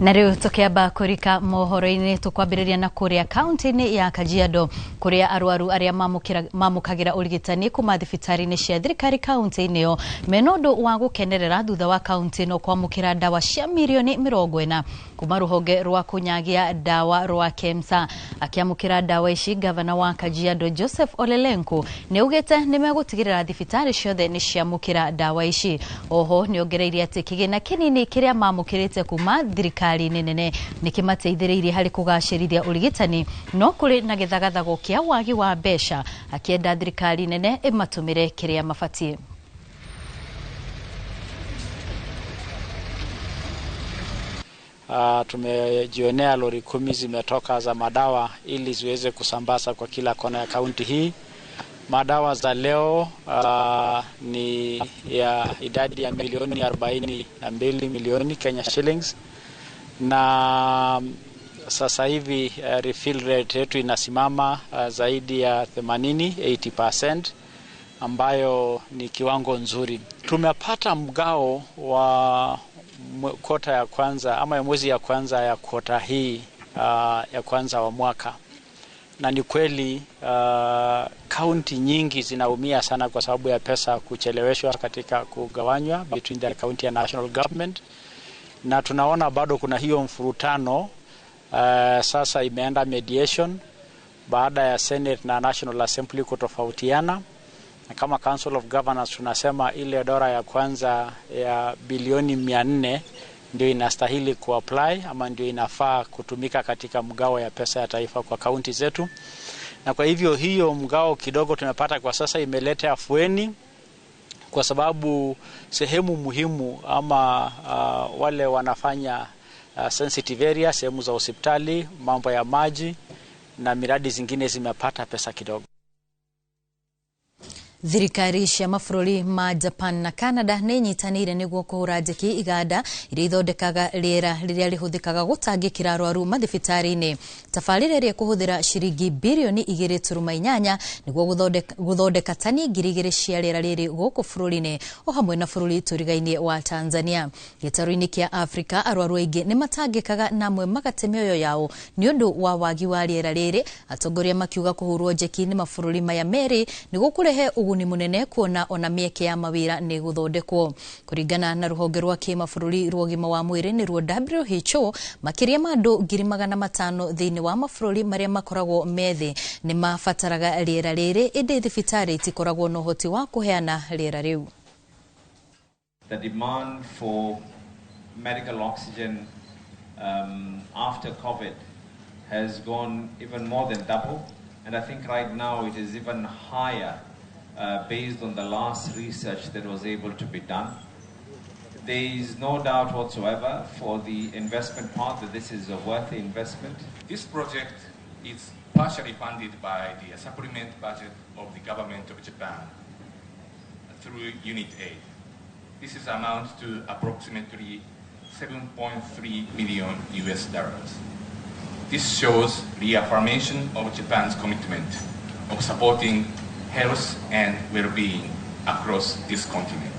Na rĩu tũkĩamba kũrika mohoro-inĩ, tũkwambĩrĩria na kũrĩa kaunti-inĩ ya Kajiado, kũrĩa arwaru arĩa mamũkagĩra ũrigitani kuma thibitarĩ-inĩ cia thirikari kaunti-inĩ ĩyo mena ũndũ wa gũkenerera thutha wa kaunti ĩno kwamũkĩra ndawa cia mirioni 40 kuma rũhonge rwa kũnyagia ndawa rwa KEMSA. Akĩamũkĩra ndawa ici, gavana wa Kajiado Joseph Ole Lenku nĩ augĩte nĩ megũtigĩrĩra thibitarĩ ciothe nĩ ciamũkĩra ndawa ici. Oho nĩ ongereire atĩ kĩgĩna kĩnini kĩrĩa mamũkĩrĩte kuma thirikari nene nĩkĩmateithĩrĩirie harĩ kũgacĩrithia ũrigitani, no kũrĩ na gĩthagathago kĩa wagi wa mbeca, akĩenda thirikari nene ĩmatũmĩre kĩrĩa mabatiĩ. Tumejionea lori 10 zimetoka za madawa ili ziweze kusambaza kwa kila kona ya kaunti hii. Madawa za leo ni ya idadi ya milioni 42 milioni Kenya shillings, na sasa hivi refill rate yetu inasimama zaidi ya 80%, ambayo ni kiwango nzuri. Tumepata mgao wa kota ya kwanza ama ya mwezi ya kwanza ya kota hii ya kwanza wa mwaka, na ni kweli kaunti nyingi zinaumia sana kwa sababu ya pesa kucheleweshwa katika kugawanywa between the county and national government, na tunaona bado kuna hiyo mfurutano. Sasa imeenda mediation baada ya Senate na National Assembly kutofautiana, na kama Council of Governors tunasema ile dora ya kwanza ya bilioni 400 ndio inastahili kuapply ama ndio inafaa kutumika katika mgao ya pesa ya taifa kwa kaunti zetu. Na kwa hivyo hiyo mgao kidogo tumepata kwa sasa imeleta afueni, kwa sababu sehemu muhimu ama wale wanafanya sensitive area, sehemu za hospitali, mambo ya maji na miradi zingine zimepata pesa kidogo. Thirikari cia mabũrũri ma Japan na Canada nĩ inyitanĩire nĩguo kũhũra njeki iganda iria ithondekaga rĩera rĩrĩa rĩhũthĩkaga gũtangĩkĩra arwaru mathibitarĩ-inĩ. Tabarĩra ĩrĩa ĩkũhũthĩra ciringi birioni 2.8 nĩguo gũthondeka tani 2,000 cia rĩera rĩrĩ gũkũ bũrũri-inĩ o hamwe na bũrũri tũrigainĩ wa Tanzania. Gĩtarũ-inĩ kĩa Afrika arwaru aingĩ nĩ matangĩkaga na amwe magate mĩoyo yao nĩ ũndũ wa wagi wa rĩera rĩrĩ, atongoria makiuga kũhũrwo njeki nĩ mabũrũri maya merĩ nĩ gũkũrehe ũguni munene kuona ona mĩeke ya mawĩra nĩ gũthondekwo. Kũringana na rũhonge rwa kĩmabũrũri rwa ũgima wa mwĩrĩ nĩruo WHO, makĩria ma andũ 500,000 thĩinĩ wa mabũrũri marĩa makoragwo methĩ nĩ mabataraga rĩera rĩrĩ, ĩndĩ thibitarĩ itikoragwo na ũhoti wa kũheana rĩera rĩu. The demand for medical oxygen after COVID has gone even more than double, and I think right now it is even higher based on the last research that was able to be done. There is no doubt whatsoever for the investment part that this is a worthy investment. This project is partially funded by the supplement budget of the government of Japan through Unit Aid. This is amounts to approximately $7.3 million US. This shows reaffirmation of Japan's commitment of supporting health and well-being across this continent.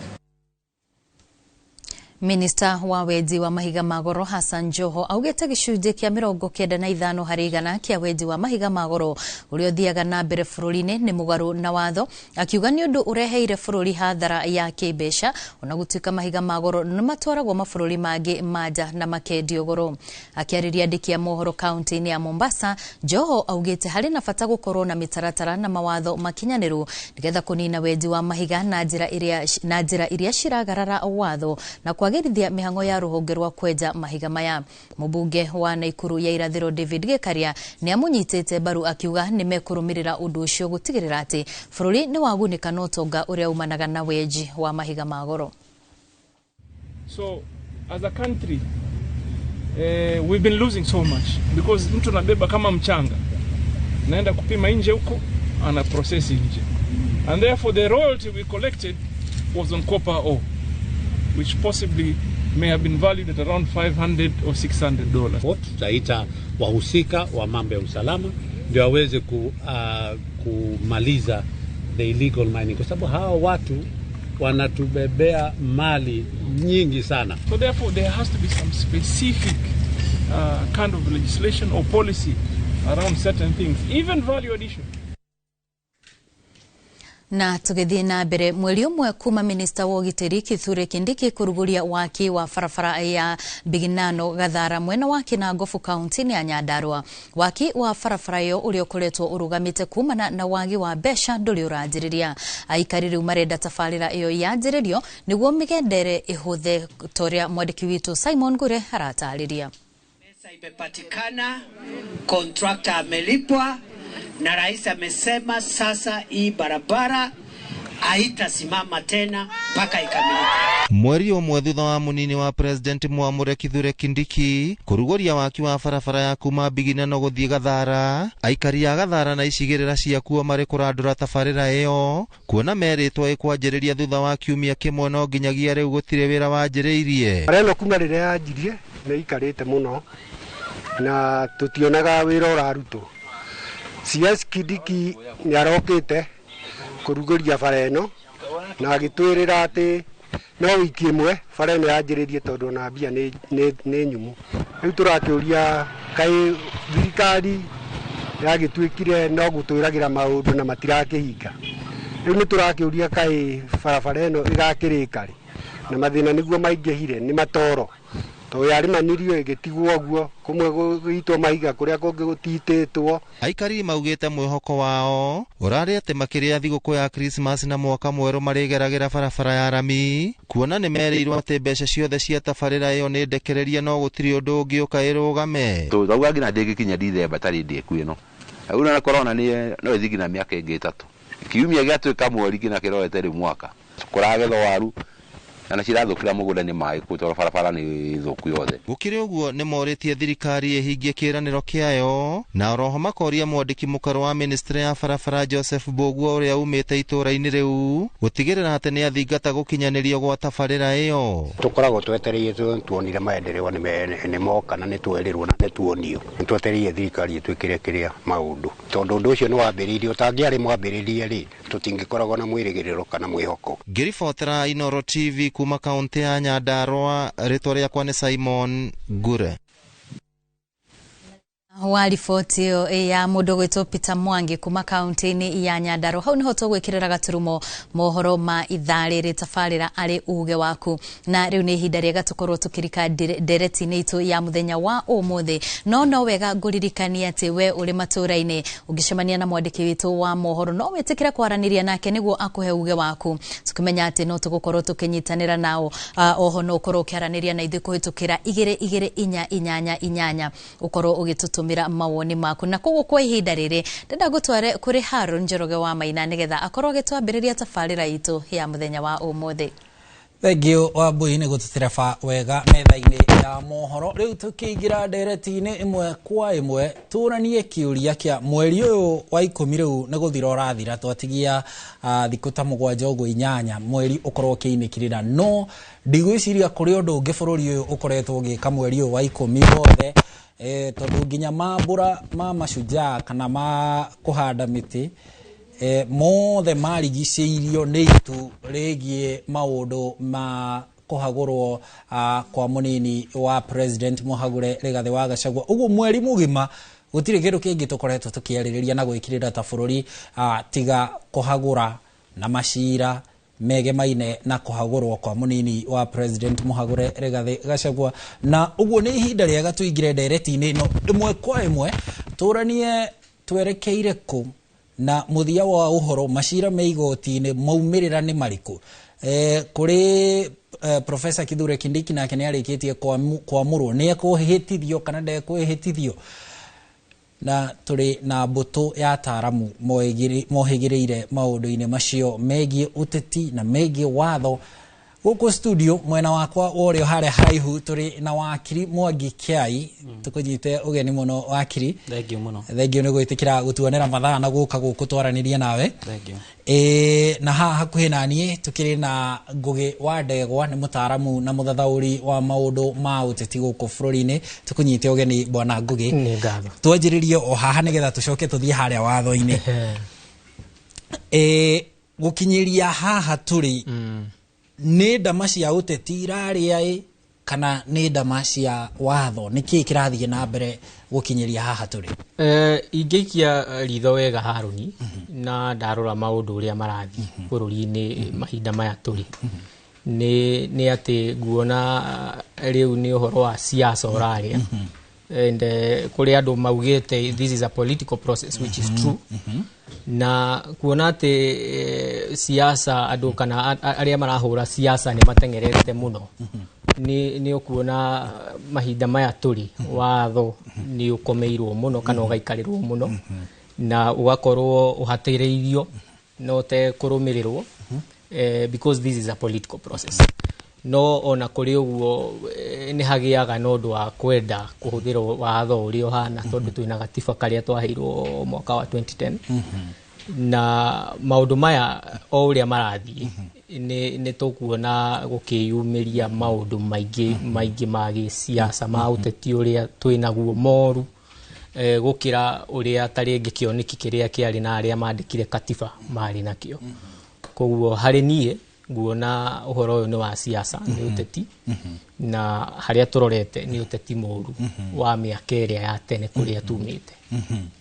Minista wa wenji wa mahiga ma goro Hassan Joho augĩte gĩcunjĩ kĩa 95 harĩ igana kĩa wenji wa mahiga ma goro ũrĩa ũthiaga na mbere bũrũri-inĩ nĩ mũgarũ na watho, akiuga nĩ ũndũ ũreheire bũrũri hathara ya kĩmbeca ona gũtuĩka mahiga ma goro nĩ matwaragwo mabũrũri mangĩ ma nja na makendio goro. Akĩarĩria andĩki a mohoro kaunti-inĩ ya Mombasa, Joho augĩte harĩ na bata gũkorwo na mĩtaratara na mawatho makinyanĩru nĩgetha kũnina wenji wa mahiga na njĩra iria ciragarara watho na kwagĩrithia mĩhang'o ya rũhonge rwa kwenja mahiga maya. Mũmbunge wa Naikuru ya irathĩro David Gĩkaria nĩ amũnyitĩte mbaru akiuga nĩ mekũrũmĩrĩra ũndũ ũcio gũtigĩrĩra atĩ bũrũri nĩ wagunĩka na ũtonga ũrĩa umanaga na wenji wa mahiga ma goro. So as a country we've been losing so much because mtu anabeba kama mchanga, naenda kupima nje huko, ana process nje, and therefore the royalty we collected was on copper ore, which possibly may have been valued at around $500 or $600. Tutaita wahusika wa mambo ya usalama ndio waweze kumaliza the illegal mining, kwa sababu hawa watu wanatubebea mali nyingi sana. So therefore there has to be some specific kind of legislation or policy around certain things, even value addition. Na tugithie na mbere mweri umwe kuma minista wa ugitiri Kithure Kindiki kuruguria waki wa barabara ya Biginano Gathara mwena wa Kinangofu kaunti-ini ya Nyandarua. Waki wa barabara iyo uria ukoretwo urugamite kumana na wagi wa mbeca nduri uranjiriria. Aikari riu marenda tabarira iyo yanjiririo niguo migendere ihuthe toria mwandiki witu Simon Ngure aratariria. Pesa imepatikana, contractor amelipwa na rais amesema sasa hii barabara haitasimama tena mpaka ikamilike. Mweri ũmwe thutha wa munini wa president Mwamure Kithure Kindiki kũrugũria waki wa barabara ya kuma Biginano gũthiĩ Gathara, aikari a Gathara na icigĩrĩra ciakuo marĩ kũrandũra tabarĩra ĩyo kuona merĩtwo ĩkwanjĩrĩria thutha wa kiumia kĩmwe no nginyagia rĩu gũtirĩ wĩra wanjĩrĩirie. Bara ĩno kuma rĩrĩa yanjirie nĩ ikarĩte mũno na tũtionaga wĩra ũrarutwo. CS Kindiki nĩ arokĩte kũrugũria bara ĩno na agĩtwĩrĩra atĩ no wiki ĩmwe bara ĩno yanjĩrĩrie tondũ ona mbia nĩ nyumu. Rĩu tũrakĩũria kaĩ thirikari yagĩtuĩkire no gũtwĩragĩra maũndũ na matirakĩhinga. Rĩu nĩ tũrakĩũria kaĩ barabara ĩno ĩgakĩrĩka rĩ, na mathĩna nĩguo maingĩhire nĩ matoro tondũ yarĩmanirio ĩgĩtigwo ũguo, kũmwe gũitwo mahiga kũrĩa kũngĩ gũtitĩtwo. Aikari maugĩte mwĩhoko wao ũrarĩ atĩ makĩrĩa thigũkũ ya Christmas na mwaka mwerũ marĩgeragĩra barabara ya rami kuona nĩ merĩirwo atĩ mbeca ciothe cia tabarĩra ĩyo nĩ ndekererie no gũtirĩ ũndũ ũngĩ ũka ĩrũgame. Twauga nginya ndĩngĩkinya Dithemba tarĩ ndĩku ĩno rĩu na corona nĩ no ĩthiĩ nginya mĩaka ĩngĩ 3 kiumia gĩatuĩka mweri nginya kĩrorete rĩu mwaka kũragethwo waru na cirathũkĩra mũgũnda nĩ maĩ tondũ barabara nĩ thũku yothe. Gũkĩrĩ ũguo nĩ morĩtie thirikari ĩhingie kĩĩranĩro kĩayo na oroho makoria mwandĩki mũkaro wa ministry ya barabara Joseph Mbũguo ũrĩa umĩte itũũra-inĩ rĩu gũtigĩrĩra atĩ nĩ athingata gũkinyanĩrio gwa tabarĩra ĩyo. Tũkoragwo twetereire tuonire maendeleo nĩ moka na nĩ twerirwo na nĩ tuonio. Nĩ twetereire thirikari ĩtwĩkĩre kĩrĩa maũndũ tondũ ũndũ ũcio nĩ wambĩrĩirio, ũtangĩarĩ mwambĩrĩrie rĩ tũtingĩkoragwo na mwĩrĩgĩrĩro kana mwĩhoko. Ngĩribotera Inooro TV kuma kaunti ya Nyandarua, rĩtwa rĩakwa nĩ Simon Ngure. Wa riboti ĩyo ya mũndũ gwĩtwo Peter Mwangi kuma kaunti-inĩ ya Nyandarua. Hau niho tũgwĩkĩrĩra gaturumo mohoro ma ithaa rĩrĩ tabarĩra arĩ uge waku, na rĩu nĩ ihinda rĩega tũkorwo tũkĩrika ndereti-inĩ itũ ya mũthenya wa ũmũthĩ. No wega ngũririkania atĩ we ũrĩ matũũra-inĩ ũngĩcemania na mwandĩki witũ wa mohoro no wĩtĩkĩre kwaranĩria nake nĩguo akũhe uge waku, tũkĩmenya atĩ no tũgũkorwo tũkĩnyitanĩra nao. Oho no ũkorwo ũkĩaranĩria na ithuĩ kũhĩtũkĩra 2 2 4 8 8 ũkorwo ũgĩtũtũmĩra mawoni maku. Na koguo kwa ihinda rĩrĩ ndenda gũtware kũrĩ Haron Njoroge wa Maina nĩgetha akorwo agĩtwambĩrĩria tabarĩra itũ ya mũthenya wa ũmũthĩ. Thengiũ Wambui nĩ gũtũtereba wega metha-inĩ ya mohoro. Rĩu tũkĩingĩra ndereti-inĩ ĩmwe kwa ĩmwe tũranie kĩũria kĩa mweri ũyũ wa 10 rĩu nĩ gũthira ũrathira, twatigia thikũ ta 7 ũguo 8 mweri ũkorwo ũkĩinĩkĩrĩra, no ndigwĩciria kũrĩ ũndũ ũngĩ bũrũri ũyũ ũkoretwo ũgĩka mweri ũyũ wa 10 wothe, tondũ nginya mambũra ma mashujaa kana ma kũhanda mĩtĩ mothe marigicĩirio nĩ itu rĩgiĩ maũndũ ma kũhagũrwo kwa mũnini wa president Mũhagũre Rigathĩ wa Gachagua. Ũguo mweri mũgima gũtirĩ kĩndũ kĩngĩ tũkoretwo tũkĩarĩrĩria na gwĩkĩrĩra ta bũrũri tiga kũhagũra na macira megemaine na kũhagũrwo kwa mũnini wa president Mũhagũre Rigathĩ Gachagua. Na ũguo nĩ ihinda rĩega tũingĩre ndereti-inĩ ĩno ĩmwe kwa ĩmwe tũranie twerekeire kũ na mũthia wa ũhoro macira me igoti-inĩ maumĩrĩra nĩ marĩkũ. Kũrĩ Professor Kithure Kindiki nake nĩ arĩkĩtie kwamũrwo, nĩ ekũhĩtithio kana ndekwĩhĩtithio, na tũrĩ na mbũtũ ya ataaramu mohĩgĩrĩire maũndũ-inĩ macio megiĩ ũteti na megiĩ watho. Gũkũ studio mwena wakwa wa ũrĩo harĩa haraihu tũrĩ na wakiri Mwangi Kiai. Tũkũnyite ũgeni mũno wakiri. Thengiũ mũno. Thengiũ nĩ gwĩtĩkĩra gũtuonera mathaa na gũka gũkũ twaranĩria nawe. Thengiũ. Na haha hakuhĩ naniĩ tũkĩrĩ na Ngũgĩ wa Ndegwa, nĩ mũtaaramu na mũthathaũri wa maũndũ ma ũteti gũkũ bũrũri-inĩ. Tũkũnyite ũgeni bwana Ngũgĩ. Nĩ ngatho. Twanjĩrĩrie o haha nĩgetha tũcoke tũthiĩ harĩa watho-inĩ. Gũkinyĩria haha tũrĩ nĩ ndama cia ũteti irarĩa ĩ Kana nĩ ndama cia watho? Nĩ kĩĩ kĩrathiĩ na mbere gũkinyĩria haha tũrĩ? Ingĩikia ritho wega, Harũni, na ndarora maũndũ ũrĩa marathiĩ bũrũri-inĩ mahinda maya tũrĩ, nĩ atĩ nguona rĩu nĩ ũhoro wa siasa ũrarĩa, and kũrĩ andũ maugĩte this is a political process, which is true, na kuona atĩ siasa andũ kana arĩa marahũra siasa nĩ mateng'erete mũno, nĩ ũkuona mahinda maya tũrĩ watho nĩ ũkomeirwo mũno kana ũgaikarĩrwo mũno na ũgakorwo ũhatĩrĩirio na ũtekũrũmĩrĩrwo, because this is a political process. No ona kũrĩ ũguo, nĩ hagĩaga na ũndũ wa kwenda kũhũthĩra watho ũrĩa ũhana, tondũ twĩna gatiba karĩa twaheirwo mwaka wa 2010, na maũndũ maya o ũrĩa marathiĩ nĩ tũkuona gũkĩyumĩria maũndũ maingĩ maingĩ ma gĩsiasa, ma ũteti ũrĩa twĩnaguo moru, gũkĩra ũrĩa ta rĩngĩ kĩoneki kĩrĩa kĩarĩ na arĩa mandĩkire katiba marĩ nakĩo. Koguo harĩ niĩ nguona ũhoro ũyũ nĩ wa siasa, nĩ ũteti, na harĩa tũrorete nĩ ũteti mũru wa mĩaka ĩrĩa ya tene kũrĩa tumĩte.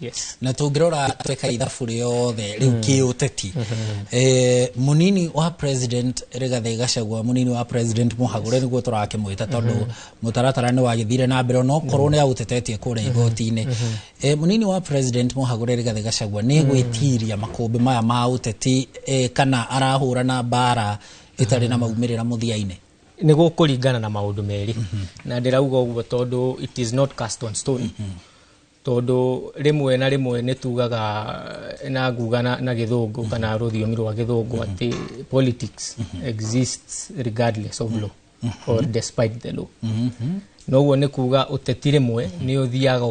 Yes. Na tũngĩrora tweka ithabu rĩothe rĩu kĩũteti, munini wa President Rigathĩ Gachagua, munini wa President mũhagũre nĩguo tũrakĩmwĩta, tondũ mũtaratara nĩ wagĩthire na mbere onokorwo nĩ aũtetetie kũrĩa igoti-inĩ, munini wa President mũhagũre Rigathĩ Gachagua nĩ gwĩtiria makũmbĩ maya ma ũteti, kana arahũrana mbara ĩtarĩ na maumĩrĩra mũthia-inĩ? Nĩ gũkũringana na maũndũ merĩ, na ndĩrauga ũguo tondũ it is not cast on stone, tondũ rĩmwe na rĩmwe nĩ tugaga na nguga na gĩthũngũ kana rũthiomi rwa gĩthũngũ atĩ politics exists regardless of law or despite the law. Noguo nĩ kuga ũteti rĩmwe nĩ ũthiaga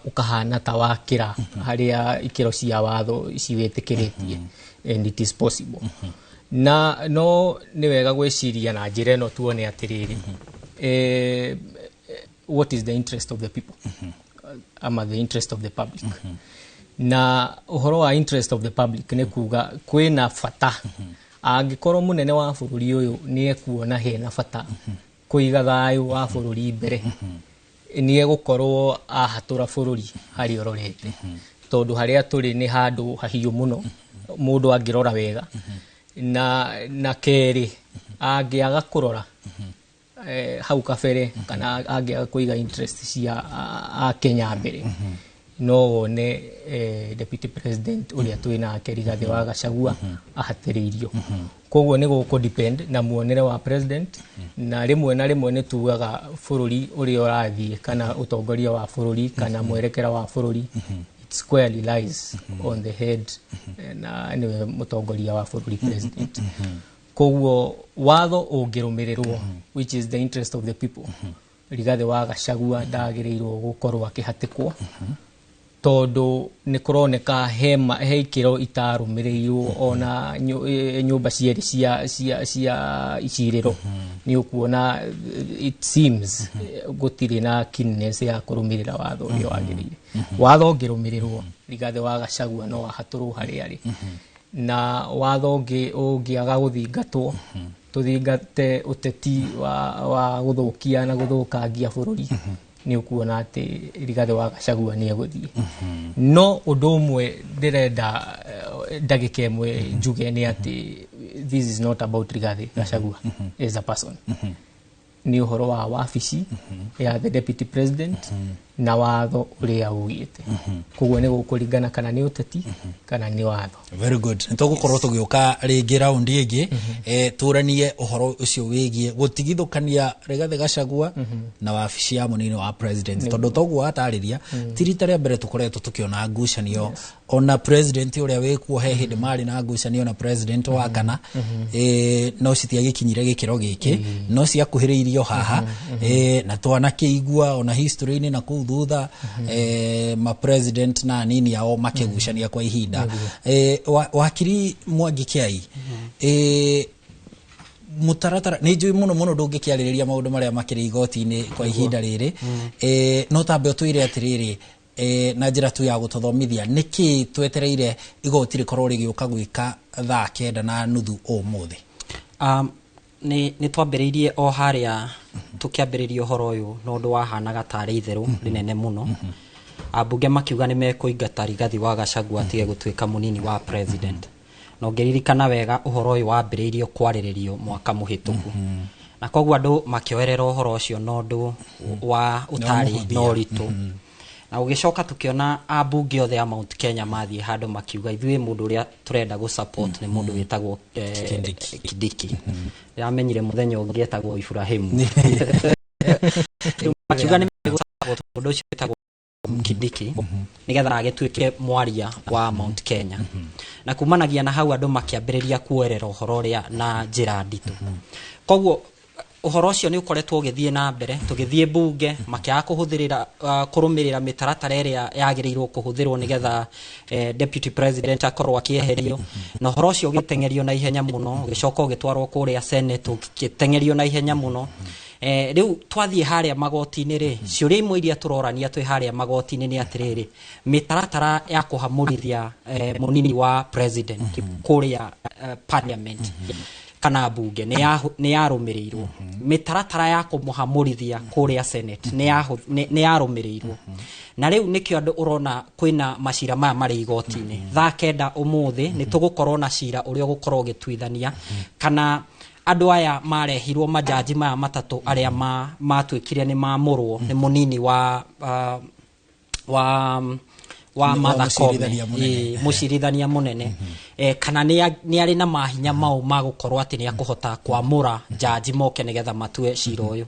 ũkahana ta wakĩra harĩa ikĩro cia watho ciwĩtĩkĩrĩtie, and it is possible. Na no nĩ wega gwĩciria na njĩra ĩno, tuone atĩrĩrĩ, what is the interest of the people ama the interest of the public? Na ũhoro wa interest of the public nĩ kuga kwĩna bata, angĩkorwo mũnene wa bũrũri ũyũ nĩ ekuona hena bata kũiga thayũ wa bũrũri mbere, nĩ egũkorwo ahatũra bũrũri harĩa ũrorete, tondũ harĩa tũrĩ nĩ handũ hahiũ mũno mũndũ angĩrora wega. Na kerĩ, angĩaga kũrora hau kabere kana angĩaga kũiga interest cia Akenya mbere, no wone Deputy President ũrĩa twĩ nake Rigathĩ wa Gachagua ahatĩrĩirio. Koguo nĩ gũkũ depend na muonere wa president, na rĩmwe na rĩmwe nĩ tugaga bũrũri ũrĩa ũrathiĩ kana ũtongoria wa bũrũri kana mwerekera wa bũrũri, it squarely lies on the head, na nĩwe mũtongoria wa bũrũri, president. Koguo watho ũngĩrũmĩrĩrwo, which is the interest of the people, Rigathĩ wa Gachagua ndagĩrĩirwo gũkorwo akĩhatĩkwo, tondũ nĩ kũroneka he ikĩro itarũmĩrĩirwo. Ona nyũmba cierĩ cia icirĩro nĩ ũkuona it seems gũtirĩ na keenness ya kũrũmĩrĩra watho ũrĩa wagĩrĩire. Watho ũngĩrũmĩrĩrwo, Rigathĩ wa Gachagua no ahatũrwo harĩa arĩ, na watho ũngĩ ũngĩaga gũthingatwo, tũthingate ũteti wa gũthũkia na gũthũkangia bũrũri, nĩ ũkuona atĩ Rigathĩ wa Gachagua nĩ egũthiĩ. No ũndũ ũmwe ndĩrenda ndagĩka ĩmwe njuge nĩ atĩ this is not about Rigathĩ Gachagua as a person, nĩ ũhoro wa wabici ya the Deputy President na watho ũrĩa ugĩte. Koguo nĩ gũkũringana kana nĩ ũteti kana nĩ watho. Very good. Nĩ tũgũkorwo tũgĩũka rĩngĩ raundi ĩngĩ, tũranie ũhoro ũcio wĩgiĩ gũtigithũkania Rigathĩ Gachagua na wabici ya mũnini wa president, tondũ toguo watarĩria, ti rita rĩa mbere tũkoretwo tũkĩona ngucanio. Ona president ũrĩa wĩkuo he hĩndĩ marĩ na ngucanio na president wa kana, no citiagĩkinyire gĩkĩro gĩkĩ, no ciakuhĩrĩirio haha, na twanakĩigua ona history-inĩ na kũu thutha, ma president na anini ao makĩgucania kwa ihinda. Wakiri Mwangi Kĩai, mũtaratara nĩ njũĩ mũno mũno ndũngĩkĩarĩrĩria maũndũ marĩa makĩrĩ igoti-inĩ kwa ihinda rĩrĩ, no tambe ũtwĩre atĩrĩrĩ, na njĩra tu ya gũtũthomithia, nĩkĩ twetereire igoti rĩkorwo rĩgĩũka gwĩka 9:30 ũmũthĩ? Nĩ twambĩrĩirie o harĩa tũkĩambĩrĩria ũhoro ũyũ na ũndũ wahanaga tarĩ itherũ rĩnene mũno. Ambunge makiuga nĩ mekũingata Rigathi wa Gachagua atige gũtuĩka mũnini wa president. Na ũngĩririkana wega, ũhoro ũyũ wambĩrĩirio kwarĩrĩrio mwaka mũhĩtũku, na koguo andũ makĩoerera ũhoro ũcio na ũndũ wa ũtarĩ mũhũthia. Na ũritũ. Na ũgĩcoka tũkĩona ambunge othe a Mount Kenya mathiĩ handũ makiuga, ithuĩ mũndũ ũrĩa tũrenda gũ support nĩ mũndũ wĩtagwo Kindiki. Ndĩramenyire mũthenya ũngĩ etagwo Ibrahimu. Rĩu makiuga nĩ megũ support mũndũ ũcio wĩtagwo Kindiki nĩgetha agĩtuĩke mwaria wa Mount Kenya. Na kumanagia na hau, andũ makĩambĩrĩria kuoerera ũhoro ũrĩa na njĩra nditũ. Koguo ũhoro ũcio nĩ ũkoretwo ũgĩthiĩ na mbere. Tũgĩthiĩ bunge, makĩaga kũhũthĩrĩra kũrũmĩrĩra mĩtaratara ĩrĩa yagĩrĩirwo kũhũthĩrwo nĩgetha deputy president akorwo akĩeherio, na ũhoro ũcio ũgĩteng'erio na ihenya mũno, ũgĩcoka ũgĩtwarwo kũrĩa Senate, ũgĩteng'erio na ihenya mũno. Rĩu twathiĩ harĩa magoti-inĩ rĩ, ciũria imwe iria tũrorania twĩ harĩa magoti-inĩ nĩ atĩrĩrĩ, mĩtaratara ya kũhamũrithia mũnini wa president kũrĩa parliament kana bunge nĩ yarũmĩrĩirwo, mĩtaratara ya kũmũhamũrithia kũrĩa Senate nĩ yarũmĩrĩirwo. Na rĩu nĩkĩo andũ ũrona kwĩna macira maya marĩ igoti-inĩ. Thaa 9 ũmũthĩ nĩ tũgũkorwo na cira ũrĩa ũgũkorwo ũgĩtuithania kana andũ aya marehirwo, majaji maya matatũ arĩa matuĩkire nĩ mamũrwo nĩ mũnini wa Wa Martha Koome, mũcirithania mũnene. Ĩĩ, mũcirithania mũnene, kana nĩ arĩ na mahinya mau ma gũkorwo atĩ nĩ akũhota kwamũra jaji moke nĩgetha matue cira ũyũ.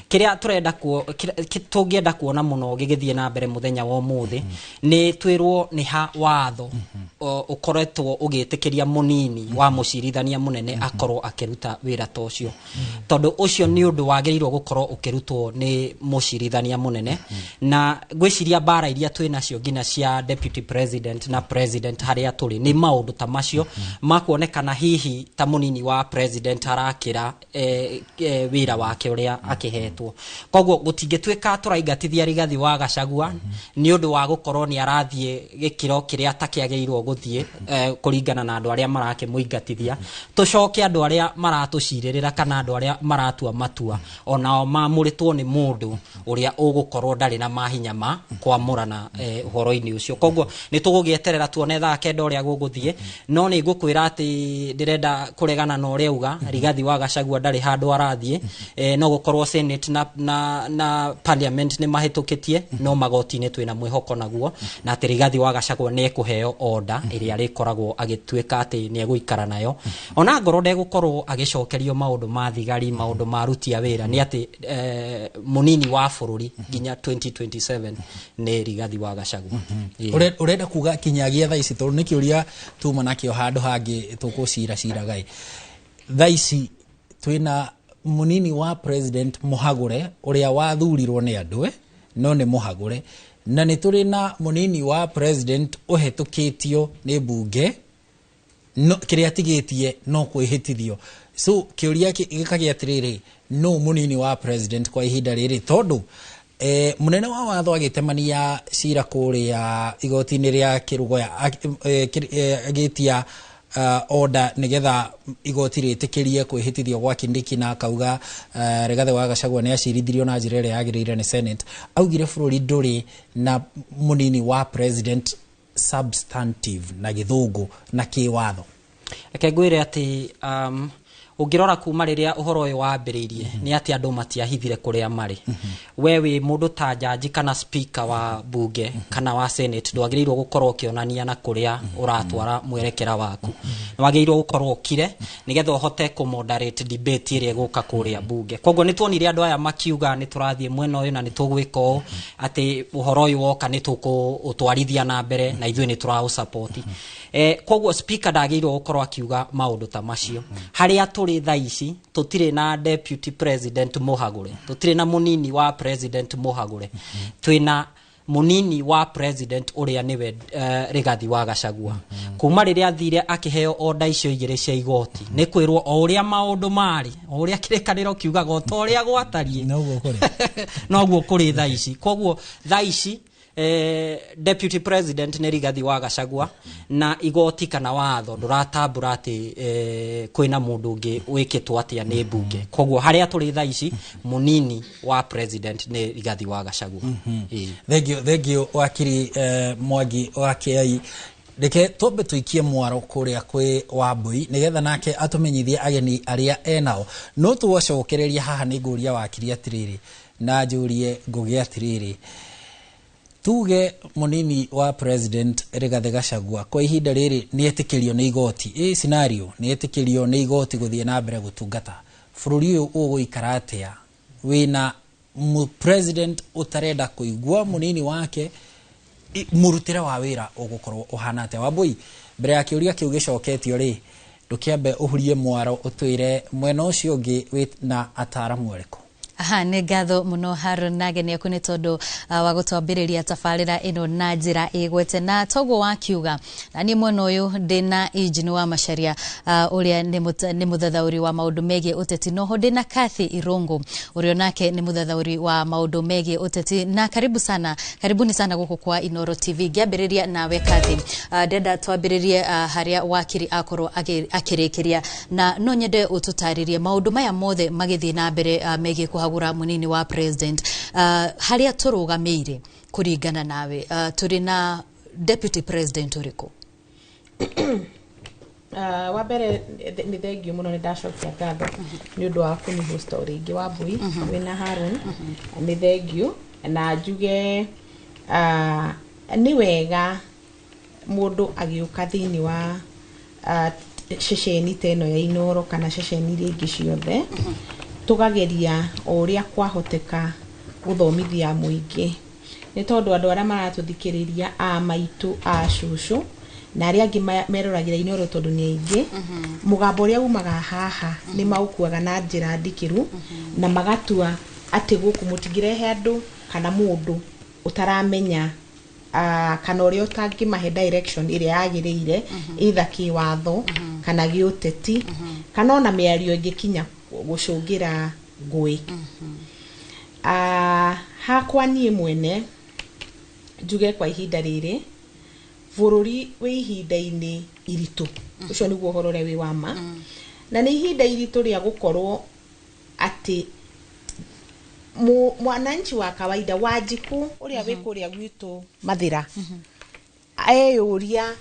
Kĩrĩa tũrenda kuo, tũngĩenda kuona mũno gĩgĩthiĩ na mbere mũthenya wa ũmũthĩ nĩ twĩrwo nĩ ha watho ũkoretwo ũgĩtĩkĩria mũnini wa mũcirithania mũnene akorwo akĩruta wĩra ta ũcio, tondũ ũcio nĩ ũndũ wagĩrĩirwo gũkorwo ũkĩrutwo nĩ mũcirithania mũnene. Na ngwĩciria mbara iria twĩ nacio nginya cia deputy president na president harĩa tũrĩ nĩ maũndũ ta macio makuonekana hihi ta mũnini wa president arakĩra wĩra wake ũrĩa akĩhetwo. Koguo gũtingĩtuĩka tũraingatithia Rigathi wa Gachagua nĩ ũndũ wa gũkorwo nĩ arathiĩ gĩkĩro kĩrĩa atakĩagĩrĩirwo gũthiĩ kũringana na andũ arĩa marakĩmũingatithia, tũcoke andũ arĩa maratũcirĩrĩra kana andũ arĩa maratua matua onao mamũrĩtwo nĩ mũndũ ũrĩa ũgũkorwo ndarĩ na mahinya ma kwamũrana ũhoro-inĩ ũcio. Koguo nĩ tũgũgĩeterera tuone thaa 9 ũrĩa gũgũthiĩ, no nĩ ngũkwĩra atĩ ndĩrenda kũregana na ũrĩa uga Rigathi wa Gachagua ndarĩ handũ arathiĩ. No gũkorwo Senate na parliament nĩ mahĩtũkĩtie, no magoti-inĩ twĩna mwĩhoko naguo na atĩ Rigathi wa Gachagua nĩ ekũheo order ĩrĩa arĩkoragwo agĩtuĩka atĩ nĩ egũikara nayo, ona ngorwo ndegũkorwo agĩcokerio maũndũ ma thigari, maũndũ ma aruti a wĩra, nĩ atĩ mũnini wa bũrũri nginya 2027 nĩ Rigathi wa Gachagua. Ĩĩ. Ũrenda kuga kinyagia thaa ici, tondũ nĩ kĩũria tuma nakĩo handũ hangĩ tũkũcira ciraga ĩ, thaa ici twĩna mũnini wa president mũhagũre ũrĩa wathurirwo nĩ andũ, no nĩ mũhagũre, na nĩ tũrĩ na mũnini wa president ũhetũkĩtio nĩ mbunge, no kĩrĩa atigĩtie no kwĩhĩtithio. So kĩũria gĩkagĩa atĩrĩrĩ, no mũnini wa president kwa ihinda rĩrĩ, tondũ mũnene wa watho agĩtemania cira kũrĩa igoti-inĩ rĩa Kĩrũgoya agĩtia order nĩgetha igoti rĩtĩkĩrie kwĩhĩtithio gwa Kindiki, na akauga Rigathĩ wa Gachagua nĩ acirithirio na njĩra ĩrĩa yagĩrĩire nĩ Senate, augire bũrũri ndũrĩ na mũnini wa president substantive na gĩthũngũ na kĩwatho. Reke ngwĩre atĩ ũngĩrora kuma rĩrĩa ũhoro ũyũ wambĩrĩirie, nĩ atĩ andũ matiahithire kũrĩa marĩ. We wĩ mũndũ ta jaji kana speaker wa bunge kana wa Senate, ndwagĩrĩirwo gũkorwo ũkĩonania na kũrĩa ũratwara mwerekera waku. Nĩ wagĩrĩirwo gũkorwo ũkire nĩgetha ũhote kũ moderate debate ĩrĩa ĩgũka kũrĩa bunge. Koguo nĩ tuonire andũ aya makiuga nĩ tũrathiĩ mwena ũyũ na nĩ tũgwĩka ũũ, atĩ ũhoro ũyũ woka nĩ tũkũũtwarithia na mbere na ithuĩ nĩ tũraũsupport. Koguo speaker ndagĩrĩirwo gũkorwo akiuga maũndũ ta macio. Harĩa tũrĩ thaa ici, tũtirĩ na deputy president mũhagũre, tũtirĩ na mũnini wa president mũhagũre, twĩna mũnini wa president ũrĩa nĩwe Rigathi wa Gachagua. Kuma rĩrĩa athire akĩheo order icio igĩrĩ cia igoti, nĩ kwĩrwo o ũrĩa maũndũ marĩ, o ũrĩa kĩrĩkanĩro kiugaga, o ta ũrĩa gwatariĩ noguo kũrĩ. Noguo kũrĩ thaa ici. Koguo thaa ici Deputy President nĩ Rigathi wa Gachagua, na igoti kana watho ndũratambũra atĩ kwĩna mũndũ ũngĩ wĩkĩtwo atĩa nĩ mbunge. Koguo harĩa tũrĩ thaa ici, mũnini wa president nĩ Rigathi wa Gachagua. Ĩĩ. Thank you, thank you, wakiri Mwangi wa Kiai. Reke twambe tũikie mwaro kũrĩa kwĩ Wambui nĩgetha nake atũmenyithie ageni arĩa enao, no tũgũcokereria haha. Nĩ ngũria wakiri atĩrĩrĩ, na njũrie Ngũgĩ atĩrĩrĩ, tuge mũnini wa president Rigathĩ Gachagua kwa ihinda rĩrĩ nĩ etĩkĩrio nĩ igoti, ĩ scenario nĩ etĩkĩrio nĩ igoti gũthiĩ na mbere gũtungata bũrũri ũyũ, ũgũikara atĩa wĩna president ũtarenda kũigua mũnini wake? Mũrutĩre wa wĩra ũgũkorwo ũhana atĩa? Wambui, mbere ya kĩũria kĩu gĩcoketio rĩ, ndũkĩambe ũhurie mwaro ũtwĩre mwena ũcio ũngĩ wĩ na ataramu arĩkũ. Aha, nĩ ngatho mũno Haron na ageni aku nĩ tondũ wa gũtwambĩrĩria tabarĩra ĩno na njĩra ĩgwete, na toguo wakiuga, na niĩ mwena ũyũ ndĩna Injini wa Macharia, ũrĩa nĩ mũthathaũri wa maũndũ megiĩ ũteti, noho ndĩna Kathy Irungu, ũrĩa nake nĩ mũthathaũri wa maũndũ megiĩ ũteti. Na karibu sana, karibuni sana gũkũ kwa Inoro TV. Ngĩambĩrĩria nawe Kathy, ndenda twambĩrĩrie harĩa wakiri akorwo akĩrĩkĩria, na no nyende ũtũtarĩrie maũndũ maya mothe magĩthiĩ na mbere megiĩ kũhagũra mũnini wa president, harĩa tũrũgamĩire kũringana nawe, tũrĩ na deputy president ũrĩkũ? Wa mbere nĩ thengiũ mũno, nĩ ndacokia ngatho nĩ ũndũ wa kũni host o rĩngĩ, Wambui wĩna Haron, nĩ thengiũ. Na njuge nĩ wega mũndũ agĩũka thĩinĩ wa ceceni ta ĩno ya Inoro kana ceceni iria ingĩ ciothe, tũkageria o ũrĩa kwahoteka gũthomithia mũingĩ, nĩ tondũ andũ arĩa maratũthikĩrĩria, a maitũ, a cũcũ na arĩa angĩ meroragĩra Inoro, tondũ nĩ aingĩ, mũgambo ũrĩa umaga haha nĩ maũkuaga na njĩra ndikĩru na magatua atĩ gũkũ mũtingĩrehe andũ kana mũndũ ũtaramenya kana ũrĩa ũtangĩmahe direction ĩrĩa yagĩrĩire, either kĩwatho kana gĩũteti kana ona mĩario ĩngĩkinya gũcũngĩra ngũĩ. Hakwa niĩ mwene njuge kwa ihinda rĩrĩ bũrũri wĩ ihinda-inĩ iritũ. Ũcio nĩguo ũhoro ũrĩa wĩ wa ma, na nĩ ihinda iritũ rĩa gũkorwo atĩ mwananchi wa kawaida, Wanjikũ ũrĩa wĩ kũrĩa gwitũ Mathĩra, eyũria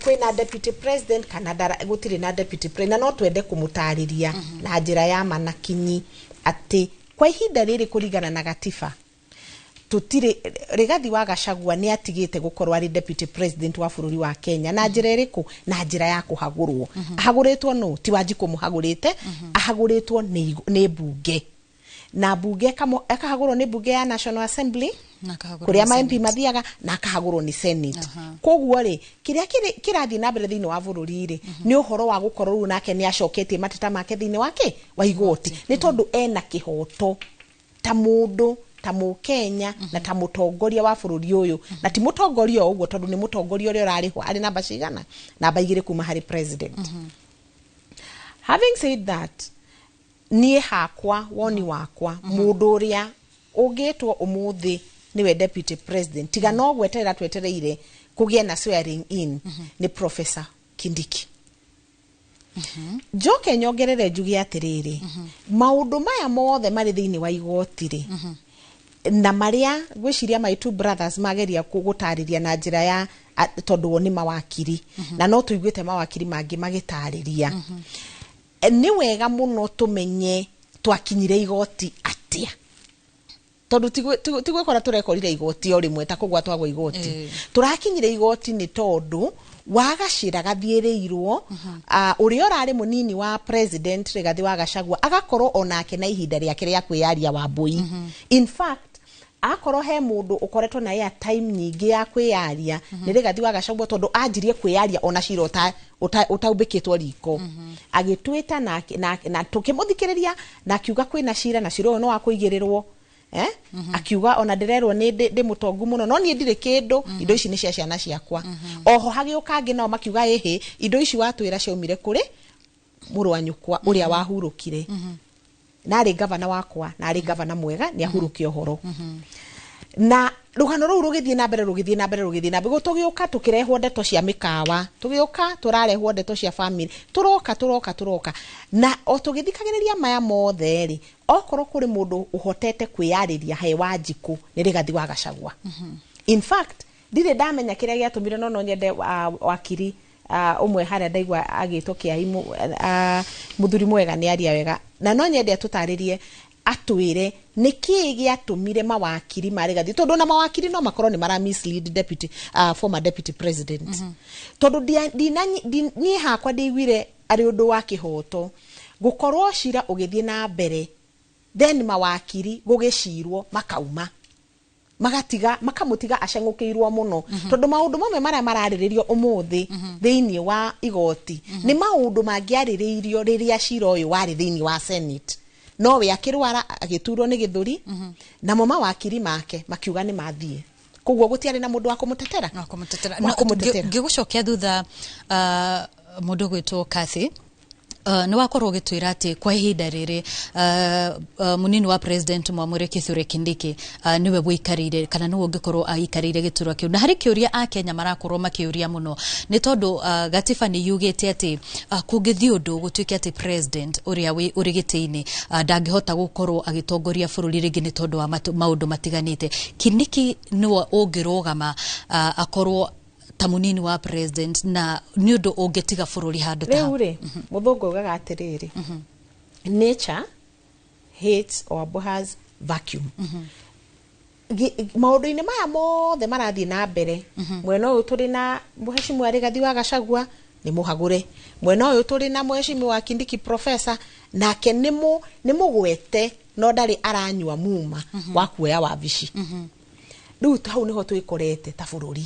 kwĩna deputy president kana gũtirĩ na deputy president. Na no twende kũmũtarĩria na njĩra ya ma na kinyi atĩ kwa ihinda rĩrĩ, kũringana na gatiba, tutirĩ. Rigathi wa Gachagua nĩ atigĩte gũkorwo arĩ deputy president wa bũrũri wa Kenya. Na njĩra ĩrĩkũ? Na njĩra ya kũhagũrwo. Ahagũrĩtwo nũ? Ti Wanjikũ mũhagũrĩte, ahagũrĩtwo nĩ mbunge, na mbunge akahagũrwo nĩ mbunge ya National Assembly kũrĩa ma MP mathiaga, na akahagũrwo nĩ Senate. Koguo rĩ, kĩrĩa kĩrathiĩ na mbere thĩinĩ wa bũrũri rĩ, nĩ ũhoro wa gũkorwo rĩu nake nĩ acoketie mateta make thĩinĩ wake wa igoti, nĩ tondũ ena kĩhoto ta mũndũ, ta mũkenya na ta mũtongoria wa bũrũri ũyũ. Na ti mũtongoria o ũguo, tondũ nĩ mũtongoria ũrĩa ũrarĩhwo arĩ namba cigana? Namba 2 kuma harĩ president. Having said that, niĩ hakwa, woni wakwa, mũndũ ũrĩa ũngĩtwo ũmũthĩ nĩwe deputy president, tiga no gweterera twetereire kũgĩe na swearing in, nĩ Professor Kindiki. Njoke nyongerere njuge atĩrĩrĩ, maũndũ maya mothe marĩ thĩinĩ wa igoti rĩ, na marĩa ngwĩciria my two brothers mageria gũtarĩria na njĩra ya tondũ o nĩ mawakiri, na no tũiguĩte mawakiri mangĩ magĩtarĩria, nĩ wega mũno tũmenye twakinyire igoti atĩa, tondũ ti gwĩkora tũrekorire igoti o rĩmwe ta kũgwa twagwa igoti. Tũrakinyire igoti nĩ tondũ wa gacĩra gathiĩrĩirwo ũrĩa ũrarĩ mũnini wa president Rigathi wa Gachagua agakorwo onake na ihinda rĩake rĩa kwĩyaria. Wambui, in fact, akorwo he mũndũ ũkoretwo na airtime nyingĩ ya kwĩyaria nĩ Rigathi wa Gachagua, tondũ anjirie kwĩyaria ona cira ũtaumbĩkĩtwo riko, agĩtwĩta na tũkĩmũthikĩrĩria, na akiuga kwĩna cira, na cira ũyũ nĩ wa kũigĩrĩrwo, eh? Akiuga ona ndĩrerwo nĩ ndĩ mũtongu mũno, no niĩ ndirĩ kĩndũ, indo ici nĩ cia ciana ciakwa. Oho hagĩũka angĩ nao makiuga, ĩhĩ, indo ici watwĩra ciaumire kũrĩ mũrũ wa nyũkwa ũrĩa wahurũkire, narĩ gavana wakwa, narĩ gavana mwega, nĩ ahurũke ũhoro. Na rũgano rũu rũgĩthiĩ na mbere, rũgĩthiĩ na mbere, rũgĩthiĩ na mbere, tũgĩũka tũkĩrehwo ndeto cia mĩkawa, tũgĩũka tũrarehwo ndeto cia family, tũroka tũroka tũroka, na o tũgĩthikagĩrĩria maya mothe rĩ, okorwo kũrĩ mũndũ ũhotete kwĩyarĩria he Wanjikũ nĩ Rigathi wa Gachagua. In fact, ndirĩ ndamenya kĩrĩa gĩatũmire, no nyende wakiri ũmwe harĩa ndaigua agĩtwo kĩai, mũthuri mwega, nĩ aria wega, na no nyende atũtarĩrie, atwĩre nĩ kĩĩ gĩatũmire mawakiri ma Rigathi, tondũ na mawakiri no makorwo nĩ mara mislead deputy, former deputy president, tondũ niĩ hakwa ndĩiguire arĩ ũndũ wa kĩhoto gũkorwo cira ũgĩthiĩ na mbere, then mawakiri gũgĩcirwo makauma, magatiga, makamũtiga aceng'ũkĩirwo mũno, tondũ maũndũ mamwe marĩa mararĩrĩrio ũmũthĩ thĩinĩ wa igoti nĩ maũndũ mangĩarĩrĩirio rĩrĩa cira ũyũ warĩ thĩinĩ wa Senate, no we akĩrwara, agĩturwo nĩ gĩthũri, namo mawakiri make makiuga nĩ mathiĩ, koguo gũtiarĩ na mũndũ wa kũmũtetera. Wa kũmũtetera. Wa kũmũtetera. Ngĩgũcokia thutha, mũndũ gwĩtwo Kathy, nĩ wakorwo ũgĩtwĩra atĩ kwa ihinda rĩrĩ mũnini wa president Mwamũre Kithure Kindiki nĩwe wĩikarĩire, kana nĩwe ũngĩkorwo aikarĩire gĩturwa kĩu, na harĩ kĩũria akenya marakorwo makĩũria mũno, nĩ tondũ gatiba nĩ yugĩte atĩ kũngĩthiĩ ũndũ gũtuĩke atĩ president ũrĩa ũrĩ gĩtĩ-inĩ ndangĩhota gũkorwo agĩtongoria bũrũri rĩngĩ nĩ tondũ wa maũndũ matiganĩte, Kindiki nĩwe ũngĩrũgama akorwo ta mũnini wa president, na nĩ ũndũ ũngĩtiga bũrũri handũ ta hau. Rĩu rĩ, mũthũngũ augaga atĩrĩrĩ, "Nature hates or abhors vacuum." Maũndũ-inĩ maya mothe marathiĩ na mbere, mwena ũyũ tũrĩ na Mheshimiwa Rigathi wa Gachagua nĩ mũhagũre, mwena ũyũ tũrĩ na Mheshimiwa Kindiki professor, nake nĩ mũgwete no ndarĩ aranyua muma wa kuoya wabici. Rĩu hau nĩho twĩkorete ta bũrũri,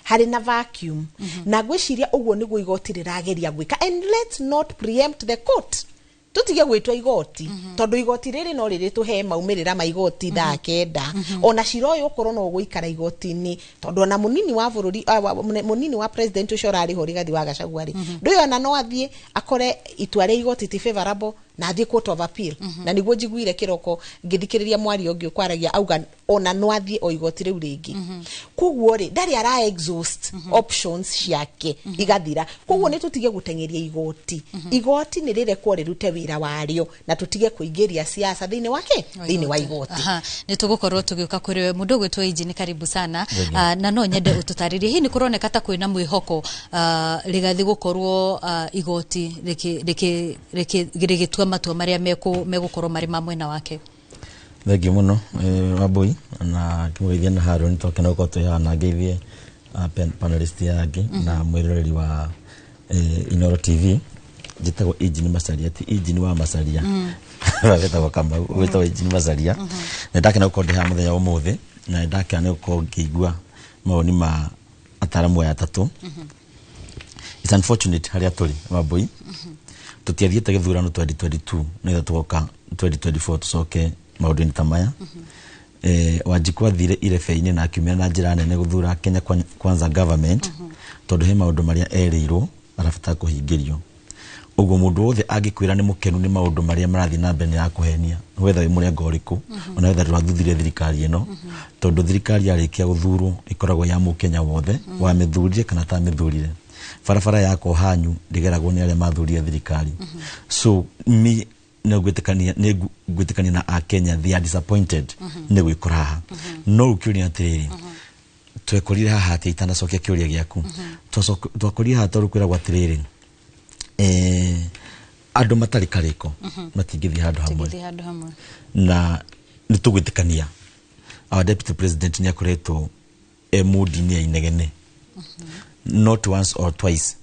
harĩ na vacuum, na ngwĩciria ũguo nĩguo igoti rĩrageria gwĩka. And let's not preempt the court, tutige gwĩtwa igoti, tondũ igoti rĩrĩ no rĩrĩ tũhe maumĩrĩra ma igoti thaa 9, ona cira ũyũ ũkorwo no ũgũikara igoti-inĩ, tondũ ona mũnini wa bũrũri, mũnini wa president ũcio ũrarĩ ho, Rigathi wa Gachagua rĩ, ndũyũ ona no athiĩ akore itua rĩa igoti ti favorable na athiĩ Court of Appeal. Na nĩguo njiguire kĩroko ngĩthikĩrĩria mwario ũngĩ ũkwaragia, auga ona no athiĩ o igoti rĩu rĩngĩ. Koguo rĩ, ndarĩ ara exhaust options ciake igathira. Koguo nĩ tũtige gũteng'eria igoti. Igoti nĩ rĩrekwo rĩrute wĩra warĩo, na tũtige kũingĩria siasa thĩinĩ wake, thĩinĩ wa igoti. Aha, nĩ tũgũkorwo tũgĩũka kũrĩ we. Mũndũ ũgwĩtwo Inji, nĩ karibu sana. Thank you. Na no nyende ũtũtarĩrie, hihi nĩ kũroneka ta kwĩna mwĩhoko Rigathi gũkorwo igoti rĩgĩtua matua marĩa megũkorwo marĩ ma mwena wake? Thengiũ mũno, Wambui, na ngĩmũgeithia na Harũni, twakena gũkorwo twĩ haha, na ngeithie panelist aya angĩ na mwĩroreri wa Inooro TV. Njĩtagwo Injini Macharia, ti Injini wa Macharia, wetagwo Kamau, wĩtagwo Injini Macharia. Na ndakena gũkorwo ndĩ haha mũthenya wa ũmũthĩ, na ndakena nĩ gũkorwo ngĩigua mawoni ma ataramu aya atatũ. It's unfortunate harĩa tũrĩ, Wambui, tũtiathiĩte gĩthurano 2022 nĩgetha tũgoka 2024 tũcoke maũndũ-inĩ ta maya. Wanjikũ athire irebe-inĩ na akiumĩra na njĩra nene gũthura Kenya Kwanza government, tondũ he maũndũ marĩa erĩirwo arabatara kũhingĩrio. Ũguo mũndũ wothe angĩkwĩra nĩ mũkenu nĩ maũndũ marĩa marathiĩ na mbere nĩ arakũhenia, wetha wĩ mũrengo ũrĩkũ, ona wetha ndũrathuthire thirikari ĩno, tondũ thirikari yarĩkia gũthurwo ĩkoragwo ya mũkenya wothe, wamĩthurire kana atamĩthurire. Barabara yakwo hanyu ndĩgeragwo nĩ arĩa mathurire thirikari. So mi nĩ ngwĩtĩkania, na akenya, they are disappointed nĩ gwĩkora haha. No rĩu kĩũria atĩrĩrĩ, twekorire haha atĩa? Itanacokia kĩũria gĩaku, twakorire haha tondũ kwĩragwo atĩrĩrĩ, andũ matarĩ karĩko matingĩthiĩ handũ hamwe. Tũgĩthiĩ handũ hamwe. Na nĩ tũgwĩtĩkania our deputy president nĩ akoretwo e mũndi-inĩ ya inegene, not once or twice.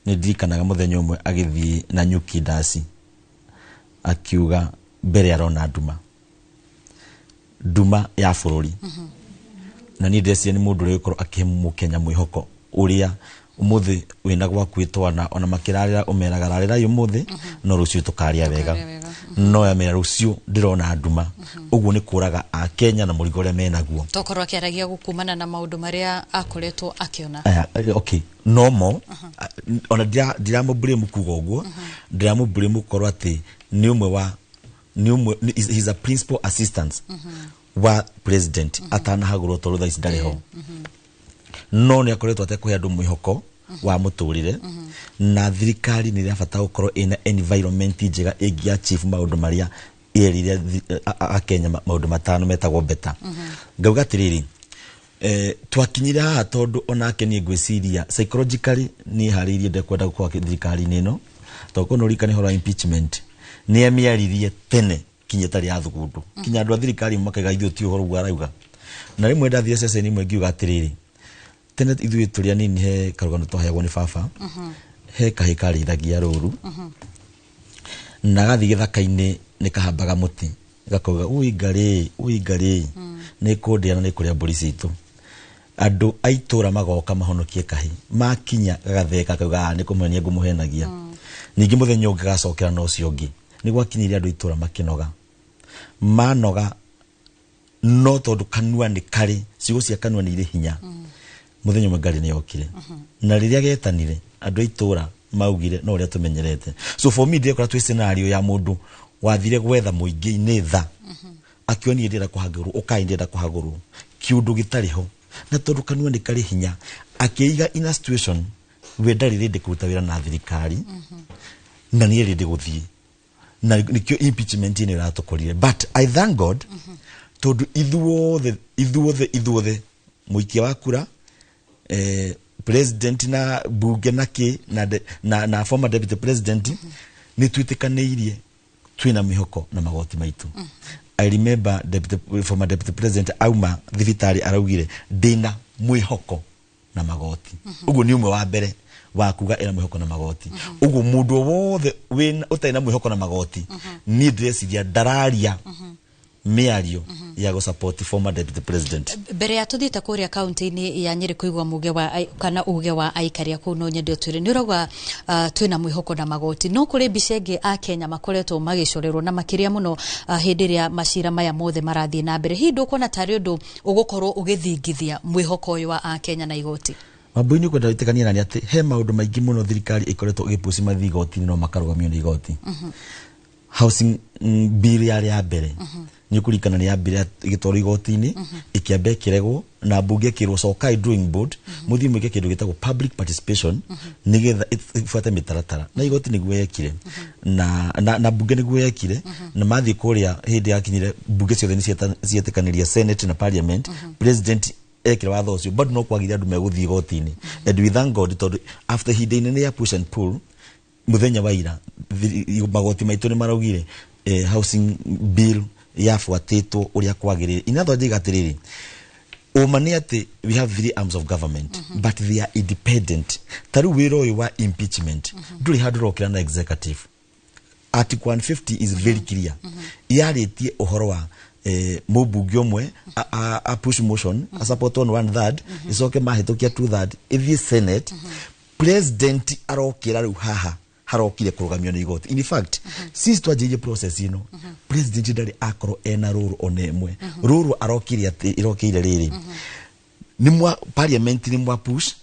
Nĩ ndirikanaga mũthenya ũmwe agĩthiĩ na nyuki ndaci, akiuga mbere arona nduma, nduma ya bũrũri. Na niĩ ndĩreciria nĩ mũndũ ũrĩa ũgĩkorwo akĩhe mũkenya mwĩhoko ũrĩa ũmũthĩ wĩna gwaku twana, ona makĩrarĩra ũmeraga rarĩrai ũmũthĩ, no rũciũ tũkarĩa wega. No yamera rũciũ ndĩrona nduma, ũguo nĩ kũraga akenya na mũrigo ũrĩa menaguo. Tokorwo akĩaragia gũkumana na maũndũ marĩa akoretwo akĩona. Aya, okay, no mo ona ndiramũ kuga ũguo, ndiramũ blame gũkorwo atĩ nĩ ũmwe wa nĩ ũmwe he's a principal assistant. Wa president atanahagũrwo, tondũ thaa ici ndarĩ ho, no nĩ akoretwo atekũhe andũ mwĩhoko wa mũtũrĩre, na thirikari nĩ ĩrabatara gũkorwo ĩna environment njega ĩngĩ achieve maũndũ marĩa ĩrire akenya, maũndũ 5 metagwo beta. Ngauga atĩrĩrĩ, twakinyire haha tondũ onake niĩ ngwĩciria psychologically niĩ harĩirie ndekwenda gũkorwo thirikari-inĩ ĩno, tondũ korwo nĩ ũririkane ũhoro wa impeachment nĩ amĩaririe tene kinya ĩtarĩ ya thugundu, kinya andũ a thirikari makaiga ithuĩ ti ũhoro ũguo arauga. Na rĩmwe ndathire ceceni imwe ngiuga atĩrĩrĩ, tene ithuĩ tũrĩ anini he karũgano twaheagwo nĩ baba, he kahĩ karĩithagia rũru na gathiĩ gĩthaka-inĩ nĩ kahambaga mũtĩ gakauga, "Ui ngarĩ, ui ngarĩ, nĩ kũndĩa na nĩ kũrĩa mbũri citũ." Andũ a itũra magoka mahonokie kahĩ, makinya gagatheka kauga, "Ah, nĩ kũmũhenia ngũmũhenagia." Ningĩ mũthenya ũngĩ gacokera na ũcio ũngĩ nĩ gwakinyire andũ a itũra makĩnoga, manoga, no tondũ kanua nĩ karĩ ciugo cia kanua nĩ irĩ hinya, mũthenya ũmwe ngarĩ nĩ yokire na rĩrĩa getanire andũ a itũra maugire no ũrĩa tũmenyerete. So for me ndĩrekora twĩ scenario ya mũndũ wathire gwetha mũingĩ-inĩ tha akĩonie ndĩrenda kũhagũrwo, ũkai ndĩrenda kũhagũrwo, kĩũndũ gĩtarĩ ho, na tondũ kanua nĩ karĩ hinya akĩiga in a situation we ndarĩ rĩndĩ kũruta wĩra na thirikari na nĩ rĩndĩ gũthiĩ, na nĩkĩo impeachment ĩno ĩratũkorire. But I thank God tondũ ithuothe, ithuothe, ithuothe, mũikia wa kura, president na bunge na kĩ na former deputy president, nĩ twĩtĩkanĩirie twĩna mĩhoko na magoti maitũ. I remember former deputy president auma thibitarĩ araugire, "Ndĩna mwĩhoko na magoti." Ũguo nĩ ũmwe wa mbere wa kuga ĩna mwĩhoko na magoti. Ũguo mũndũ o wothe ũtarĩ na mwĩhoko na magoti, niĩ ndĩreciria ndararia mĩario ya gũ support former deputy president. Mbere ya tuthiĩte kũrĩa kaunti-inĩ ya Nyĩrĩ kũigua muge wa kana uge wa aikari a kũu, no nyende ũtwĩre, nĩ ũrauga twĩna mwĩhoko na magoti, no kũrĩ mbica ĩngĩ a Kenya makoretwo magĩcorerwo na makĩria mũno hĩndĩ ĩrĩa macira maya mothe marathiĩ na mbere. Hihi ndũkuona tarĩ ũndũ ũgũkorwo ũgĩthingithia mwĩhoko ũyũ wa akenya na igoti? Wambui, nĩ kwenda wĩtĩkanie nani atĩ he maũndũ maingĩ mũno thirikari ĩkoretwo ĩgĩpuci mathiĩ igoti-inĩ no makarũgamio nĩ igoti. Housing bill yarĩ ya mbere, nĩ ũkũririkana nĩ yambire ĩgĩtwarwo igoti-inĩ, ĩkĩamba ĩkĩregwo na mbunge ĩkĩrwo cokai drawing board, mũthiĩ mwĩke kĩndũ gĩtagwo public participation nĩgetha ĩbuate mĩtaratara, na igoti nĩguo yekire na mbunge nĩguo yekire, na mathiĩ kũrĩa hĩndĩ yakinyire mbunge ciothe nĩ cietĩkanĩria, senate na parliament, president ekire watho ũcio, bado no kwagire andũ megũthiĩ igoti-inĩ. And we thank God tondũ after ihinda inene ya push and pull, muthenya wa ira magoti maitũ nĩ maraugire housing bill yabuatĩtwo ũrĩa kwagĩrĩire. In other words, njaiga atĩrĩrĩ, ũma nĩ atĩ we have three arms of government, but they are independent. Ta rĩu wĩra ũyũ wa impeachment ndũrĩ handũ ũrokĩra na executive. Article 150 is very clear, yarĩtie ũhoro wa mũmbunge ũmwe a push motion, a support on one third, icoke mahĩtũkia two third ĩthiĩ senate. President arokĩra rĩu haha harokire kũrũgamio nĩ igoti. In fact, since twanjĩrĩirie process ĩno, president ndarĩ akorwo ena rũrũ ona ĩmwe. Rũrũ arokire atĩ ĩrokĩire rĩrĩ nĩ mwa parliament, nĩ mwa push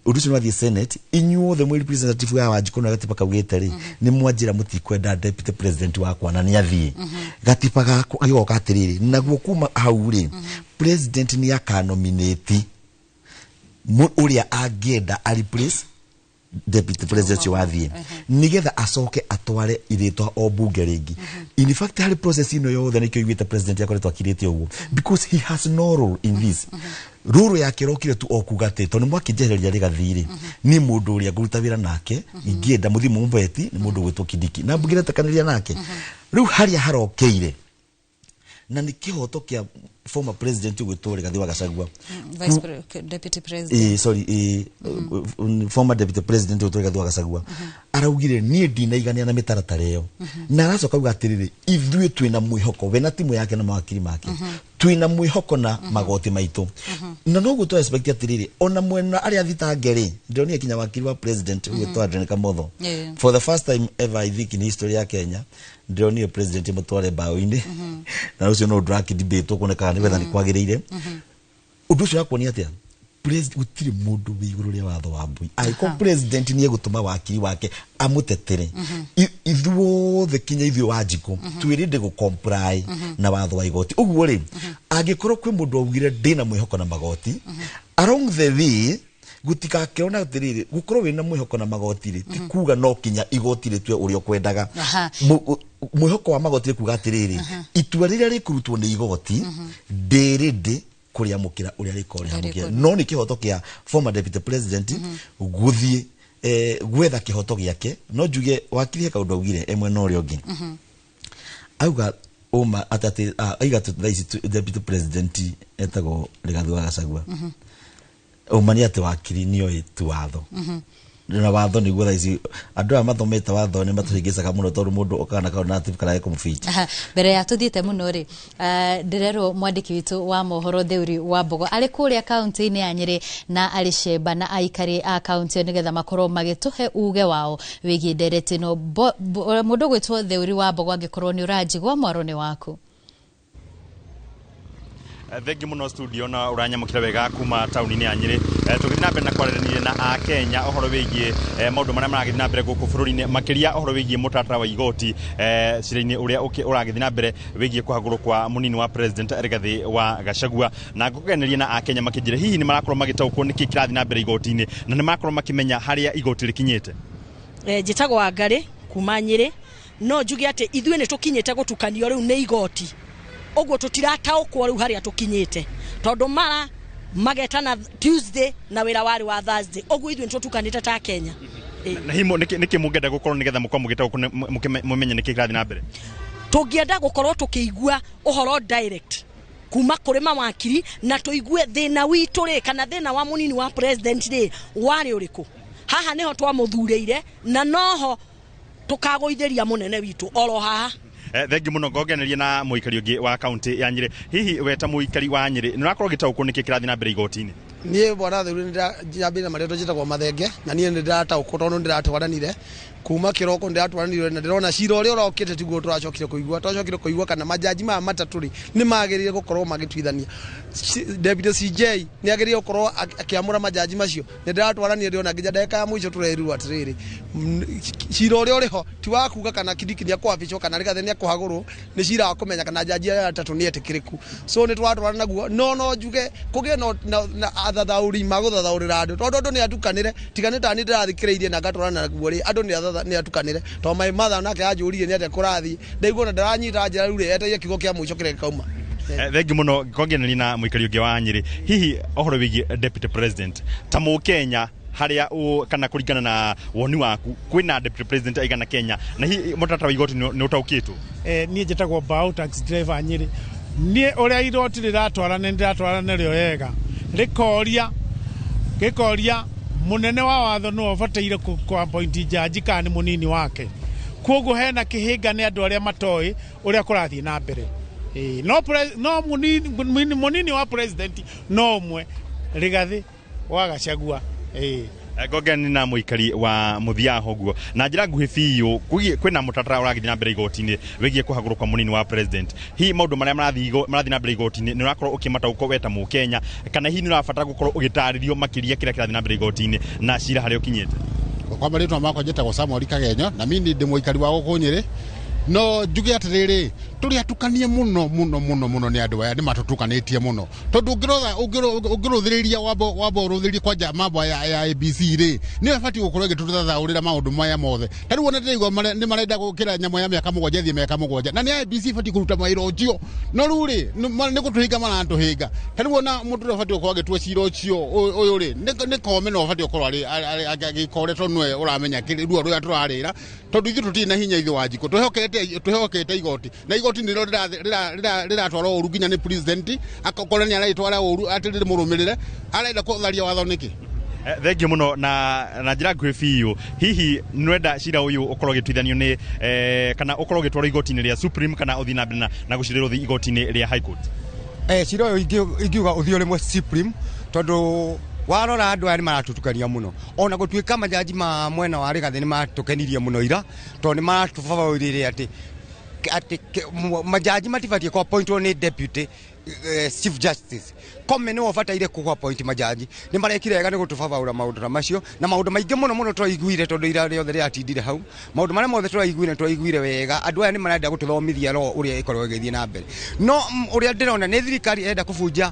ũndũ ũcio, nĩ wathiĩ senate, inyuothe mwĩ representative ya Wanjikũ na gatiba kaugĩte rĩ, nĩ mwanjĩra mũtikwenda deputy president wakwa na nĩ athiĩ gatiba gakwa gĩgoka atĩrĩrĩ, naguo kuma hau rĩ, president nĩ akanominate ũrĩa angĩenda a replace deputy president ũcio wathiĩ, nigetha acoke atware irĩtwa o bunge rĩngĩ. In fact, harĩ process ĩno yothe nĩkĩo iguĩte president akoretwo akirĩte ũguo, because he has no role in this. Rũrũ yake rokire tu o kuga atĩ tondũ mwakĩnjehereria rĩgathi rĩ, niĩ mũndũ ũrĩa ngũruta wĩra nake ingĩenda mũthiĩ mũmũbeti nĩ mũndũ ũgwĩtwo Kindiki na mbunge retĩkanĩria nake. Rĩu harĩa harokeire na nĩ kĩhoto kĩa former president ũgwĩtwo Rigathĩ wa Gachagua. Deputy president. Sorry, former deputy president ũgwĩtwo Rigathĩ wa Gachagua araugire, "Niĩ ndinaiganĩra na mĩtaratara ĩyo," na aracoka auga atĩrĩrĩ, ithuĩ twĩna mwĩhoko, we na timu yake na mawakiri make, twĩna mwĩhoko na magoti maitũ, na noguo tũ expect atĩrĩrĩ, ona mwena arĩa thitange rĩ, ndĩronire kinya wakiri wa president ũgwĩtwo Adrian Kamotho. For the first time ever, I think, in history ya Kenya, ndĩronire president mũtware mbaũ-inĩ, na ũcio no ũndũ ũrakĩdebate kuonekaga nĩ wetha nĩ kwagĩrĩire. Ũndũ ũcio wakuonia atĩa? Gũtirĩ mũndũ wĩ igũrũ rĩa watho wa mbui. Angĩkorwo president nĩ egũtũma wakiri wake amũtetere, ithuothe. Ithuothe kinya ithuĩ Wanjikũ twĩrĩndĩ gũ comply na watho wa igoti. Ũguo rĩ, angĩkorwo kwĩ mũndũ augire ndĩna mwĩhoko na magoti along the way, gutikakĩona atĩrĩrĩ, gũkorwo wĩna mwĩhoko na magoti rĩ, ti kuga no kinya igoti rĩtue ũrĩa ũkwendaga. Mwĩhoko wa magoti nĩ kuga atĩrĩrĩ, itua rĩrĩa rĩkũrutwo nĩ igoti ndĩrĩndĩ kũrĩamũkĩra ũrĩa rĩkorwo rĩamũkĩra, no nĩ kĩhoto kĩa former deputy president gũthiĩ gwetha kĩhoto gĩake. No njuge wakiri he kaũndũ augire e mwena ũrĩa ũngĩ, auga ũma atĩ aiga thaa ici deputy president etagwo Rigathi wa Gachagua. Ũma nĩ atĩ wakiri nĩoĩ tu watho, na watho nĩguo thaa ici andũ aya mathomete watho nĩ matũhĩngĩcaga mũno, tondũ mũndũ okaga na kaũndũ narrative karĩa kũmũbit. Aha, mbere ya tuthiĩte mũno rĩ, ndĩrerwo mwandĩki witũ wa mohoro Theuri wa Mbogo arĩ kũrĩa kaunti-inĩ ya Nyĩrĩ na arĩ cemba na aikari a kaunti ĩyo nĩgetha makorwo magĩtũhe uge wao wĩgiĩ ndereti ĩno. Mũndũ ũgwĩtwo Theuri wa Mbogo, angĩkorwo nĩ ũranjigua, mwaro nĩ waku. Thengi muno studio na uranyamukira wega kuma tauni-inĩ ya Nyĩrĩ. Tũgĩthiĩ na mbere na kwaranĩria na akenya ũhoro wĩgiĩ maũndũ marĩa maragĩthiĩ na mbere gũkũ bũrũri-inĩ, makĩria ũhoro wĩgiĩ mũtaratara wa igoti cira-inĩ ũrĩa ũragĩthiĩ na mbere wĩgiĩ kũhagũrwo kwa mũnini wa president Rigathĩ wa Gachagua. Na ngũkeneria na akenya makĩnjĩra hihi nĩ marakorwo magĩtaũkwo nĩkĩ kĩrathiĩ na mbere igoti-inĩ, na nĩ marakorwo makĩmenya harĩa igoti rĩkinyĩte. Njĩtagwo Wangarĩ kuma Nyĩrĩ. No njuge atĩ ithuĩ nĩ tũkinyĩte gũtukanio rĩu nĩ igoti, ũguo tũtirataũkwo rĩu harĩa tũkinyĩte, tondũ mara magetana Tuesday na wĩra warĩ wa Thursday. Ũguo ithuĩ nĩ tũtukanĩte ta Kenya. Na hihi nĩkĩ mũngĩenda gũkorwo nĩgetha mũkorwo mũgĩtaũkwo mũmenye nĩkĩ kĩrathiĩ na mbere? Tũngĩenda gũkorwo tũkĩigua ũhoro direct kuma kũrĩ mawakiri, na tũigue thĩna witũ rĩ, kana thĩna wa mũnini wa president rĩ, warĩ ũrĩkũ. Haha nĩho twamũthurĩire na noho tũkagũithĩria mũnene witũ oro haha. Thengi muno. Ngongeneria na mũikari ũngĩ wa kaunti ya Nyĩrĩ. Hihi we ta mũikari wa Nyĩrĩ nĩ ũrakorwo ũgĩtaũkwo nĩkĩ kĩrathiĩ na mbere igoti-inĩ? Niĩ bwana Theuri, nĩ na marĩtwa njĩtagwo Mathenge, na niĩ nĩ ndĩrataũkwo tondũ nĩ ndĩratwaranire kuma kĩroko, nĩ ndĩratwaranire na ndĩrona cira ũrĩa ũrokĩte tiguo tũracokire kũigua. Twacokire kũigua kana majaji maya matatũ rĩ, nĩ magĩrĩire gũkorwo magĩtuithania. Deputy CJ nĩ agĩrĩire gũkorwo akĩamũra majaji macio. Nĩ ndĩratwaranire, ndĩrona nginya ndagĩka ya mũico tũrerirwo atĩrĩrĩ, cira ũrĩa ũrĩho ti wa kuga kana Kindiki nĩ akwabicwo kana Rigathĩ nĩ akũhagũrwo, nĩ cira wa kũmenya kana jaji aya atatũ nĩ etĩkĩrĩku. So nĩ tũratwarana naguo, no njuge kũgĩe na athathaũri magũthathaũrĩra andũ, tondũ andũ nĩ atukanĩre. Tiga nĩ tani ndĩrathikĩrĩirie na ngatwarana naguo rĩ, andũ nĩ atukanĩre, tondũ my mother nake anjũririe nĩ atĩa kũrathiĩ, ndaigua na ndaranyita njĩra rĩu rĩ, etereire kiugo kĩa mũico kĩrĩa gĩkauma. Thengi muno. Ngongeneria na mũikari ũngĩ wa Nyĩrĩ. Hihi ũhoro wĩgiĩ deputy president, ta mũkenya harĩa kana kũringana na woni waku, kwĩna deputy president aigana Kenya, na hihi mũtaratara wa igoti nĩ ũtaũkĩtwo? Niĩ njĩtagwo Bao, taxi driver Nyĩrĩ. Niĩ ũrĩa igoti rĩratwarana, nĩ rĩratwarana rĩo wega, rĩkoria gĩkoria mũnene wa watho nĩwe ũbataire kũ appoint jaji kana nĩ mũnini wake. Koguo hena kĩhĩnga nĩ andũ arĩa matoĩ ũrĩa kũrathiĩ na mbere. Ĩĩ, no mũnini wa president no ũmwe, Rigathĩ wa Gachagua. Ĩĩ. Ngongeni na mũikari wa mũthia ũguo na njĩra nguhĩ biũ, kwĩna mũtaratara ũragĩthiĩ na mbere igoti-inĩ wĩgiĩ kũhagũrwo kwa mũnini wa president. Hihi maũndũ marĩa marathiĩ na mbere igoti-inĩ nĩ ũrakorwo ũkĩmataũkwo we ta mũkenya, kana hihi nĩ ũrabatara gũkorwo ũgĩtarĩrio makĩria kĩrĩa kĩrathiĩ na mbere igoti-inĩ na cira harĩa ũkinyĩte? Kwa marĩtwa makwa njĩtagwo Samuel Kagenyo, na mimi ndĩ mũikari wa gũkũ Nyĩrĩ. No njuge atĩrĩrĩ, tũrĩ atukanie mũno mũno mũno mũno nĩ andũ aya, nĩ matũtukanĩtie mũno, tondũ ũngĩrũthĩrĩria wambo ũrũthĩrĩrie kwanja mambo ya ABC rĩ, nĩyo ĩbatiĩ gũkorwo ĩgĩtũthathaũrĩra maũndũ maya mothe. Ta rĩu ona ndĩraigua nĩ marenda gũkĩra nyamũ ya mĩaka 7 ĩthiĩ mĩaka 7, na nĩ IEBC ĩbatiĩ kũruta mawĩra ũcio, no rĩu rĩ, nĩ gũtũhinga maratũhinga. Ta rĩu ona mũndũ ũrĩa ũbatiĩ gũkorwo agĩtua cira ũcio ũyũ rĩ, nĩ Koome, no ũbatiĩ gũkorwo agĩka ũrĩa, tondũ nĩwe ũramenya ruo rũrĩa tũrarĩra, tondũ ithuĩ tũtirĩ na hinya. Ithuĩ Wanjikũ twĩhokete igoti, na igoti nĩrĩo rĩratwara ũru nginya nĩ president akorwo nĩ ararĩtwara ũru atĩ rĩmũrũmĩrĩre, arenda kũtharia watho nĩkĩ? Thengiũ mũno. Na njĩra nguhĩ biũ, hihi nĩwenda cira ũyũ ũkorwo ũgĩtuithanio nĩ kana ũkorwo ũgĩtwarwo igoti-inĩ rĩa Supreme, kana ũthiĩ na mbere na gũcirĩrwo ũthiĩ igoti-inĩ rĩa High Court? Cira ũyũ ingiuga ũthiĩ rĩmwe Supreme, tondũ warora andũ aya nĩ maratutukania mũno. Ona gũtuĩka majaji ma mwena wa Rigathĩ nĩ matũkenirie mũno ira, tondũ nĩ maratũbabaũrĩre atĩ Atĩ majaji matibatiĩ kũ appointwo nĩ deputy chief justice. Kome nĩwe ũbataire kũ appoint majaji. Nĩ marekire wega nĩ gũtũbabaũra maũndũ ta macio na maũndũ maingĩ mũno mũno twaiguire, tondũ ira rĩothe rĩratindire hau, maũndũ marĩa mothe tũraiguire, twaiguire wega. Andũ aya nĩ marenda gũtũthomithia law ũrĩa ĩkorwo ĩgĩthiĩ na mbere, no ũrĩa ndĩrona nĩ thirikari ĩrenda kũbunja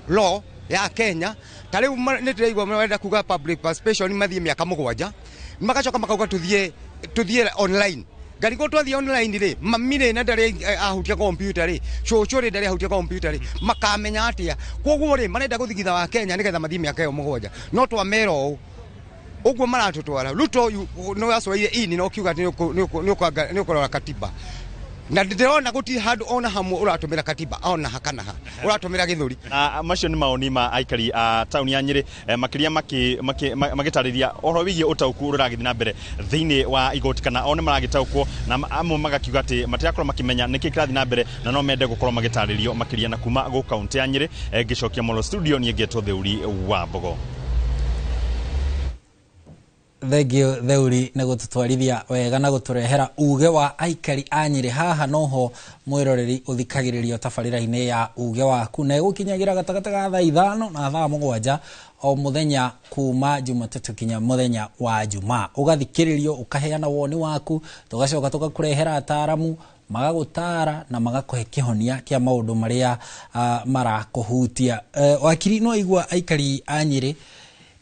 law ya Kenya. Ta rĩu nĩ tũraigua marenda kuga public participation mathiĩ mĩaka 7, magacoka makauga tũthiĩ online. Ngarigwo twathiĩ online rĩ, mami rĩ na ndarĩ ahutia kompiuta rĩ, cũcũ rĩ ndarĩ ahutia kompiuta rĩ, makamenya atĩa? Koguo rĩ, marenda gũthigitha wa Kenya nĩgetha mathiĩ mĩaka ĩyo 7. No twamera ũũ ũguo maratũtwara, Ruto nĩ wacoire ini na ũkiuga atĩ nĩ ũkũrora katiba, na ndĩrona gũtirĩ handũ ona hamwe ũratũmĩra katiba, ona ha kana ha ũratũmĩra gĩthũri. Na macio nĩ mawoni ma aikari a taũni ya Nyĩrĩ, makĩria magĩtarĩria ũhoro wĩgiĩ ũtaũku ũrĩa ũragĩthiĩ na mbere thĩinĩ wa igoti, kana o nĩ maragĩtaũkwo, na amwe magakiuga atĩ matirakorwo makĩmenya nĩkĩ kĩrathiĩ na mbere na no mende gũkorwo magĩtarĩrio makĩria. Na kuma gũkũ kaũntĩ ya Nyĩrĩ, ngĩcokia Molo studio, niĩ ngetwo Theuri wa Mbogo. Thengio Theuri nĩ gũtũtwarithia wega na gũtũrehera uge wa aikari a Nyĩrĩ. Haha noho mwĩroreri ũthikagĩrĩrio tabarĩra-inĩ ya Uge Waku, na ĩgũkinyagĩra gatagatĩ ga thaa 5 na thaa 7 o mũthenya kuma Jumatatũ kinya mũthenya wa Jumaa. Ũgathikĩrĩrio, ũkaheana woni waku, tũgacoka tũgakũrehera ataramu magagũtara na magakũhe kĩhonia kĩa maũndũ marĩa marakũhutia. Wakiri, no igua aikari a Nyĩrĩ,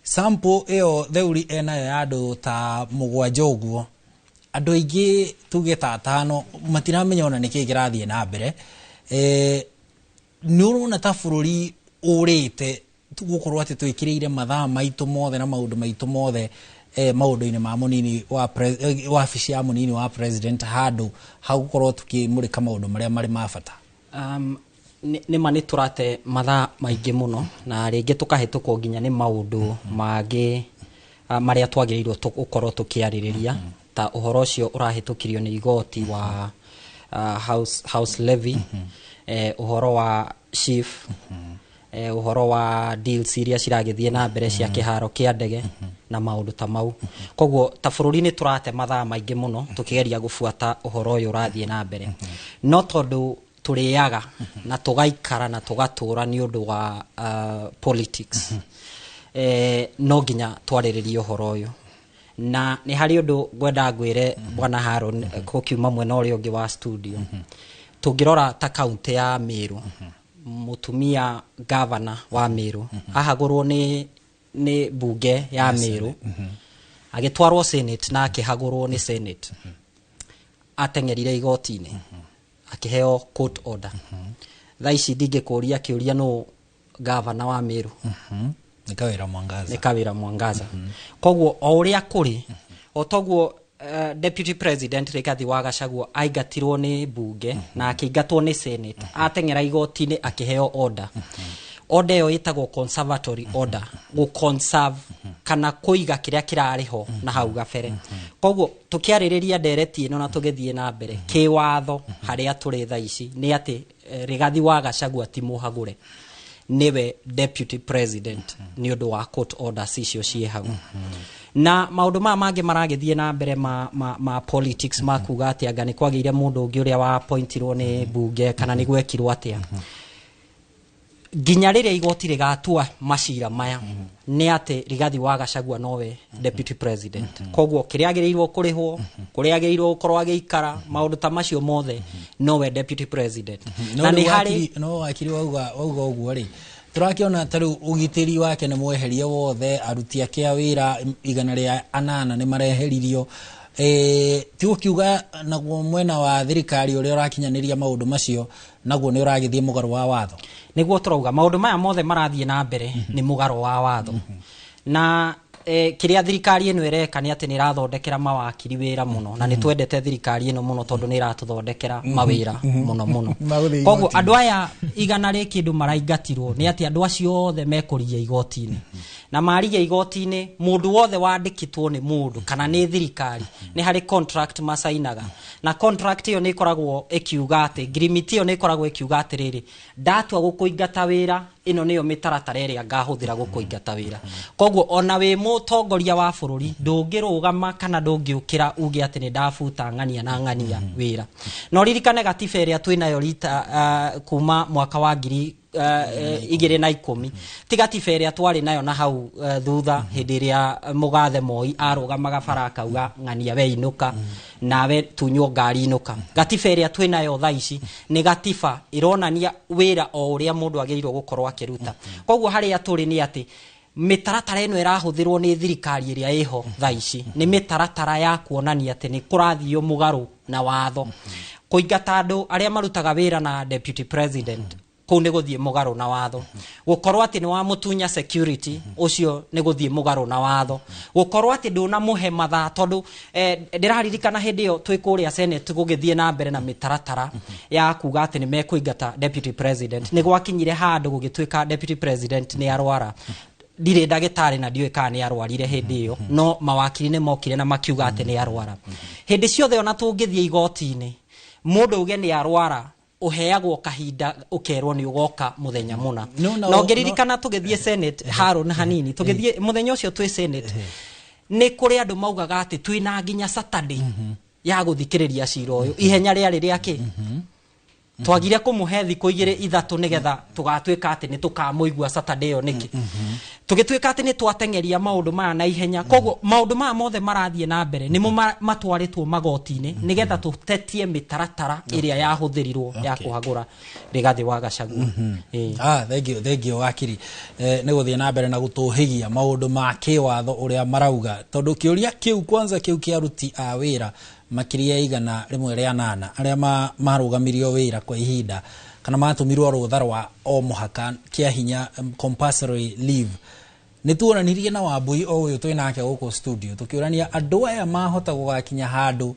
sample ĩyo Theuri enayo ya andũ ta 7 ũguo, andũ aingĩ tuge ta 5 matiramenya ona nĩkĩ kĩrathiĩ na mbere. Nĩ ũrona ta bũrũri ũrĩte gũkorwo atĩ twĩkĩrĩire mathaa maitũ mothe na maũndũ maitũ mothe maũndũ-inĩ ma mũnini wa wabici ya mũnini wa president, handũ ha gũkorwo tũkĩmũrĩka maũndũ marĩa marĩ ma bata? Nĩ ma nĩ tũrate mathaa maingĩ mũno na rĩngĩ tũkahĩtũkwo nginya nĩ maũndũ mangĩ marĩa twagĩrĩirwo gũkorwo tũkĩarĩrĩria, ta ũhoro ũcio ũrahĩtũkirio nĩ igoti wa house levy, ũhoro wa SHIF, ũhoro wa deals iria ciragĩthiĩ na mbere cia kĩharo kĩa ndege na maũndũ ta mau. Koguo ta bũrũri nĩ tũrate mathaa maingĩ mũno tũkĩgeria gũbuata ũhoro ũyũ ũrathiĩ na mbere, no tondũ tũrĩaga na tũgaikara na tũgatũra nĩ ũndũ wa politics, no nginya twarĩrĩrie ũhoro ũyũ. Na nĩ harĩ ũndũ ngwenda ngwĩre bwana Haron, gũkiuma mwena ũrĩa ũngĩ wa studio. Tũngĩrora ta kaunti ya Meru, mũtumia gavana wa Meru ahagũrwo nĩ bunge ya Meru, agĩtwarwo Senate na akĩhagũrwo nĩ Senate, ateng'erire igoti-inĩ akĩheo court order. Thaa ici ndingĩkũria kĩũria nũ gavana wa Meru. Nĩ Kawĩra Mwangaza. Nĩ Kawĩra Mwangaza. Koguo o ũrĩa kũrĩ o toguo deputy president Rigathi wa Gachagua aingatirwo nĩ bunge na akĩingatwo nĩ Senate, ateng'era igoti-inĩ akĩheo order. Order ĩyo ĩtagwo conservatory order, gũ conserve kana kũiga kĩrĩa kĩrarĩ ho na hau gabere. Koguo tũkĩarĩrĩria ndereti ĩno na tũgĩthiĩ na mbere kĩwatho, harĩa tũrĩ thaa ici nĩ atĩ Rigathi wa Gachagua ti mũhagũre nĩwe deputy president nĩ ũndũ wa court orders icio ciĩ hau. Na maũndũ maya mangĩ maragĩthiĩ na mbere ma politics, ma kuga atĩ anga nĩ kwagĩire mũndũ ũngĩ ũrĩa wa appointirwo nĩ bunge kana nĩ gwekirwo atĩa, nginya rĩrĩa igoti rĩgatua macira maya nĩ atĩ Rigathi wa Gachagua nowe deputy president. Koguo kĩrĩa agĩrĩirwo kũrĩhwo, kũrĩa agĩrĩirwo gũkorwo agĩikara, maũndũ ta macio mothe, nowe deputy president. No na rĩu nĩ harĩ no wakiri, wauga ũguo rĩ, tũrakĩona ta rĩu ũgitĩri wake nĩ mweherie wothe, aruti ake a wĩra 108 nĩ mareheririo. Ti gũkiuga naguo mwena wa thirikari ũrĩa ũrakinyanĩria maũndũ macio naguo nĩ ũragĩthiĩ mũgarũ wa watho? Nĩguo tũrauga maũndũ maya mothe marathiĩ na mbere nĩ mũgarũ wa watho. Na kĩrĩa thirikari ĩno ĩreka nĩ atĩ nĩ ĩrathondekera mawakiri wĩra mũno, na nĩ twendete thirikari ĩno mũno tondũ nĩ ĩratũthondekera mawĩra mũno mũno. Magũthiĩ Koguo igoti-inĩ. Andũ aya 100 rĩ kĩndũ maraingatirwo nĩ atĩ andũ acio othe mekũrigia igoti-inĩ, na marigia igoti-inĩ, mũndũ wothe wandĩkĩtwo nĩ mũndũ kana nĩ thirikari, nĩ harĩ contract macainaga, na contract ĩyo nĩ ĩkoragwo ĩkiuga atĩ ngirimiti ĩyo nĩ ĩkoragwo ĩkiuga atĩrĩrĩ, ndatua gũkũingata wĩra. Ĩno nĩyo mĩtaratara ĩrĩa ngahũthĩra gũkũingata wĩra. Koguo ona wĩ mũtongoria wa bũrũri, ndũngĩrũgama kana ndũngĩũkĩra uge atĩ nĩ ndabuta ng'ania na ng'ania wĩra. Na ũririkane gatiba ĩrĩa twĩnayo rita kuma mwaka wa 2010 ti gatiba ĩrĩa twarĩ nayo na hau thutha, hĩndĩ ĩrĩa mũgathe Moi arũgamaga bara akauga, "Ng'ania we inũka, nawe tunywo ngari inũka." Gatiba ĩrĩa twĩnayo thaa ici nĩ gatiba ĩronania wĩra o ũrĩa mũndũ agĩrĩirwo gũkorwo akĩruta. Koguo harĩa tũrĩ nĩ atĩ mĩtaratara ĩno ĩrahũthĩrwo nĩ thirikari ĩrĩa ĩho thaa ici nĩ mĩtaratara ya kuonania atĩ nĩ kũrathio mũgarũ na watho. Kũingata andũ arĩa marutaga wĩra na deputy president, kũu nĩ gũthiĩ mũgarũ na watho. Gũkorwo atĩ nĩ wamũtunya security ũcio, nĩ gũthiĩ mũgarũ na watho. Gũkorwo atĩ ndũnamũhe mathaa, tondũ ndĩraririkana hĩndĩ ĩyo twĩ kũrĩa Senate gũgĩthiĩ na mbere na mĩtaratara ya kuga atĩ nĩ mekũingata deputy president, nĩ gwakinyire handũ gũgĩtuĩka deputy president nĩ arwara. Ndirĩ ndagĩtarĩ na ndiũĩ kana nĩ arwarire hĩndĩ ĩyo, no mawakiri nĩ mokire na makiuga atĩ nĩ arwara. Hĩndĩ ciothe ona tũngĩthiĩ igoti-inĩ, mũndũ uge nĩ arwara, ũheagwo kahinda, ũkerwo nĩ ũgoka mũthenya mũna. No, Na ũngĩririkana tũgĩthiĩ Senate, Haron, hanini, tũgĩthiĩ mũthenya ũcio twĩ Senate, nĩ kũrĩ andũ maugaga atĩ twĩna nginya Saturday ya gũthikĩrĩria cira ũyũ. Ihenya rĩarĩ rĩa kĩ? Twagire kũmũhe thikũ igĩrĩ ithatũ nĩgetha tũgatuĩka atĩ nĩ tũkamũigua Saturday ĩyo nĩkĩ? Tũgĩtuĩka atĩ nĩ twateng'eria maũndũ maya na ihenya. Koguo maũndũ maya mothe marathiĩ na mbere nĩmo matwarĩtwo magoti-inĩ nĩgetha tũtetie mĩtaratara ĩrĩa yahũthĩrirwo ya kũhagũra Rigathĩ wa Gachagua. Ĩĩ. Ah, thank you, thank you wakiri, nĩ gũthiĩ na mbere na gũtũhĩgia maũndũ ma kĩwatho ũrĩa marauga, tondũ kĩũria kĩu kwanza kĩu kĩa aruti a wĩra makĩria ya 108 arĩa marũgamirio wĩra kwa ihinda kana matũmirwo rũtha rwa o mũhaka kĩa hinya, compulsory leave, nĩ tuonanirie na Wambui o ũyũ twĩ nake gũkũ studio, tũkĩũrania andũ aya mahota gũgakinya handũ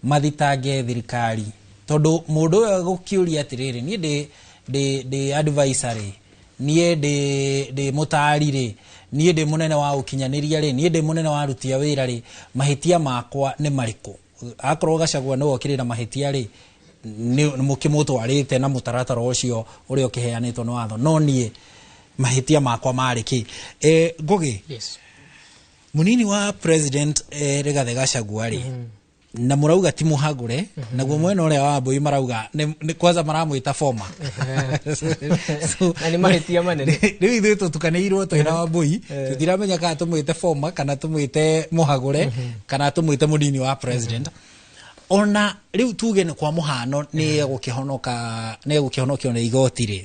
mathitange thirikari, tondũ mũndũ ũyũ agũkĩũria atĩrĩrĩ, niĩ ndĩ advisor rĩ, niĩ ndĩ mũtaari rĩ, niĩ ndĩ mũnene wa ũkinyanĩria rĩ, niĩ ndĩ mũnene wa aruti a wĩra rĩ, mahĩtia makwa nĩ marĩkũ? Akorwo Gachagua nĩwe ũkĩrĩ na mahĩtia rĩ, nĩ mũkĩmũtwarĩte na mũtaratara ũcio ũrĩa ũkĩheanĩtwo nĩ watho, no niĩ mahĩtia makwa marĩ kĩ? Ngũgĩ. Yes. Mũnini wa president, Rigathĩ Gachagua rĩ, na mũrauga ti mũhagũre, naguo mwena ũrĩa wa Wambui marauga nĩ kwanza maramwĩta former. So, Na nĩ mahĩtia manene. Rĩu ithuĩ tũtukanĩirwo twĩna Wambui, tũtiramenya kana tũmwĩte former kana tũmwĩte mũhagũre kana tũmwĩte mũnini wa president. Ona rĩu tuge nĩ kwa mũhano nĩ egũkĩhonoka, nĩ egũkĩhonokio nĩ igoti rĩ,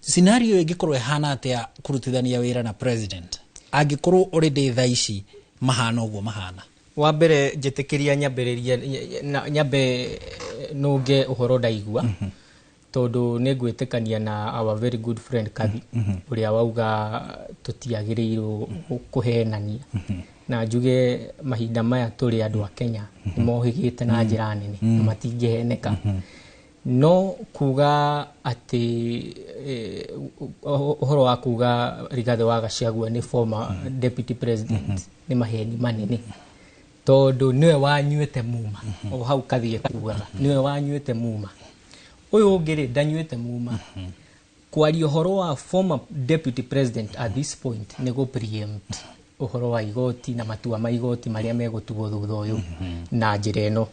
scenario ĩngĩkorwo ĩhana atĩa kũrutithania wĩra na president angĩkorwo already thaa ici mahana ũguo mahana? Wa mbere, njĩtĩkĩria nyambĩrĩrie nyambe nũnge ũhoro ndaigua, tondũ nĩ ngwĩtĩkania na our very good friend Kathi ũrĩa wauga tũtiagĩrĩirwo kũhenania, na njuge mahinda maya tũrĩ andũ a Kenya nĩ mohĩgĩte na njĩra nene na matingĩheneka. No kuga atĩ ũhoro wa kuga Rigathĩ wa Gachagua nĩ former deputy president nĩ maheni manene, tondũ nĩwe wanyuĩte muma o hau. Kathie kugaga nĩwe wanyuĩte muma, ũyũ ũngĩ rĩ ndanyuĩte muma. Kwaria ũhoro wa former deputy president at this point nĩ gũ preempt ũhoro wa igoti na matua ma igoti marĩa megũtuo thutha ũyũ, na njĩra ĩno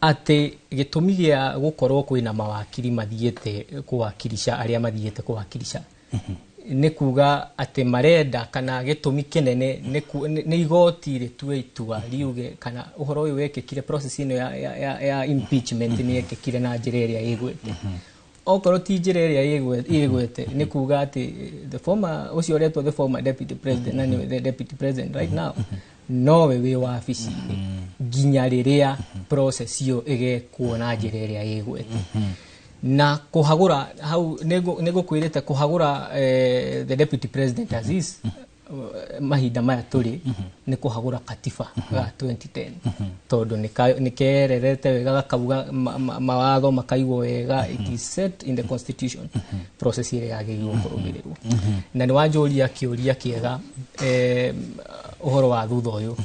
atĩ gĩtũmi gĩa gũkorwo kwĩna mawakiri mathiĩte kũwakirisha, arĩa mathiĩte kũwakirisha, nĩ kuga atĩ marenda kana gĩtũmi kĩnene nĩ igoti rĩtue itua riuge kana ũhoro ũyũ wekĩkire, process ĩno ya impeachment nĩ yekĩkire na njĩra ĩrĩa ĩgwete. Okorwo ti njĩra ĩrĩa ĩgwete, nĩ kuga atĩ the former ũcio ũretwo the former deputy president na nĩwe the deputy president right now, nowe wĩ wabici-inĩ nginya rĩrĩa process ĩyo ĩgekwo na njĩra ĩrĩa ĩgwete. Na kũhagũra hau nĩ ngũkwĩrĩte kũhagũra the deputy president Aziz, mahinda maya tũrĩ nĩ kũhagũra katiba ga 2010, tondũ nĩ kererete wega, gakauga mawatho makaigwo wega, it is set in the constitution process ĩrĩa yagĩrĩirwo kũrũmĩrĩrwo. Na nĩ wanjũria kĩũria kĩega, ũhoro wa thutha ũyũ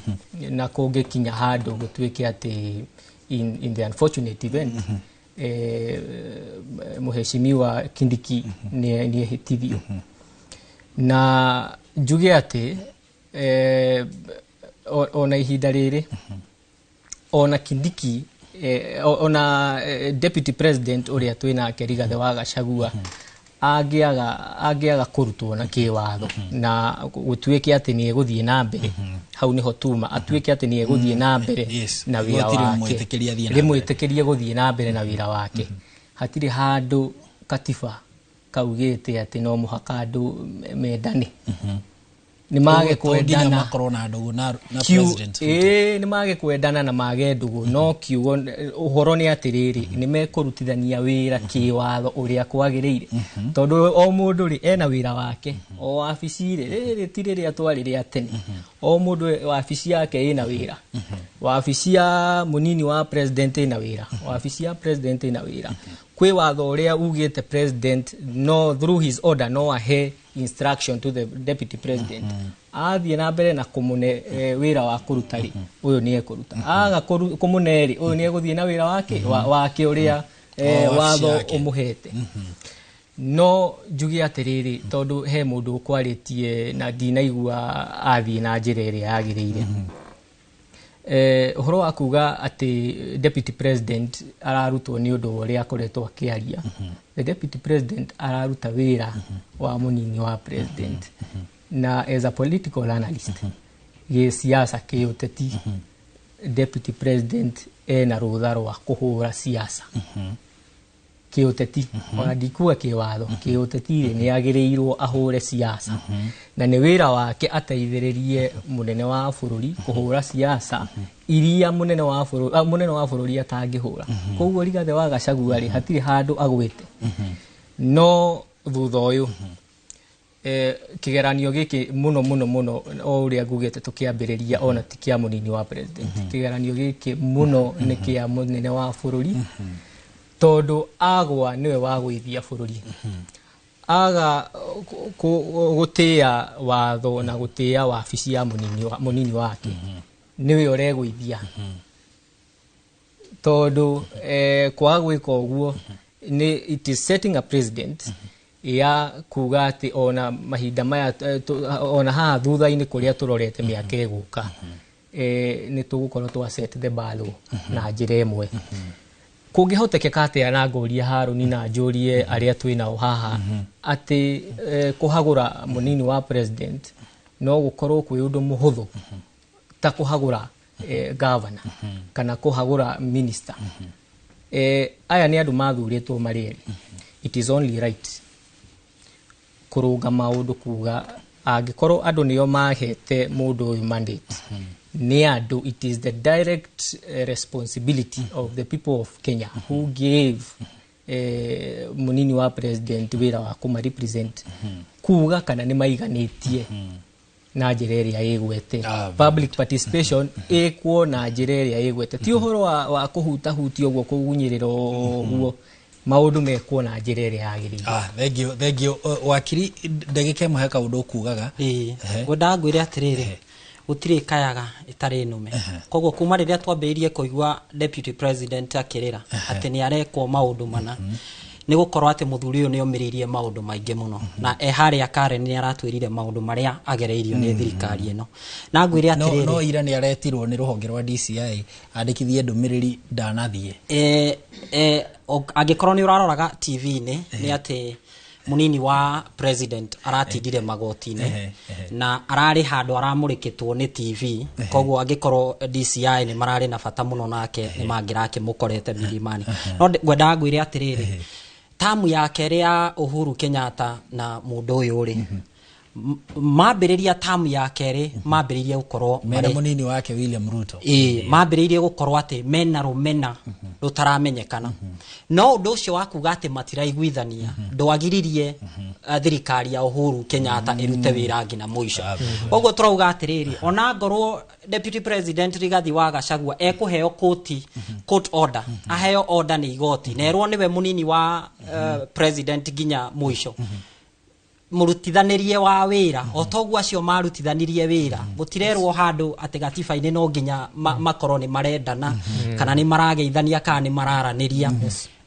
na kũngĩkinya handũ gũtuĩke atĩ in the unfortunate event Mheshimiwa Kindiki nĩ ehĩtithio. Na njuge atĩ ona ihinda rĩrĩ, ona Kindiki, ona deputy president ũrĩa twĩnake Rigathĩ wa Gachagua angĩaga kũrutwo na kĩwatho na gũtuĩke atĩ nĩ egũthiĩ na mbere, hau nĩho tuma atuĩke atĩ nĩ egũthiĩ na mbere na wĩra Igoti wake, rĩmwĩtĩkĩrie athiĩ na mbere. Rĩmwĩtĩkĩrie gũthiĩ na mbere na wĩra wake, hatirĩ handũ katiba kaugĩte atĩ no mũhaka andũ mendane. Nĩ mage Ũguo to nginya kwendana makorwo na ndũgũ na president. Ĩĩ, nĩ mage kwendana na mage ndũgũ, no kiugo ũhoro nĩ atĩrĩrĩ, nĩ mekũrutithania wĩra kĩwatho ũrĩa kwagĩrĩire, tondũ o mũndũ rĩ ena wĩra wake o wabici rĩ, rĩrĩ ti rĩrĩa twarĩ rĩa tene. O mũndũ wabici yake ĩna wĩra. Wabici ya mũnini wa president ĩna wĩra, wabici ya president ĩna wĩra. Kwĩ watho ũrĩa ugĩte president no through his order no ahe instruction to the deputy president athiĩ na mbere na kũmũne wĩra wa kũruta rĩ, ũyũ nĩ ekũruta. Aga kũmũne rĩ, ũyũ nĩ egũthiĩ na wĩra wake wake ũrĩa O wabici watho yake. ũmũhete. No njuge atĩrĩrĩ, tondũ he mũndũ ũkwarĩtie na ndinaigua athiĩ na njĩra ĩrĩa yagĩrĩire, ũhoro wa kuga atĩ deputy president ararutwo nĩ ũndũ wa ũrĩa akoretwo akĩaria. The deputy president araruta wĩra wa mũnini wa president, na as a political analyst, gĩsiasa, kĩũteti, deputy president ena rũtha rwa kũhũra siasa kĩũteti. Ona ndikuga kĩwatho, kĩũteti rĩ, nĩ agĩrĩirwo ahũre siasa, na nĩ wĩra wake ateithĩrĩrie mũnene wa bũrũri kũhũra siasa iria mũnene wa bũrũri atangĩhũra. Koguo Rigathĩ wa Gachagua rĩ, hatirĩ handũ agwĩte. No thutha ũyũ, kĩgeranio gĩkĩ mũno mũno mũno, o ũrĩa ngugĩte tũkĩambĩrĩria, ona ti kĩa mũnini wa president, kĩgeranio gĩkĩ mũno nĩ kĩa mũnene wa bũrũri, tondũ agwa nĩwe wagũithia bũrũri. Aga gũtĩĩa watho na gũtĩĩa wabici ya mũnini wake, nĩwe ũregũithia, tondũ kwaga gwĩka ũguo nĩ it is setting a president ya kuga atĩ ona mahinda maya, ona haha thutha-inĩ kũrĩa tũrorete mĩaka ĩgũka, nĩ tũgũkorwo twa set the bar low na njĩra ĩmwe. Kũngĩhotekeka atĩa, na ngũrie Harũni na njũrie arĩa twĩ nao haha, atĩ kũhagũra mũnini wa president no gũkorwo kwĩ ũndũ mũhũthũ ta kũhagũra governor kana kũhagũra minister? Aya nĩ andũ mathurĩtwo marĩ erĩ. It is only right kũrũnga maũndũ, kuga angĩkorwo andũ nĩo mahete mũndũ ũyũ mandate, nĩ andũ, it is the direct responsibility of the people of Kenya who gave mũnini wa president wĩra wa kũma represent, kuga kana nĩ maiganĩtie na njĩra ĩrĩa ĩgwete. Public participation ĩkwo na njĩra ĩrĩa ĩgwete, ti ũhoro wa kũhutahutia ũguo, kũgunyĩrĩra ũguo. Maũndũ mekwo na njĩra ĩrĩa yagĩrĩire. Ah, thank you, thank you. Wakiri, ndagĩka ĩmwe he kaũndũ ũkugaga. Ĩĩ, ngwendaga ngwĩre atĩrĩrĩ, gũtirĩ kayaga ĩtarĩ nũme. Koguo kuma rĩrĩa twambĩrĩirie kũigua deputy president akĩrĩra atĩ nĩ arekwo maũndũ mana, nĩ gũkorwo atĩ mũthuri ũyũ nĩ omĩrĩirie maũndũ maingĩ mũno, na e harĩa Karen nĩ aratwĩrire maũndũ marĩa agereirio nĩ thirikari ĩno. Na ngwĩre No, atĩrĩrĩ, no ira nĩ aretirwo nĩ rũhonge rwa DCI andĩkithie ndũmĩrĩri, ndanathiĩ. Angĩkorwo nĩ ũraroraga TV-inĩ, nĩ atĩ mũnini wa president aratindire magoti-inĩ na ararĩ handũ aramũrĩkĩtwo nĩ TV. Koguo angĩkorwo DCI nĩ mararĩ na bata mũno nake, nĩ mangĩrakĩmũkorete Milimani. No ngwendaga ngwĩre atĩrĩrĩ, tamu ya kerĩ ya Uhuru Kenyatta na mũndũ ũyũ rĩ, mambĩrĩria tamu ya kerĩ mambĩrĩirie gũkorwo mena mũnini wake William Ruto. Ĩĩ, mambĩrĩirie gũkorwo atĩ mena rũmena rũtaramenyekana, no ũndũ ũcio wa kuga atĩ matiraiguithania ndwagiririe thirikari ya Uhuru Kenyatta ĩrute wĩra nginya mũico. Koguo tũrauga atĩrĩrĩ, ona ngorwo deputy president Rigathi wa Gachagua ekũheo court order, aheo order nĩ igoti na erwo nĩwe mũnini wa president nginya mũico, mũrutithanĩrie wa wĩra o toguo acio marutithanirie wĩra, gũtirerwo handũ atĩ gatiba-inĩ no nginya makorwo nĩ marendana kana nĩ marageithania kana nĩ mararanĩria.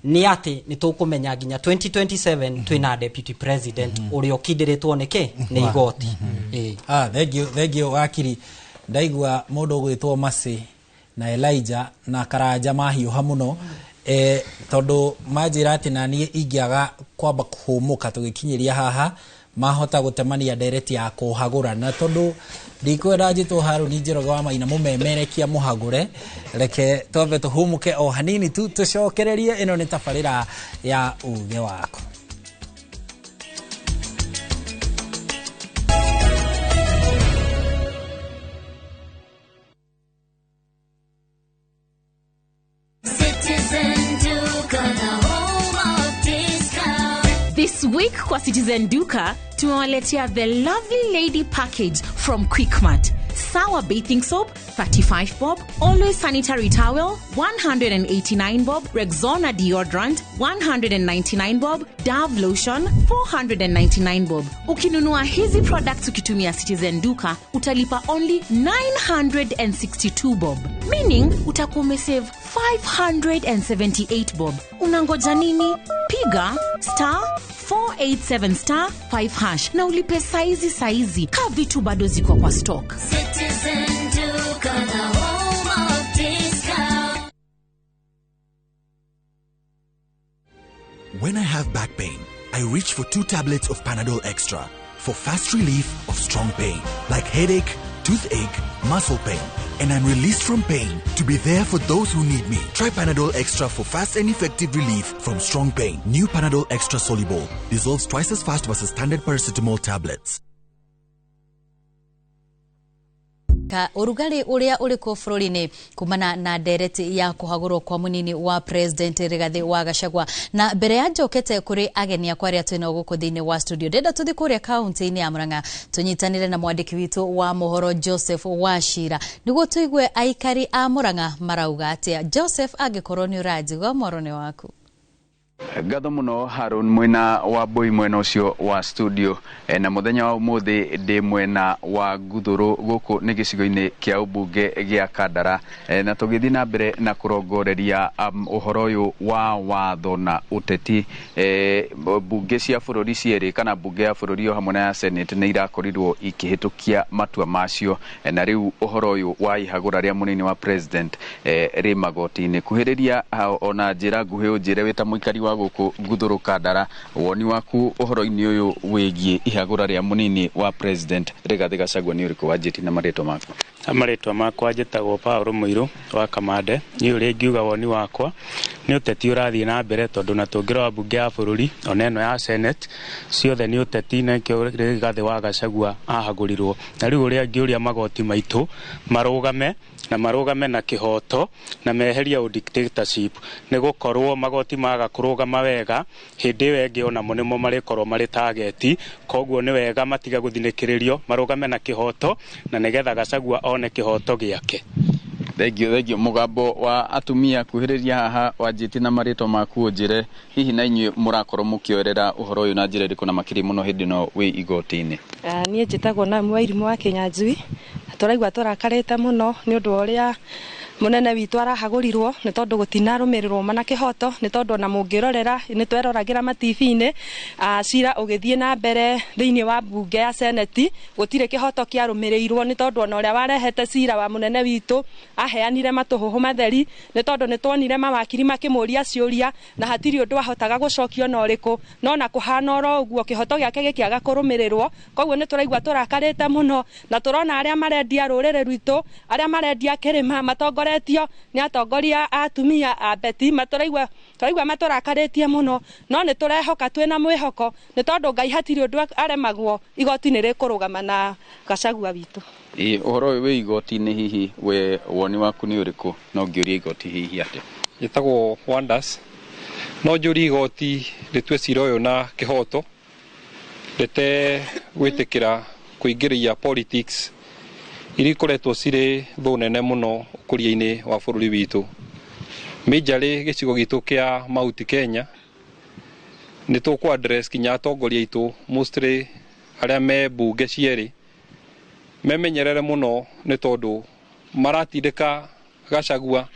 Nĩ atĩ nĩ tũkũmenya nginya 2027 twĩna deputy president ũrĩa ũkindĩrĩtwo nĩ kĩ nĩ igoti. Ĩĩ. Ah, thank you, thank you wakiri. Ndaigua mũndũ ũgwĩtwo Mercy na Elijah na Karanja mahiũha mũno, tondũ manjĩra atĩ naniĩ ingĩaga kwamba kũhũmũka tũgĩkinyĩria haha mahota gũtemania ndereti ya kũhagũra, na tondũ ndikwenda njĩtwo Harũni Njoroge wa Maina mũmemerekia mũhagũre, reke twambe tũhũmũke o hanini tu tũcokererie. Ĩno nĩ tabarĩra ya uge waku. Citizen Duka, the home of discount. This week kwa Citizen Duka tumewaletea the Lovely Lady package from Quickmart. Sour bathing soap 35 bob, Always sanitary towel 189 bob, Rexona deodorant 199 bob, Dove lotion 499 bob. Ukinunua hizi products ukitumia Citizen Duka utalipa only 962 bob, meaning utakuwa umesave 578 bob. Unangoja nini? Piga *487*5# na ulipe saizi saizi, ka vitu bado ziko kwa stock. Citizen Duka, the home of discount. When I have back pain, I reach for 2 tablets of Panadol Extra for fast relief of strong pain, like headache, toothache, muscle pain, and I'm released from pain to be there for those who need me. Try Panadol Extra for fast and effective relief from strong pain. New Panadol Extra Soluble dissolves twice as fast versus standard paracetamol tablets. Ka ũrugarĩ ũrĩa ũrĩ kuo bũrũri-inĩ kumana na ndereti ya kũhagũrwo kwa mũnini wa president Rigathĩ wa Gachagua. Na mbere ya njokete kũrĩ ageni akwa arĩa twĩnao gũkũ thĩinĩ wa studio, ndĩrenda tũthiĩ kũrĩa kaunti-inĩ ya Murang'a tũnyitanĩre na mwandĩki witũ wa mohoro Joseph Wachira nĩguo tũigue aikari a Murang'a marauga atĩa. Joseph, angĩkorwo nĩ ũranjigua, mwaro nĩ waku. Ngatho muno Harun, mwena wa Mbui, mwena ũcio wa studio, na mũthenya wa ũmũthĩ ndĩ mwena wa Nguthũrũ, gũkũ nĩ gĩcigo-inĩ kĩa ũmbunge gĩa Kandara, na tũgĩthiĩ na mbere na kũrongoreria ũhoro ũyũ wa watho na ũteti. Mbunge cia bũrũri cierĩ kana mbunge ya bũrũri o hamwe na ya Senate nĩ irakorirwo ikĩhĩtũkia matua macio, na rĩu ũhoro ũyũ wa ihagũra rĩa mũnini wa president rĩ magoti-inĩ. Kuhĩrĩria ona njĩra nguhĩ, ũnjĩre wĩ ta mũikari wa gũkũ Nguthũrũ Kandara, woni waku ũhoro-inĩ ũyũ wĩgiĩ ihagũra rĩa mũnini wa president Rigathĩ Gachagua nĩ ũrĩkũ? Wanjĩtie na marĩtwa maku. Marĩtwa makwa njĩtagwo Paul Mũirũ wa Kamande. Niĩ ũrĩa ingiuga woni wakwa nĩ ũteti ũrathiĩ na mbere, tondũ na tũngĩrora mbunge ya bũrũri ona ĩno ya Senate ciothe nĩ ũteti, na nĩkĩo Rigathĩ wa Gachagua ahagũrirwo. Na rĩu ũrĩa ngĩũria magoti maitũ marũgame na marũgame na kĩhoto na meherie dictatorship, nĩ gũkorwo magoti maga kũrũgama wega hĩndĩ ĩyo ĩngĩ onamo nĩmo marĩkorwo marĩ target. Koguo nĩ wega matige gũthinĩkĩrĩrio, marũgame na kĩhoto na nĩgetha Gachagua one kĩhoto gĩake. Thank you, thank you. Mũgambo wa atumia, kuhĩrĩria haha wanjĩtie na marĩtwa maku, ũnjĩre hihi na inyuĩ mũrakorwo mũkĩoerera ũhoro ũyũ na njĩra ĩrĩkũ, na makĩria mũno hĩndĩ ĩno wĩ igoti-inĩ. Niĩ njĩtagwo Naomi Wairimũ wa Kĩnyanjui. Tũraigua tũrakarĩte mũno nĩ ũndũ wa ũrĩa mũnene witũ arahagũrirwo, nĩ tondũ gũtinarũmĩrĩrwo mana kĩhoto, nĩ tondũ ona mũngĩrorera nĩ tweroragĩra matibi-inĩ, cira ũgĩthiĩ na mbere thĩinĩ wa mbunge ya Senate, gũtirĩ kĩhoto kĩarũmĩrĩirwo, nĩ tondũ ona ũrĩa warehete cira wa mũnene witũ aheanire matũhũhũ matheri, nĩ tondũ nĩ tuonire mawakiri makĩmũria ciũria na hatirĩ ũndũ ahotaga gũcokia ona ũrĩkũ, no na kũhana oro ũguo kĩhoto gĩake gĩkĩaga kũrũmĩrĩrwo. Koguo nĩ tũraigua tũrakarĩte mũno na tũrona arĩa marendia rũrĩrĩ rwitũ, arĩa marendia kĩrĩma matongoretio nĩ atongoria a atumia a beti, matũraigua tũraigua matũrakarĩtie mũno, no nĩ tũrehoka twĩna mwĩhoko nĩ tondũ Ngai hatirĩ ũndũ aremagwo, igoti nĩ rĩkũrũgama na Gachagua witũ. Ĩ ũhoro ũyũ wĩ igoti-inĩ, hihi we woni waku nĩ ũrĩkũ? No ngĩũria igoti hihi atĩa? Njĩtagwo Wonders. No njũrie igoti rĩtue cira ũyũ na kĩhoto, rĩte gwĩtĩkĩra kũingĩria politics iria ikoretwo cirĩ thũ nene mũno ũkũria-inĩ wa bũrũri witũ. Majorly gĩcigo gitũ kĩa Mount Kenya nĩ tũkũ address kinya atongoria aitũ mostly arĩa me mbunge cierĩ memenyerere mũno, nĩ tondũ maratindĩka Gachagua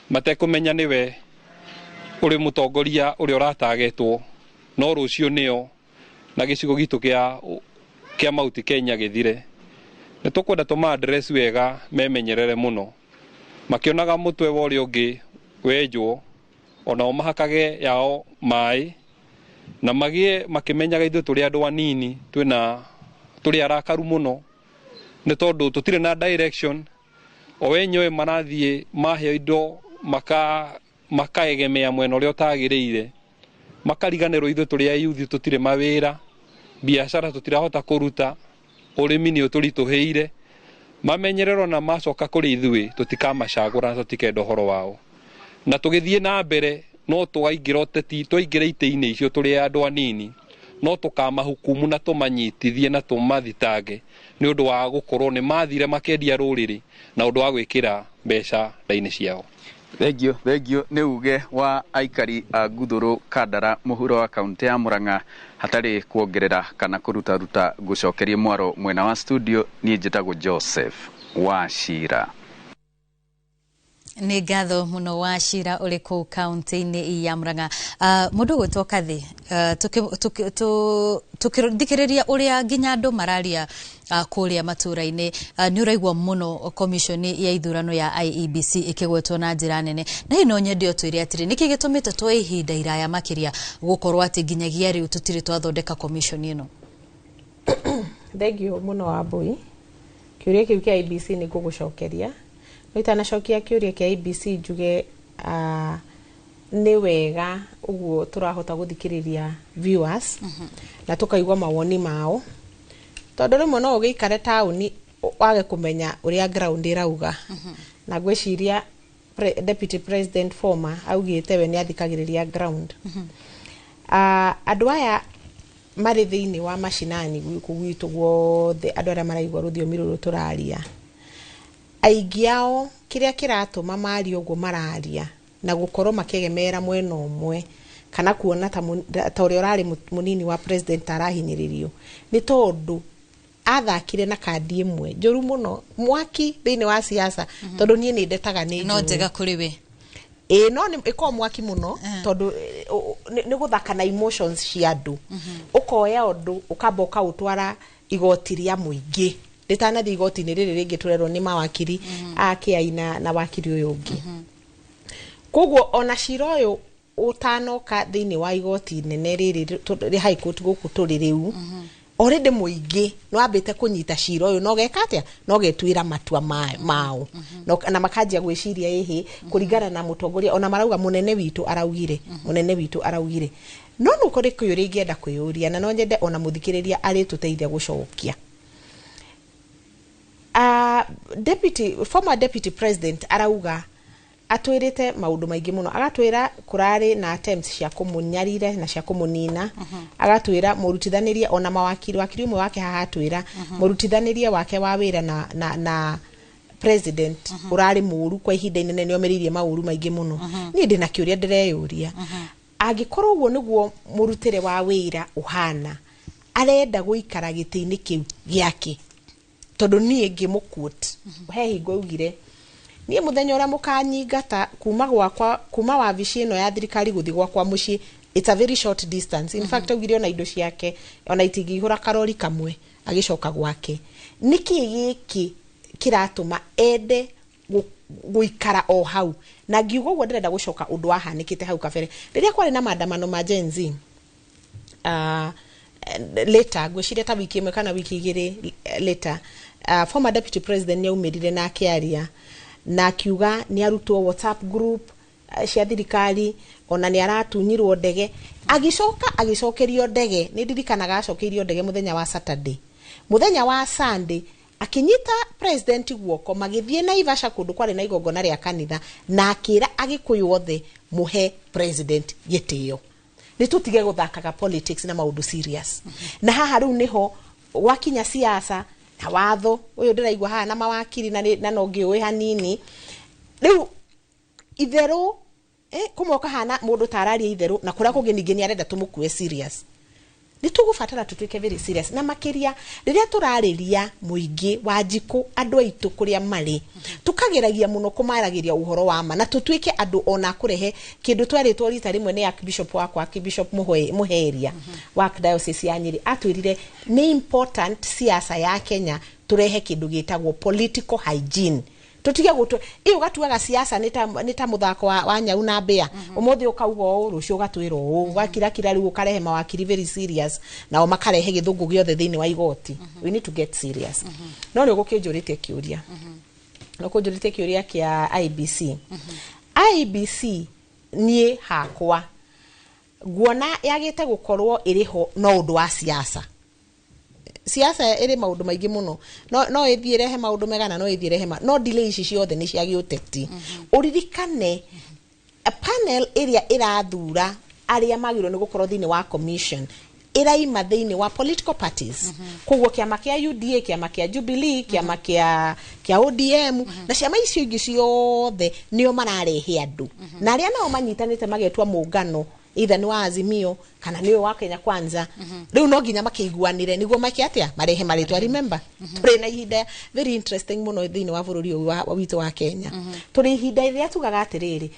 matekũmenya nĩwe Ũrĩ mũtongoria ũrĩa ũratagetwo no rũciũ nĩo na gĩcigo gitũ kĩa Mount Kenya gĩthire. Nĩ tũkwenda tũma address wega memenyerere mũno makĩonaga mũtwe wa ũrĩa ũngĩ wenjwo, onao mahakage yao maĩ na magĩe makĩmenyaga ithuĩ tũrĩ andũ anini twĩna tũrĩ arakaru mũno nĩ tondũ tũtirĩ na direction. O enyewe marathiĩ maheo indo makaegemea mwena ũrĩa ũtagĩrĩire, makariganĩrwo ithuĩ tũrĩ a youth tũtirĩ mawĩra, biacara tũtirahota kũruta, ũrĩmi nĩ ũtũritũhĩire. Mamenyererwo na macoka kũrĩ ithuĩ tũtikamacagũra na tũtikenda ũhoro wao. Na tũgĩthiĩ na mbere no twaingĩra ũteti, twaingĩra itĩ-inĩ icio tũrĩ andũ anini, no tũkamahukumu na tũmanyitithie na tũmathitange nĩ ũndũ wa gũkorwo nĩ mathire makendia rũrĩrĩ na ũndũ wa gwĩkĩra mbeca nda-inĩ ciao. Thengio, thengio nĩ uge wa aikari a Nguthũrũ Kandara mũhuro wa kaunti ya Murang'a. Hatarĩ kuongerera kana kũrutaruta ngũcokerie mwaro mwena wa studio. Niĩ njĩtagwo Joseph Wachira. Nĩ ngatho mũno Wachira ũrĩ kũu kaunti-inĩ ya Murang'a. Mũndũ gwĩtwo Kathi, tũkĩthikĩrĩria ũrĩa nginya andũ mararia kũrĩa matũra-inĩ, nĩ ũraigua mũno commission ya ithurano ya IEBC ĩkĩgwetwo na njĩra nene, na hihi no nyende ũtwĩre atĩrĩ, nĩkĩ gĩtũmĩte tuoe ihinda iraya makĩria gũkorwo atĩ nginyagia rĩu tũtirĩ twathondeka commission ĩno? Thengio mũno Wambui. Kĩũria kĩu kĩa IEBC nĩ ngũgũcokeria, no itanacokia kĩũria kĩa IEBC njuge nĩ wega ũguo tũrahota gũthikĩrĩria viewers na tũkaigua mawoni mao, tondũ rĩmwe no ũgĩikare taũni wage kũmenya ũrĩa ground ĩrauga. Na ngwĩciria deputy president former augĩte we nĩ athikagĩrĩria ground. Andũ aya marĩ thĩinĩ wa macinani gũkũ gwitũ guothe, andũ arĩa maraigua rũthiomi rũrũ tũraria, aingĩ ao kĩrĩa kĩratũma marie ũguo mararia na gũkorwo makĩegemera mwena ũmwe kana kuona ta ũrĩa ũrarĩ mũnini wa president arahinyĩrĩrio nĩ tondũ athakire na kandi ĩmwe njũru mũno mwaki thĩinĩ wa siasa. Tondũ niĩ nĩ ndetaga nĩ no njega kũrĩ we. Ĩĩ, no ĩkoragwo mwaki mũno tondũ nĩ gũthaka na emotions cia andũ. Ũkoya ũndũ ũkamba ũkaũtwara igoti rĩa mũingĩ, rĩtanathiĩ igoti-inĩ rĩrĩ rĩngĩ tũrerwo nĩ mawakiri a KI na wakiri ũyũ ũngĩ. Koguo ona cira ũyũ ũtanoka thĩinĩ wa igoti nene rĩrĩ rĩ High Court gũkũ tũrĩ rĩu, already mũingĩ nĩ wambĩte kũnyita cira ũyũ no geka atĩa, no getuĩra matua mao na makanjia gwĩciria ĩhĩ kũringana na mũtongoria. Ona marauga mũnene witũ araugire, mũnene witũ araugire. No nĩ kũrĩ kĩũria ingĩenda kwĩyũria na no nyende ona mũthikĩrĩria arĩtũteithia gũcokia. Former deputy president arauga atwĩrĩte maũndũ maingĩ mũno, agatwĩra kũrarĩ na attempts cia kũmũnyarira na cia kũmũnina, agatwĩra mũrutithanĩrie ona mawakiri, wakiri ũmwe wake haha atwĩra mũrutithanĩrie wake wa wĩra na president ũrarĩ mũru kwa ihinda inene, nĩ omĩrĩirie maũru maingĩ mũno. Niĩ ndĩna kĩũria ndĩreyũria, angĩkorwo ũguo nĩguo mũrutĩre wa wĩra ũhana, arenda gũikara gĩtĩ-inĩ kĩu gĩake? Tondũ niĩ ngĩmũquote he hingo augire, niĩ mũthenya ũrĩa mũkanyingata kuma gwakwa, kuma wabici ĩno ya thirikari gũthiĩ gwakwa mũciĩ, it's a very short distance. In fact augire ona indo ciake ona itingĩihũra karori kamwe agĩcoka gwake. Nĩkĩ gĩkĩ kĩratũma ende gũikara o hau? Na ngiuga ũguo ndĩrenda gũcoka ũndũ wahanĩkĩte hau kabere rĩrĩa kwarĩ na maandamano ma Gen Z. Later ngwĩciria ta wiki ĩmwe kana wiki igĩrĩ later, former deputy president nĩ aumĩrire na akĩaria na akiuga nĩ arutwo WhatsApp group cia thirikari, ona nĩ aratunyirwo ndege, agĩcoka agĩcokerio ndege. Nĩ ndirikanaga acokeirio ndege mũthenya wa Saturday, mũthenya wa Sunday akinyita president guoko magĩthiĩ Naivasha kũndũ kwarĩ na igongona rĩa kanitha, na akĩra Agĩkũyũ othe mũhe president gĩtĩo, nĩ tũtige gũthakaga politics na maũndũ serious. Na haha rĩu nĩho gwakinya siasa na watho ũyũ ndĩraigua haha na mawakiri na no ngĩũĩ hanini rĩu itherũ, kũmwe ũkahana mũndũ ta araria itherũ na kũrĩa kũngĩ ningĩ nĩ arenda tũmũkue serious. Nĩ tũgũbatara tũtuĩke very serious, na makĩria rĩrĩa tũrarĩria mũingĩ wa njikũ, andũ aitũ kũrĩa marĩ, tũkageragia mũno kũmaragĩria ũhoro wa ma, na tũtuĩke andũ ona kũrehe kĩndũ twerĩtwo rita rĩmwe nĩ Archbishop wakwa, Archbishop Mũheria wa Diocese ya Nyĩrĩ, atwĩrire nĩ important siasa ya Kenya tũrehe kĩndũ gĩtagwo political hygiene. Tũtige gũtũ ĩ ũgatuaga siasa nĩ ta mũthako wa nyau na mbĩa. Ũmũthĩ ũkauga ũũ, rũciũ ũgatwĩra ũũ, ũgakirakira, rĩu ũkarehe mawakiri very serious, nao makarehe gĩthũngũ gĩothe thĩinĩ wa igoti. We need to get serious. No nĩ ũgũkĩnjũrĩtie kĩũria, no kũnjũrĩtie kĩũria kĩa IEBC. IEBC niĩ hakwa nguona yagĩte gũkorwo ĩrĩ ho no ũndũ wa siasa. Siasa ĩrĩ maũndũ maingĩ mũno, no ĩthiĩ ĩrehe maũndũ mega na no ĩthiĩ ĩrehe no delay ici ciothe nĩ cia gĩũteti. Ũririkane a panel ĩrĩa ĩrathura arĩa magĩrĩirwo nĩ gũkorwo thĩinĩ wa commission ĩraima thĩinĩ wa political parties. Koguo kĩama kĩa UDA, kĩama kĩa Jubilee, kĩama kĩa ODM na ciama icio ingĩ ciothe nĩo mararehe andũ, na arĩa nao manyitanĩte magetua mũngano, either nĩ wa Azimio kana nĩ ũyũ wa Kenya Kwanza. Rĩu no nginya makĩiguanĩre nĩguo make atĩa marehe marĩtwa. Remember, tũrĩ na ihinda very interesting mũno thĩinĩ wa bũrũri ũyũ wa witũ wa Kenya. Tũrĩ ihinda rĩrĩa tugaga atĩrĩrĩ,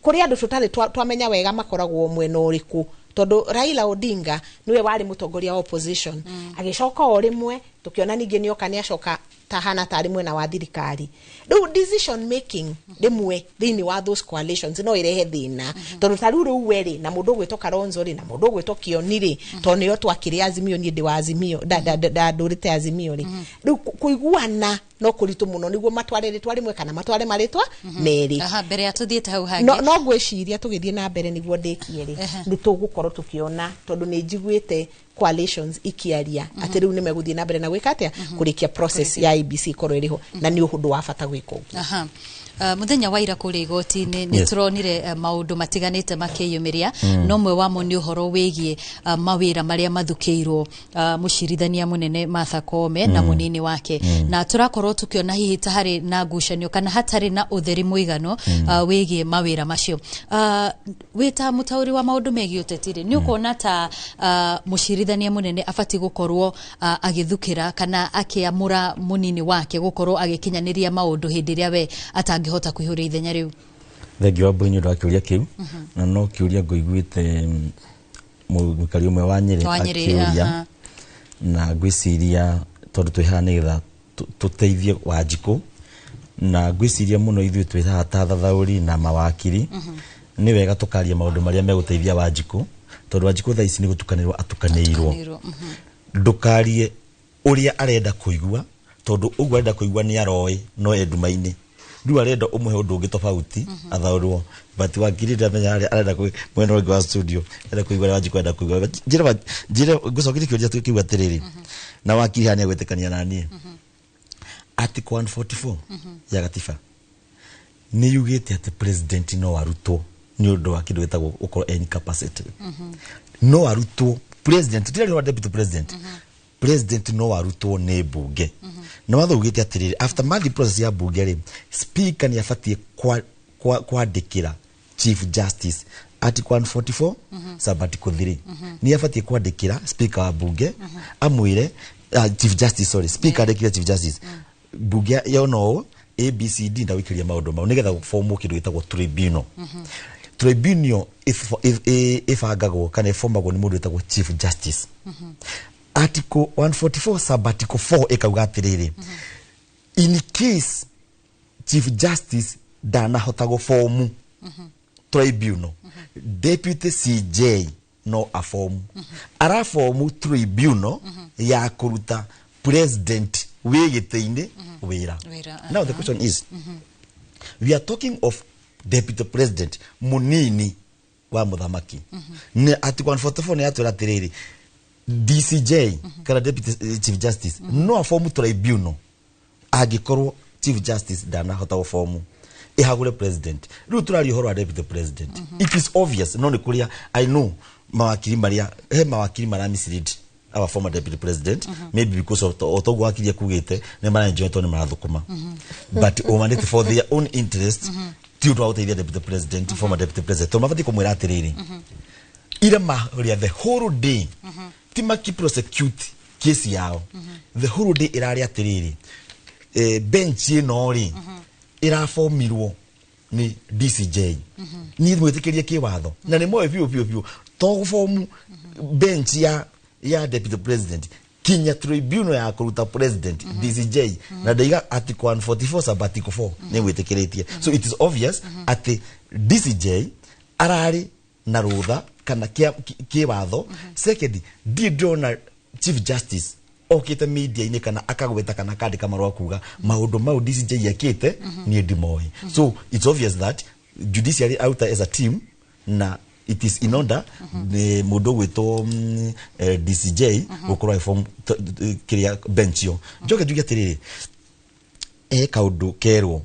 kũrĩ andũ tũtarĩ twamenya wega makoragwo mwena ũrĩkũ, tondũ Raila Odinga niwe warĩ mũtongoria wa opposition, agĩcoka o rĩmwe tũkĩona ningĩ nĩoka nĩacoka tahana tarĩ mwena wa thirikari. Rĩu decision making rĩmwe thĩinĩ wa those coalitions no ĩrehe thĩna, tondũ ta rĩu we rĩ na mũndũ ũgwĩtwo Kalonzo rĩ na mũndũ ũgwĩtwo Kioni rĩ, tondũ nĩo twakĩrĩ Azimio, niĩ ndĩ wa Azimio, ndũrĩte Azimio rĩ, rĩu kũiguana no kũritũ mũno nĩguo matware rĩtwa rĩmwe kana matware marĩtwa merĩ. Aha, mbere ya tũthiĩte hau hangĩ. No ngwĩciria tũgĩthiĩ na mbere nĩguo ndĩkie rĩ, nĩ tũgũkorwo tũkĩona, tondũ nĩ njiguĩte coalitions ikiaria atĩ rĩu nĩ megũthiĩ na mbere na gwĩka atĩa, kũrĩkia process ya IEBC ĩkorwo ĩrĩ ho, na nĩ ũndũ wa bata gwĩka ũguo. Aha. Muthenya wa ira kũrĩa igoti-inĩ nĩ tũronire maũndũ matiganĩte makĩyumĩria. No ũmwe wamo nĩ ũhoro wĩgiĩ mawĩra marĩa mathukĩirwo mũcirithania mũnene Martha Koome na mũnini wake, na tũrakorwo tũkĩona hihi ta harĩ na ngucanio kana hatarĩ na ũtheri mũigano wĩgiĩ mawĩra macio. Wĩ ta mũtaũri wa maũndũ megiĩ ũteti rĩ, nĩ ũkuona ta mũcirithania mũnene abatiĩ gũkorwo agĩthukĩra kana akĩamũra mũnini wake gũkorwo agĩkinyanĩria maũndũ hĩndĩ ĩrĩa we atangĩhota kũihũria ithenya rĩu? Thengiũ wa Mbũi nĩ ũndũ wa kĩũria kĩu, na no kĩũria ngũiguĩte mũikari ũmwe wa Nyĩrĩ Wa Nyĩrĩ, akĩũria. Na ngwĩciria tondũ twĩ haha nĩgetha tũteithie Wanjikũ, na ngwĩciria mũno ithuĩ twĩ haha ta thathaũri na mawakiri, nĩ wega tũkaria maũndũ marĩa megũteithia Wanjikũ, tondũ Wanjikũ thaa ici nĩ gũtukanĩrwo atukanĩirwo. Tukanĩirwo. Ndũkarie ũrĩa arenda kũigua, tondũ ũguo arenda kũigua nĩ aroĩ no e nduma-inĩ. Rĩu arenda ũmũhe ũndũ ũngĩ tofauti athaũrwo, but wakiri ndamenya harĩa arenda mwena ũngĩ wa studio arenda kũigua ũrĩa Wanjikũ arenda kũigua. Njĩre njĩre ngũcokerie kĩũria kĩu atĩrĩrĩ, na wakiri haha nĩegwĩtĩkania na niĩ, Article 144 ya gatiba nĩ yugĩte atĩ president no arutwo nĩ ũndũ wa kĩndũ gĩtagwo gũkorwo incapacity. No arutwo president, tirari wa deputy president, president no arutwo nĩ mbunge. Na watho ugĩte atĩrĩrĩ, after mathi process ya mbunge rĩ, speaker nĩ abatiĩ kwandĩkĩra chief justice. Article 144 sub article 3, nĩ abatiĩ kwandĩkĩra speaker wa mbunge amwĩre, chief justice, sorry, speaker andĩkĩre chief justice, mbunge yona ũũ ABCD ndagwĩkĩria maũndũ mau nĩgetha formwo kĩndũ gĩtagwo tribunal. Tribunal ĩbangagwo kana ĩbomagwo nĩ mũndũ wĩtagwo chief justice. Article 144 sub article 4 ĩkauga atĩrĩrĩ, in case chief justice ndanahota gũbomu tribunal, deputy CJ no abomu, arabomu tribunal ya kũruta president wĩ gĩtĩ-inĩ wĩra. Wĩra. Now the question is, we are talking of deputy president, munini wa muthamaki. Nĩ article 144 nĩ yatwĩra atĩrĩrĩ, DCJ kana deputy chief justice no afomu tribunal angĩkorwo chief justice ndanahota gũbomu ĩhagũre president. Rĩu tũraria ũhoro wa deputy president. It is obvious, no nĩ kũrĩa I know mawakiri marĩa he mawakiri mara mislead our former deputy president, maybe because of o toguo wakiri akugĩte nĩ mara-enjoy tondũ nĩ marathũkũma, but ũmanĩte for their own interest, ti ũndũ wa gũteithia deputy president, former deputy president, tondũ mabatiĩ kũmwĩra atĩrĩrĩ, Ira maria the whole day ti maki prosecute case yao the whole day irari atiriri bench ĩno rĩ ĩrabomirwo nĩ DCJ niĩ mwĩtĩkĩrie kĩwatho na nĩ moĩ biũ biũ biũ to gũbomu bench ya deputy president kinya tribunal ya kũruta president DCJ na ndaiga article 144 sub article 4 nĩ gwĩtĩkĩrĩtie. So it is obvious atĩ DCJ ararĩ na rũtha kana kĩwatho. Second, ndirĩ ndĩrona chief justice okĩte media-inĩ kana akagweta kana akandĩka marũa kuga maũndũ mau DCJ ekĩte niĩ ndimoĩ. So it's obvious that judiciary out as a team na it is in order nĩ mũndũ ũgwĩtwo DCJ gũkorwo agĩform kĩrĩa bench ĩyo. Njoke njuge atĩrĩrĩ, he kaũndũ kerwo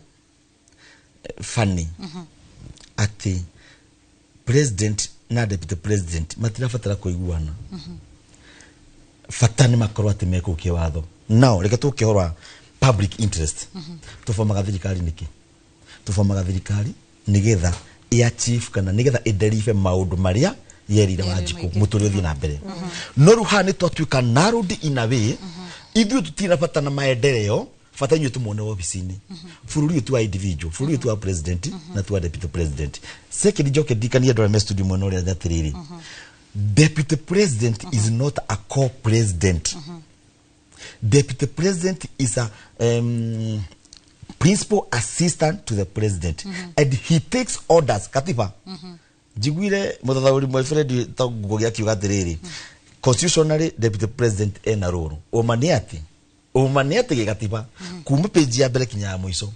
funny atĩ president na deputy president matirabatara kũiguana, bata nĩ makorwo atĩ mekũu kĩwatho. Now reke tũke ũhoro wa public interest. Tũbomaga thirikari nĩkĩ? Tũbomaga thirikari nĩgetha ĩ-achieve kana nĩgetha ĩ-deliver maũndũ marĩa yerire Wanjikũ mũtũrĩre ũthiĩ na mbere. No rĩu haha nĩ twatuĩka narrowed in a way, ithuĩ tũtirĩ na bata na maendeleo, bata inyuĩ tũmuone wabici-inĩ. Bũrũri ũyũ ti wa individual, bũrũri ũyũ ti wa president na ti wa deputy president. Second, njoke ndirikanie andũ arĩa me studio mwena ũrĩa atĩrĩrĩ, deputy president is not a co-president. Deputy president is a principal assistant to the president and he takes orders. Katiba njiguire mũthathaũri mwe Fred Ngugi akiuga atĩrĩrĩ, constitutionally deputy president ena role. Ũma nĩ atĩ, ũma nĩ atĩ gĩgatiba kuma page ya mbere kinya ya mũico,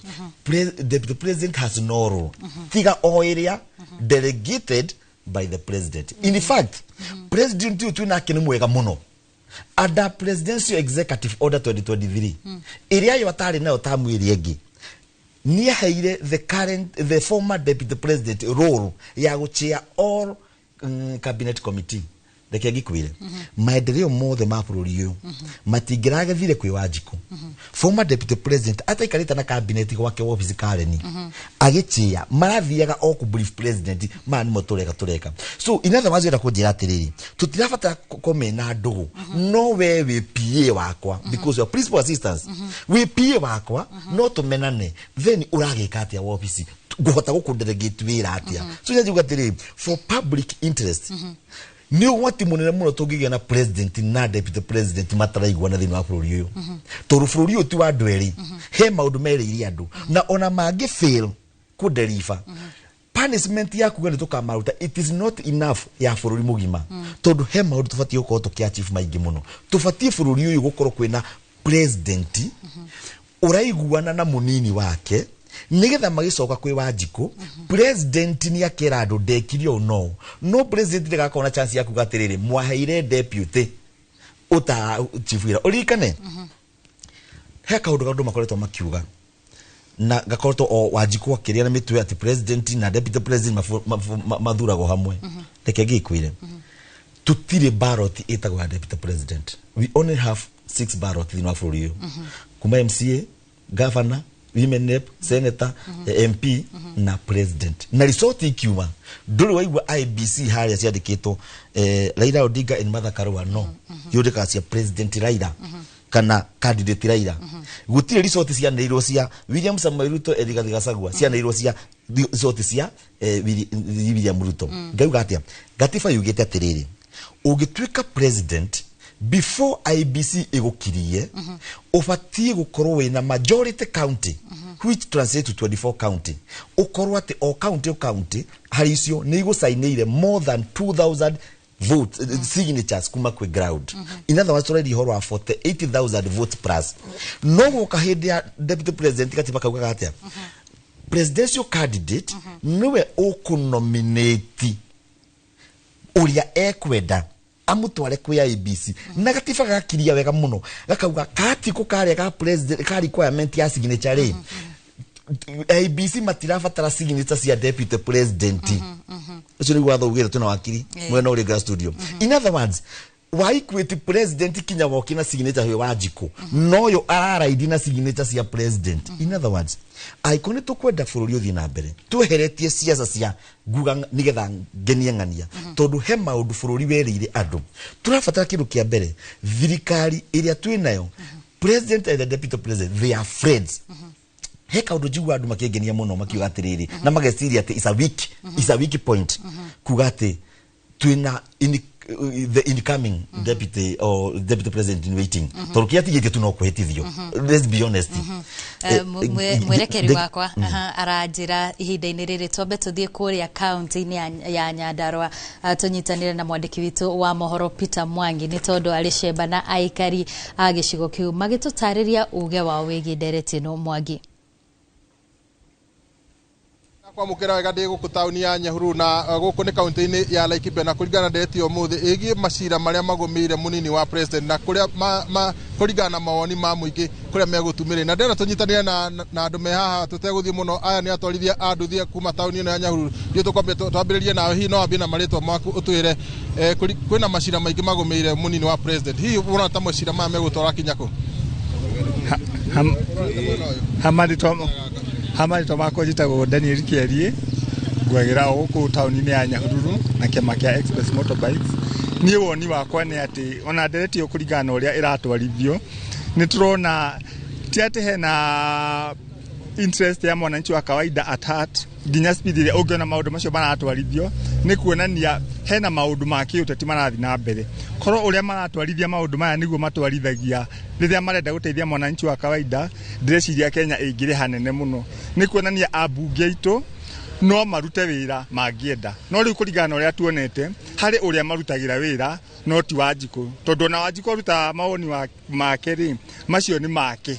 deputy president has no role tiga o ĩrĩa delegated by the president. In fact, president ũyũ twĩ nake nĩ mwega mũno. Under presidential executive order 2023 ĩrĩa yo atarĩ nayo tamu ĩrĩa ĩngĩ, nĩ aheire the current, the former deputy president role ya gũchair all cabinet committee. Reke ngĩkwĩre, maendeleo mothe ma bũrũri ũyũ matingĩragethire kwĩ Wanjikũ former deputy president ataikarĩte na cabinet gwake wabici Karen agĩchia, marathiaga o kũ brief president maya nĩmo tũreka tũreka. So in other words, ĩrenda kũnjĩra atĩrĩrĩ, tũtirabatara kũmena ndũgũ, no we wĩ PA wakwa because you are principal assistance, wĩ PA wakwa, no tũmenane, then ũragĩka atĩa wabici, ngũhota gũkũ delegate wĩra atĩa? So njuga atĩrĩrĩ, for public interest nĩ ũgwati mũnene mũno tũngĩgĩa na president na deputy president mataraiguana thĩinĩ wa bũrũri ũyũ, tondũ bũrũri ũyũ ti wa andũ erĩ. He maũndũ merĩire andũ na ona mangĩ fail kũdeliver, punishment ya kuga nĩ tũkamaruta, it is not enough ya bũrũri mũgima, tondũ he maũndũ tũbatiĩ gũkorwo tũkĩ-achieve maingĩ mũno. Tũbatiĩ bũrũri ũyũ gũkorwo kwĩna president ũraiguana na mũnini wake nigetha magĩcoka kwĩ Wanjikũ, president nĩ akera andũ ndekire ũũ. No president ndagakorwo na chance ya kuga atĩrĩrĩ, mwaheire deputy ũta chief wĩra. Ũririkane he kaũndũ andũ makoretwo makiuga na gakoretwo o Wanjikũ akĩrĩa na mĩtwe atĩ president na deputy president mathuragwo hamwe. Reke ngĩkwĩre, tutirĩ ballot ĩtagwo ya deputy president. We only have six ballot thĩinĩ wa bũrũri ũyũ, kuma MCA, governor, women rep, senator, MP na president. Na result ikiuma, ndũrĩ waigua IEBC harĩa ciandĩkĩtwo Raila Odinga and Martha Karua? No yũndĩkaga cia president Raila kana candidate Raila. Gũtirĩ result cianĩrĩirwo cia William Samoei Ruto and Rigathi Gachagua, cianĩrĩirwo cia result cia William Ruto. Ngauga atĩa? Gatiba yugĩte atĩrĩrĩ, ũngĩtuĩka president, before IEBC ĩgũkirie, ũbatiĩ gũkorwo wĩna majority county, which translates to 24 county, ũkorwo atĩ o county, o county harĩ icio nĩ igũcainĩire more than 2000 votes, signatures kuma kwĩ ground. In other words, tũrairie ũhoro wa 48,000 votes plus. No gũka hĩndĩ ya deputy president, gatiba kaugaga atĩa? Presidential candidate nĩwe ũkũnominate ũrĩa ekwenda amũtware kwĩ IEBC, na gatiba gagakiria wega mũno gakauga katikũ karĩa ga president ka requirement ya signature rĩ, IEBC matirabatara signature cia deputy president. Ũcio nĩguo watho ugĩte. Twĩna wakiri mwena ũrĩ nga studio. In other words, Wa Equity president kinya woki na signature he Wanjikũ noyo araraidi na signature cia president. In other words, angĩkorwo nĩ tũkwenda bũrũri ũthiĩ na mbere, tweheretie ciaca cia nguga nĩgetha ngenie ng'ania, tondũ he maũndũ bũrũri werĩire andũ tũrabatara. Kĩndũ kĩa mbere, thirikari ĩrĩa twĩ nayo, president and the deputy president, they are friends. He kaũndũ njigua andũ makĩngenia mũno makiuga atĩrĩrĩ na mageciria atĩ is a weak point, kuga atĩ twĩna the incoming deputy or deputy president in waiting, tondũ kĩrĩa atigĩtie tu no kwĩhĩtithio. Let's be honest. Mwerekeri wakwa aranjĩra ihinda-inĩ rĩrĩ twambe tũthiĩ kũrĩa kaunti-inĩ ya Nyandarua, tũnyitanĩre na mwandĩki witũ wa mohoro Peter Mwangi, nĩ tondũ arĩ cemba na aikari a gĩcigo kĩu magĩtũtarĩria uge wao wĩgiĩ ndereti ĩno. Mwangi. Kwamũkĩra wega ndĩ gũkũ taũni ya Nyahururu na gũkũ nĩ kaunti-inĩ ya Laikipia, na kũringana na ndereti ya ũmũthĩ ĩgiĩ macira marĩa magũmĩire mũnini wa president na kũrĩa kũringana na mawoni ma mũingĩ kũrĩa megũtumĩrĩ, na ndĩrenda tũnyitanĩre na andũ me haha tũtegũthiĩ mũno. Aya nĩ atwarithia a nduthi kuma taũni ĩno ya Nyahururu. Ndiũ tũkwambia twambĩrĩrie nawe, hihi no wambie na marĩtwa maku ũtwĩre, kwĩna macira maingĩ magũmĩire mũnini wa president, hihi ũrona ta macira maya megũtwara kinya kũ? Ha marĩtwa makwa njĩtagwo Daniel Kĩarie, ngwagĩra o gũkũ taũni-inĩ ya Nyahururu na kĩama kĩa Express Motorbikes. Niĩ woni wakwa nĩ atĩ ona ndereti ĩyo, kũringana na ũrĩa ĩratwarithio, nĩ tũrona ti atĩ hena interest ya mwananchi wa kawaida at heart. Nginya speed ĩrĩa ũngĩona maũndũ macio maratwarithio nĩ kuonania hena maũndũ ma kĩũteti marathiĩ na mbere. Korwo ũrĩa maratwarithia maũndũ maya nĩguo matwarithagia rĩrĩa marenda gũteithia mwananchi wa kawaida, ndĩreciria Kenya ĩngĩrĩ hanene mũno. Nĩ kuonania ambunge aitũ no marute wĩra mangĩenda, no rĩu kũringana na ũrĩa tuonete harĩ ũrĩa marutagĩra wĩra no ti Wanjikũ, tondũ ona Wanjikũ arutaga mawoni make rĩ, macio nĩ make,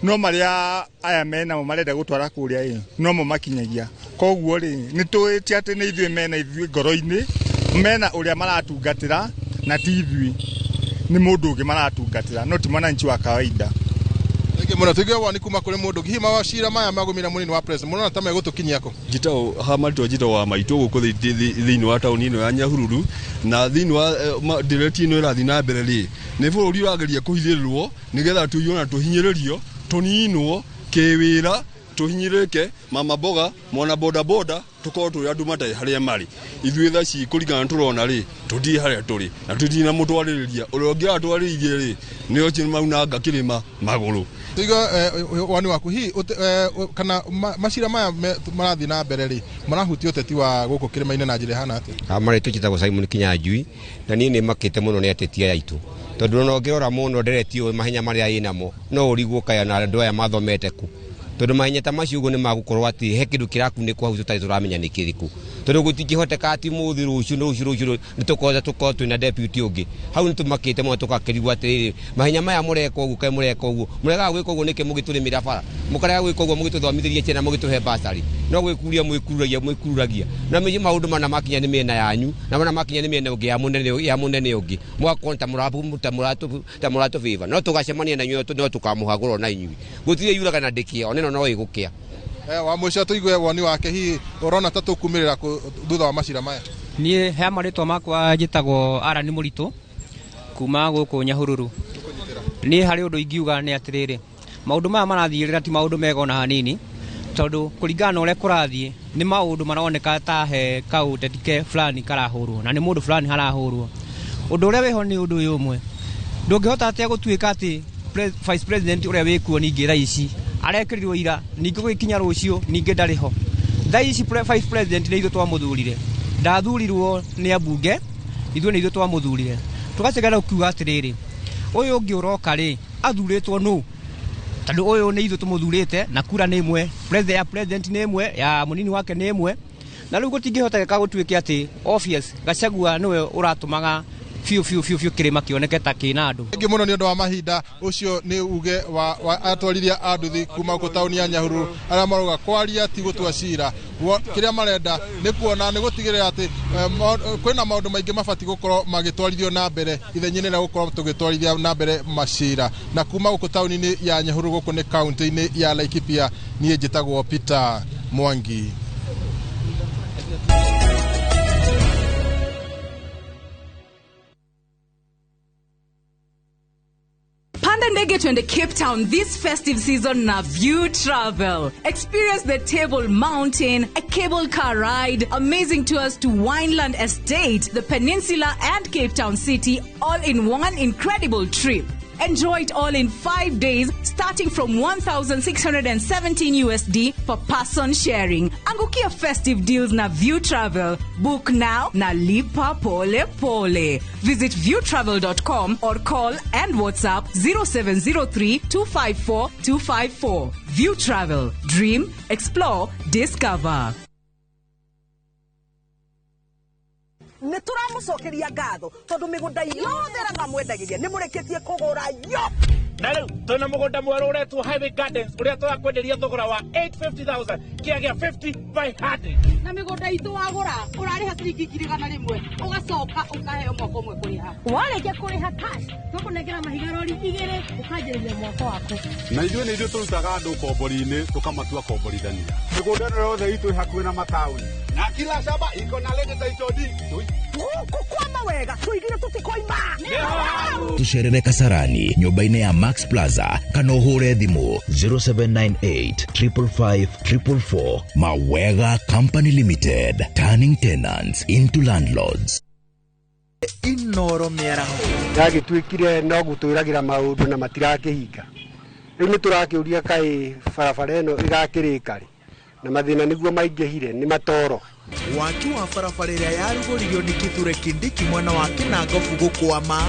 no marĩa aya menamo marenda gũtwara kũrĩa ĩ nomo makinyagia. Koguo rĩ, nĩ tũĩ ti atĩ nĩ ithuĩ mena ithuĩ ngoro-inĩ, mena ũrĩa maratungatĩra na ti ithuĩ, nĩ mũndũ ũngĩ maratungatĩra no ti mwananchi wa kawaida. Thengiũ mũno. Tũigue woni kuma kũrĩ mũndũ. Hihi macira maya magũmĩire mũnini wa president mũrona ta megũtũkinyia kũ? Njĩtagwo ha marĩtwa njĩtagwo wa maitũ gũkũ thĩinĩ wa taũni ĩno ya Nyahururu, na thĩinĩ wa ndereti ĩno ĩrathiĩ na mbere rĩ, nĩ bũrũri ũrageria kũhithĩrĩrwo nĩgetha tũiywo na tũhinyĩrĩrio, tũninwo kĩwĩra, tũhinyĩrĩke, mama mboga, mwana boda boda, tũkorwo tũrĩ andũ matarĩ harĩa marĩ. Ithuĩ tha ici kũringana tũrona rĩ, tũtirĩ harĩa tũrĩ na tũtirĩ na mũtwarĩrĩria. Ũrĩa ũngĩ aratwarĩrĩirie rĩ, nĩ ũcio maunanga kĩrĩma magũrũ. Tũigue woni waku, hihi kana macira maya marathiĩ na mbere rĩ, marahutia ũteti wa gũkũ kĩrĩma-inĩ na njĩra ĩhana atĩa? Marĩtwa njĩtagwo Simon Kinyanjui, na niĩ nĩ makĩte mũno nĩ ateti aya aitũ, tondũ ona ũngĩrora mũno ndereti ũyũ, mahenya marĩa ĩnamo no ũrigwo kaya na andũ aya mathomete kũ, tondũ mahenya ta macio ũguo nĩ magũkorwo atĩ he kĩndũ kĩrakunĩkwo hau tũtarĩ tũramenya nĩ kĩrĩkũ, tondũ gũtingĩhoteka atĩ mũthĩ rũciũ rũciũ rũciũ nĩ tũkoza tũkorwo twĩna deputy ũngĩ hau. Nĩ tũmakĩte mũno, tũgakĩrigwo atĩrĩrĩ, mahenya maya mũreka ũguo, kaĩ mũreka ũguo, mũregaga gwĩka ũguo nĩkĩ? Mũgĩtũrĩmĩra bara, mũkarega gwĩka ũguo, mũgĩtũthomithĩria ciana, mũgĩtũhe basarĩ, no gwĩkuria mwĩkururagia mwĩkururagia na mĩĩ maũndũ mana makinya nĩ mĩena yanyu na mana makinya nĩ mĩena ĩngĩ ya mũnene ũngĩ, mũgakorwo ta mũratũbĩba. No tũgacemania na inyuĩ, no tũkamũhagũra na inyuĩ. Gũtirĩ yuraga na ndĩkĩa, ona ĩno no ĩgũkĩa. Wa mũico tũigue woni wake, hihi ũrona ta tũkumĩrĩra kũ thutha wa macira maya? Niĩ he marĩtwa makwa njĩtagwo Arani Mũritũ kuma gũkũ Nyahururu. Niĩ harĩ ũndũ ingiuga nĩ atĩrĩrĩ, maũndũ maya marathiĩrĩra ti maũndũ mega ona hanini, tondũ kũringana na ũrĩa kũrathiĩ nĩ maũndũ maroneka ta he kaũteti ke fulani karahũrwo na nĩ mũndũ fulani harahũrwo. Ũndũ ũrĩa wĩho nĩ ũndũ ũyũ ũmwe, ndũngĩhota atĩa gũtuĩka atĩ vice president ũrĩa wĩkuo ningĩ thaa ici arekĩrirwo ira, ningĩ gũgĩkinya rũciũ ningĩ ndarĩ ho. Thaa ici vice president nĩ ithuĩ twamũthurire, ndathurirwo nĩ ambunge, ithuĩ nĩ ithuĩ twamũthurire. Tũgacegera kuga atĩrĩrĩ, ũyũ ũngĩ ũroka rĩ, athurĩtwo nũ? Tondũ ũyũ nĩ ithuĩ tũmũthurĩte na kura nĩ ĩmwe, president ya president nĩ ĩmwe, ya mũnini wake nĩ ĩmwe, na rĩu gũtingĩhotekeka gũtuĩke atĩ obvious Gachagua nĩwe ũratũmaga biũ biũ biũ biũ kĩrĩma kĩoneke ta kĩna andũ. Thengiũ mũno nĩ ũndũ wa mahinda. Ũcio nĩ uge wa atwarithia a nduthi kuma gũkũ taũni ya Nyahururu, arĩa marauga kwaria ti gũtua cira. Kĩrĩa marenda nĩ kuona nĩ gũtigĩrĩra atĩ kwĩna maũndũ maingĩ mabatiĩ gũkorwo magĩtwarithio na mbere ithenya-inĩ rĩa gũkorwo tũgĩtwarithia na mbere macira. Na kuma gũkũ taũni-inĩ ya Nyahururu, gũkũ nĩ kaunti-inĩ ya Laikipia, niĩ njĩtagwo Peter Mwangi. Panda ndege twende Cape Town this festive season na View Travel. Experience the Table Mountain, a cable car ride, amazing tours to Wineland Estate, the Peninsula and Cape Town City, all in one incredible trip. Enjoy it all in 5 days, starting from 1,617 USD per person sharing. Angukia festive deals na View Travel. Book now na lipa pole pole. Visit viewtravel.com or call and WhatsApp 0703 254 254. View Travel. Dream, explore, discover. Nä tå ramå ngatho tondå mä gå nda yothe ĩrĩa mwendagĩria nä må rä kä tie kå gå ra yo. Na rĩu twĩna mũgũnda mwerũ ũretwo Highway Gardens ũrĩa tũrakwenderia thogora wa 850,000 kĩagĩa 50 by 100. Na mĩgũnda itũ wagũra ũrarĩha ciringi 100,000 ũgacoka ũkaheo mwaka ũmwe kũrĩha. Warĩkia kũrĩha cash tũkũnengera mahiga rori 2 ũkanjĩrĩria mwaka waku. Na ithuĩ nĩ ithuĩ tũrutaga andũ kombori-inĩ tũkamatua komborithania. Mĩgũnda ĩno yothe itũ ĩ hakuhĩ na mataũni na kila shamba iko na lady title deed. Gũkũ kwa mawega tũigire tũtikoima. Tucerere Kasarani nyũmba-inĩ ya Max Plaza kana ũhũre thimũ 0798 555 444. Mawega Company Limited, turning tenants into landlords. Inoro mĩaraho yagĩtuĩkire no gũtwĩragĩra maũndũ na matirakĩhinga. Rĩu nĩ tũrakĩũria kaĩ barabara ĩno ĩgakĩrĩka rĩ, na mathĩna nĩguo maingĩhire nĩ matoro. Waki wa barabara ĩrĩa yarugũririo nĩ Kithure Kindiki mwena wa Kĩnangobu gũkwama.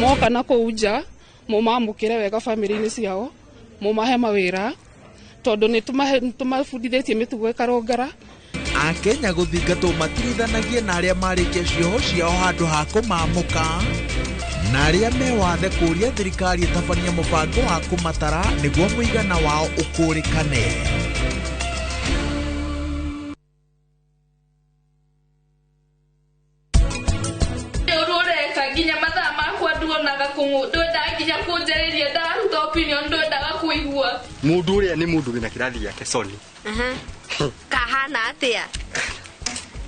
Moka na kũu nja mũmamũkĩre wega bamĩrĩ-inĩ ciao, mũmahe mawĩra tondũ nĩ tũmabundithĩtie mĩtugo ĩkarũngara. Akenya gũthingatwo matirithanagie na arĩa marĩkia cioho ciao handũ ha kũmamũka, na arĩa me wathe kũũria thirikari ĩtabanie mũbango wa kũmatara nĩguo mũigana wao ũkũrĩkane. Nginya mathaa makwa nduonaga kũng'ũ ndwendaga nginya kũnjarĩria ndaruta opinion ndwendaga kũigua. Mũndũ ũrĩa nĩ mũndũ wĩna kĩrathi gĩake Sony. Kahana atĩa?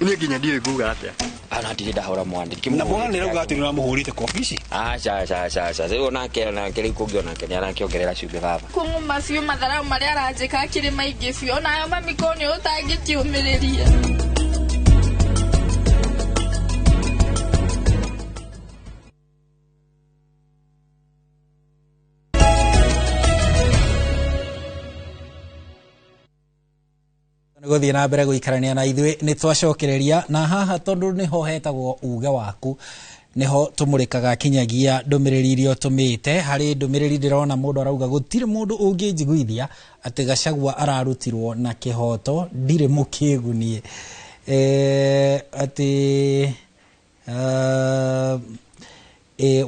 Niĩ nginya ndiũĩ nguga atĩa. Ana ndirĩ ndahũra mwandĩki. Na mwana nĩrauga atĩ nĩũramũhũrĩte kobi ici? Aca aca aca aca. Rĩu onake rĩu kũngĩ onake nĩarakĩongerera cumbĩ baba. Kũng'ũ mabiũ matharau marĩa aranjĩka akĩrĩ maingĩ biũ onayo mami korwo nĩ ũtangĩkĩũmĩrĩria. Gũthiĩ na mbere gũikarania na ithuĩ nĩ twacokereria na haha tondũ nĩho hetagwo uge waku nĩho tũmũrĩkaga kinyagia ndũmĩrĩri iria ũtũmĩte. Harĩ ndũmĩrĩri ndĩrona mũndũ arauga gũtirĩ mũndũ ũngĩnjiguithia atĩ Gachagua ararutirwo na kĩhoto, ndirĩ mũkĩgu niĩ. Atĩ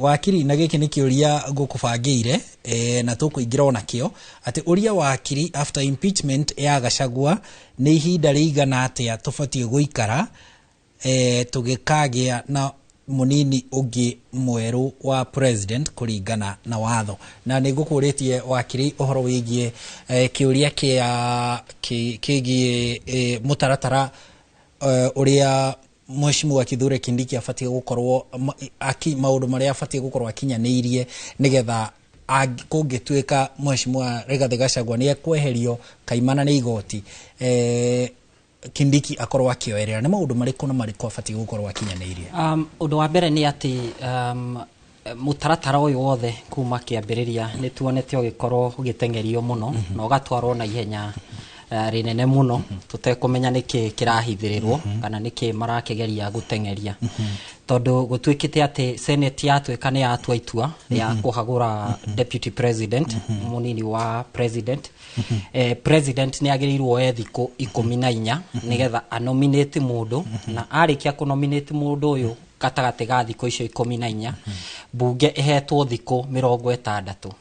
wakiri, na gĩkĩ nĩ kĩũria ngũkũbangĩire na tũkũingĩra ona kĩo, atĩ ũria wakiri after impeachment ya Gachagua nĩ ihinda rĩigana atĩa tũbatiĩ gũikara tũgĩkagĩa na mũnini ũngĩ mwerũ wa president kũringana na watho. Na nĩ ngũkũrĩtie wakiri ũhoro wĩgiĩ kĩũria kĩgiĩ mũtaratara ũrĩa Mheshimiwa Kithure Kindiki abatiĩ gũkorwo maũndũ marĩa abatiĩ gũkorwo akinyanĩirie nĩgetha kũngĩtuĩka Mheshimiwa Rigathĩ Gachagua nĩ ekweherio kaimana nĩ igoti, Kindiki akorwo akĩoerera. Nĩ maũndũ marĩkũ na marĩkũ abatiĩ gũkorwo akinyanĩirie? Ũndũ wa mbere nĩ atĩ mũtaratara ũyũ wothe kuma kĩambĩrĩria nĩ tuonete ũgĩkorwo ũgĩteng'erio mũno na ũgatwarwo na ihenya rĩnene mũno tũtekũmenya nĩkĩ kĩrahithĩrĩrwo kana nĩkĩ marakĩgeria gũteng'eria, tondũ gũtuĩkĩte atĩ Senate yatuĩka nĩ yatua itua rĩa kũhagũra deputy president, mũnini wa president. President nĩ agĩrĩirwo oe thikũ 14 nĩgetha anominate mũndũ, na arĩkia kũnominate mũndũ ũyũ gatagatĩ ga thikũ icio 14 bunge ĩhetwo thikũ 60.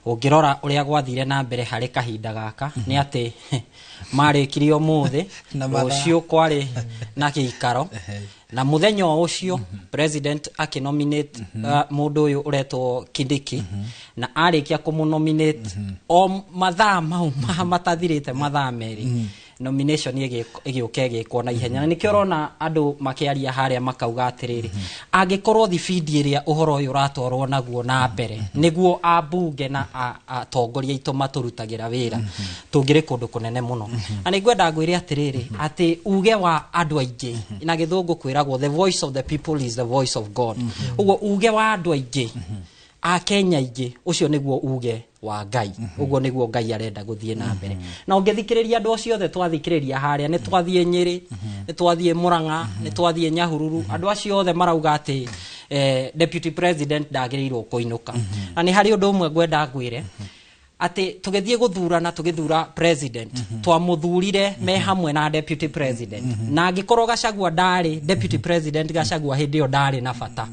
Ũngĩrora ũrĩa gwathire na mbere harĩ kahinda gaka nĩ atĩ marĩkirie ũmũthĩ, rũciũ kwarĩ na gĩikaro, na mũthenya o ũcio president akĩnominate mũndũ ũyũ ũretwo Kindiki, na arĩkia kũmũnominate o mathaa mau matathirĩte mathaa 2 Nomination ĩgĩũke ĩgĩkwo na ihenya, na nĩkĩo ũrona andũ makĩaria harĩa makauga atĩrĩrĩ, angĩkorwo thibindi ĩrĩa ũhoro ũyũ ũratwarwo naguo na mbere nĩguo ambunge na atongoria aitũ matũrutagĩra wĩra, tũngĩrĩ kũndũ kũnene mũno. Na nĩngwenda ngwĩre atĩrĩrĩ, atĩ uge wa andũ aingĩ, na gĩthũngũ kwĩragwo "the voice of the people is the voice of God". Ũguo uge wa andũ aingĩ, Akenya aingĩ, ũcio nĩguo uge wa Ngai, ũguo nĩguo Ngai arenda gũthiĩ na mbere. Na ũngĩthikĩrĩria andũ acio othe twathikĩrĩria harĩa, nĩ twathiĩ Nyĩrĩ, nĩ twathiĩ Mũrang'a, nĩ twathiĩ Nyahururu, andũ acio othe marauga atĩ deputy president ndagĩrĩirwo kũinũka. Na nĩ harĩ ũndũ ũmwe ngwenda ngwĩre, atĩ tũgĩthiĩ gũthurana, tũgĩthura president, twamũthurire me hamwe na deputy president. Na angĩkorwo Gachagua ndarĩ deputy president, Gachagua hĩndĩ ĩyo ndarĩ na bata,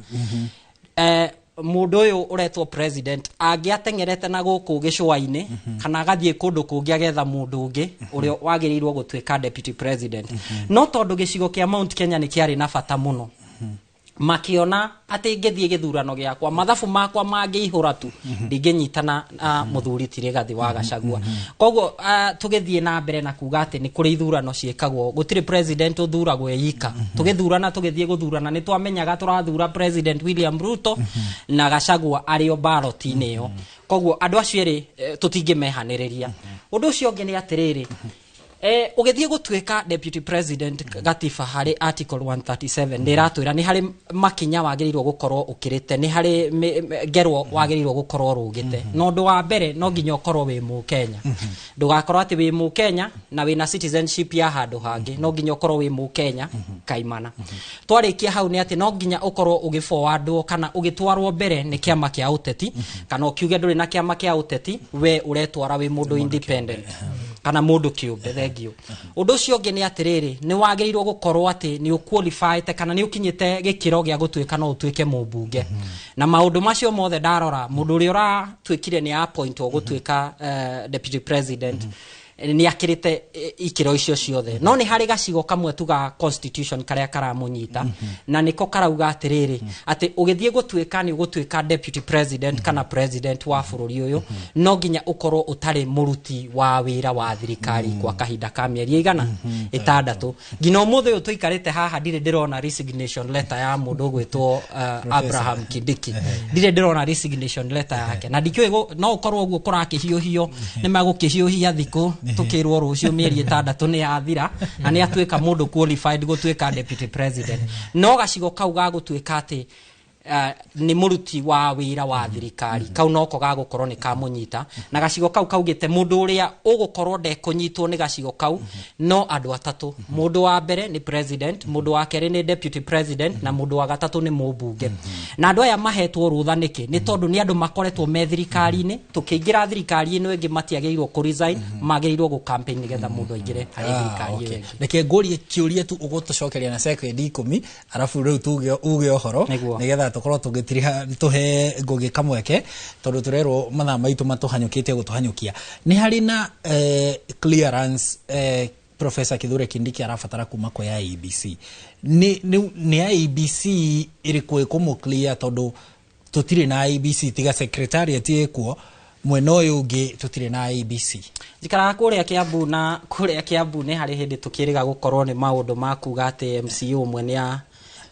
mũndũ ũyũ ũretwo president angĩateng'erete na gũkũ gĩcũa-inĩ kana agathiĩ kũndũ kũngĩ agetha mũndũ ũngĩ ũrĩa wagĩrĩirwo gũtuĩka deputy president. No tondũ gĩcigo kĩa Mount Kenya nĩ kĩarĩ na bata mũno, makiona atĩ ngĩthiĩ gĩthurano gĩakwa, mathabu makwa mangĩihũra tu, ndingĩnyitana na mũthuri ti Rigathĩ wa Gachagua. Koguo tũgĩthiĩ na mbere na kuga atĩ nĩ kũrĩ ithurano ciĩkagwo, gũtirĩ president ũthuragwo ika. Tũgĩthurana, tũgĩthiĩ gũthurana, nĩ twamenyaga tũrathura President William Ruto na Gachagua arĩ o ballot-inĩ ĩyo. Koguo andũ acio erĩ tũtingĩmehanĩrĩria. Ũndũ ũcio ũngĩ nĩ atĩrĩrĩ, ũgĩthiĩ gũtuĩka deputy president, gatiba harĩ article 137 nĩ ĩratwĩra nĩ harĩ makinya wagĩrĩirwo gũkorwo ũkĩrĩte, nĩ harĩ ngerwo wagĩrĩirwo gũkorwo ũrũgĩte. Na ũndũ wa mbere, no nginya ũkorwo wĩ Mũkenya. Ndũgakorwo atĩ wĩ Mũkenya na wĩna citizenship ya handũ hangĩ. No nginya ũkorwo wĩ Mũkenya kaimana. Twarĩkia hau, nĩ atĩ no nginya ũkorwo ũgĩforwardwo kana ũgĩtwarwo mbere nĩ kĩama kĩa ũteti, kana ũkiuge ndũrĩ na kĩama kĩa ũteti, we ũretwara wĩ mũndũ independent kana mũndũ kĩũmbe. Thengio. Ũndũ ũcio ũngĩ nĩ atĩrĩrĩ, nĩ wagĩrĩirwo gũkorwo atĩ nĩ ũqualifyĩte kana nĩ ũkinyĩte gĩkĩro gĩa gũtuĩka no ũtuĩke mũmbunge. Na maũndũ macio mothe ndarora, mũndũ ũrĩa ũratuĩkire nĩ appointwo gũtuĩka deputy president nĩ akĩrĩte ikĩro icio ciothe. No nĩ harĩ gacigo kamwe tu ga constitution karĩa karamũnyita, na nĩko karauga atĩrĩrĩ, atĩ ũgĩthiĩ gũtuĩka nĩ ũgũtuĩka deputy president kana president wa bũrũri ũyũ, no nginya ũkorwo ũtarĩ mũruti wa wĩra wa thirikari kwa kahinda ka mĩeri ĩigana 6. Nginya ũmũthĩ ũyũ tũikarĩte haha, ndirĩ ndĩrona resignation letter ya mũndũ ũgwĩtwo Abraham Kindiki. Ndirĩ ndĩrona resignation letter yake, na ndikĩũĩ no ũkorwo ũguo kũrakĩhiũhio, nĩ magũkĩhiũhia thikũ tũkĩrwo rũciũ mĩeri 6 nĩ yathira na nĩ atuĩka mũndũ qualified gũtuĩka deputy president. No gacigo kau ga gũtuĩka atĩ nĩ mũruti wa wĩra wa thirikari, kau noko gagũkorwo nĩ kamũnyita. Na gacigo kau kaugĩte mũndũ ũrĩa ũgũkorwo ndekũnyitwo nĩ gacigo kau no andũ atatũ. Mũndũ wa mbere nĩ president, mũndũ wa kerĩ nĩ deputy president, na mũndũ wa gatatũ nĩ mũmbunge. Na andũ aya mahetwo rũtha nĩkĩ? Nĩ tondũ nĩ andũ makoretwo me thirikari-inĩ. Tũkĩingĩra thirikari ĩno ĩngĩ, matiagĩrĩirwo kũ resign, magĩrĩirwo gũ campaign nĩgetha mũndũ aingĩre harĩ thirikari ĩyo ĩngĩ. Reke ngũrie kĩũria tu ũgũtũcokeria na sekondi 10, arabu rĩu tuge uge ũhoro. Nĩguo. Nĩgetha tũkorwo tũgĩtiriha tũhe Ngũgĩ kamweke, tondũ tũrerwo mathaa maitũ matũhanyũkĩte gũtũhanyũkia. Nĩ harĩ na clearance Professor Kithure Kindiki arabatara kuma kwĩ IEBC? Nĩ IEBC ĩrĩkũ ĩkũmũ clear? Tondũ tũtirĩ na IEBC tiga secretariat ĩkuo, mwena ũyũ ũngĩ tũtirĩ na IEBC. Njikaraga kũrĩa Kiambu, na kũrĩa Kiambu nĩ harĩ hĩndĩ tũkĩrĩga gũkorwo nĩ maũndũ ma kuga atĩ MCA ũmwe nĩ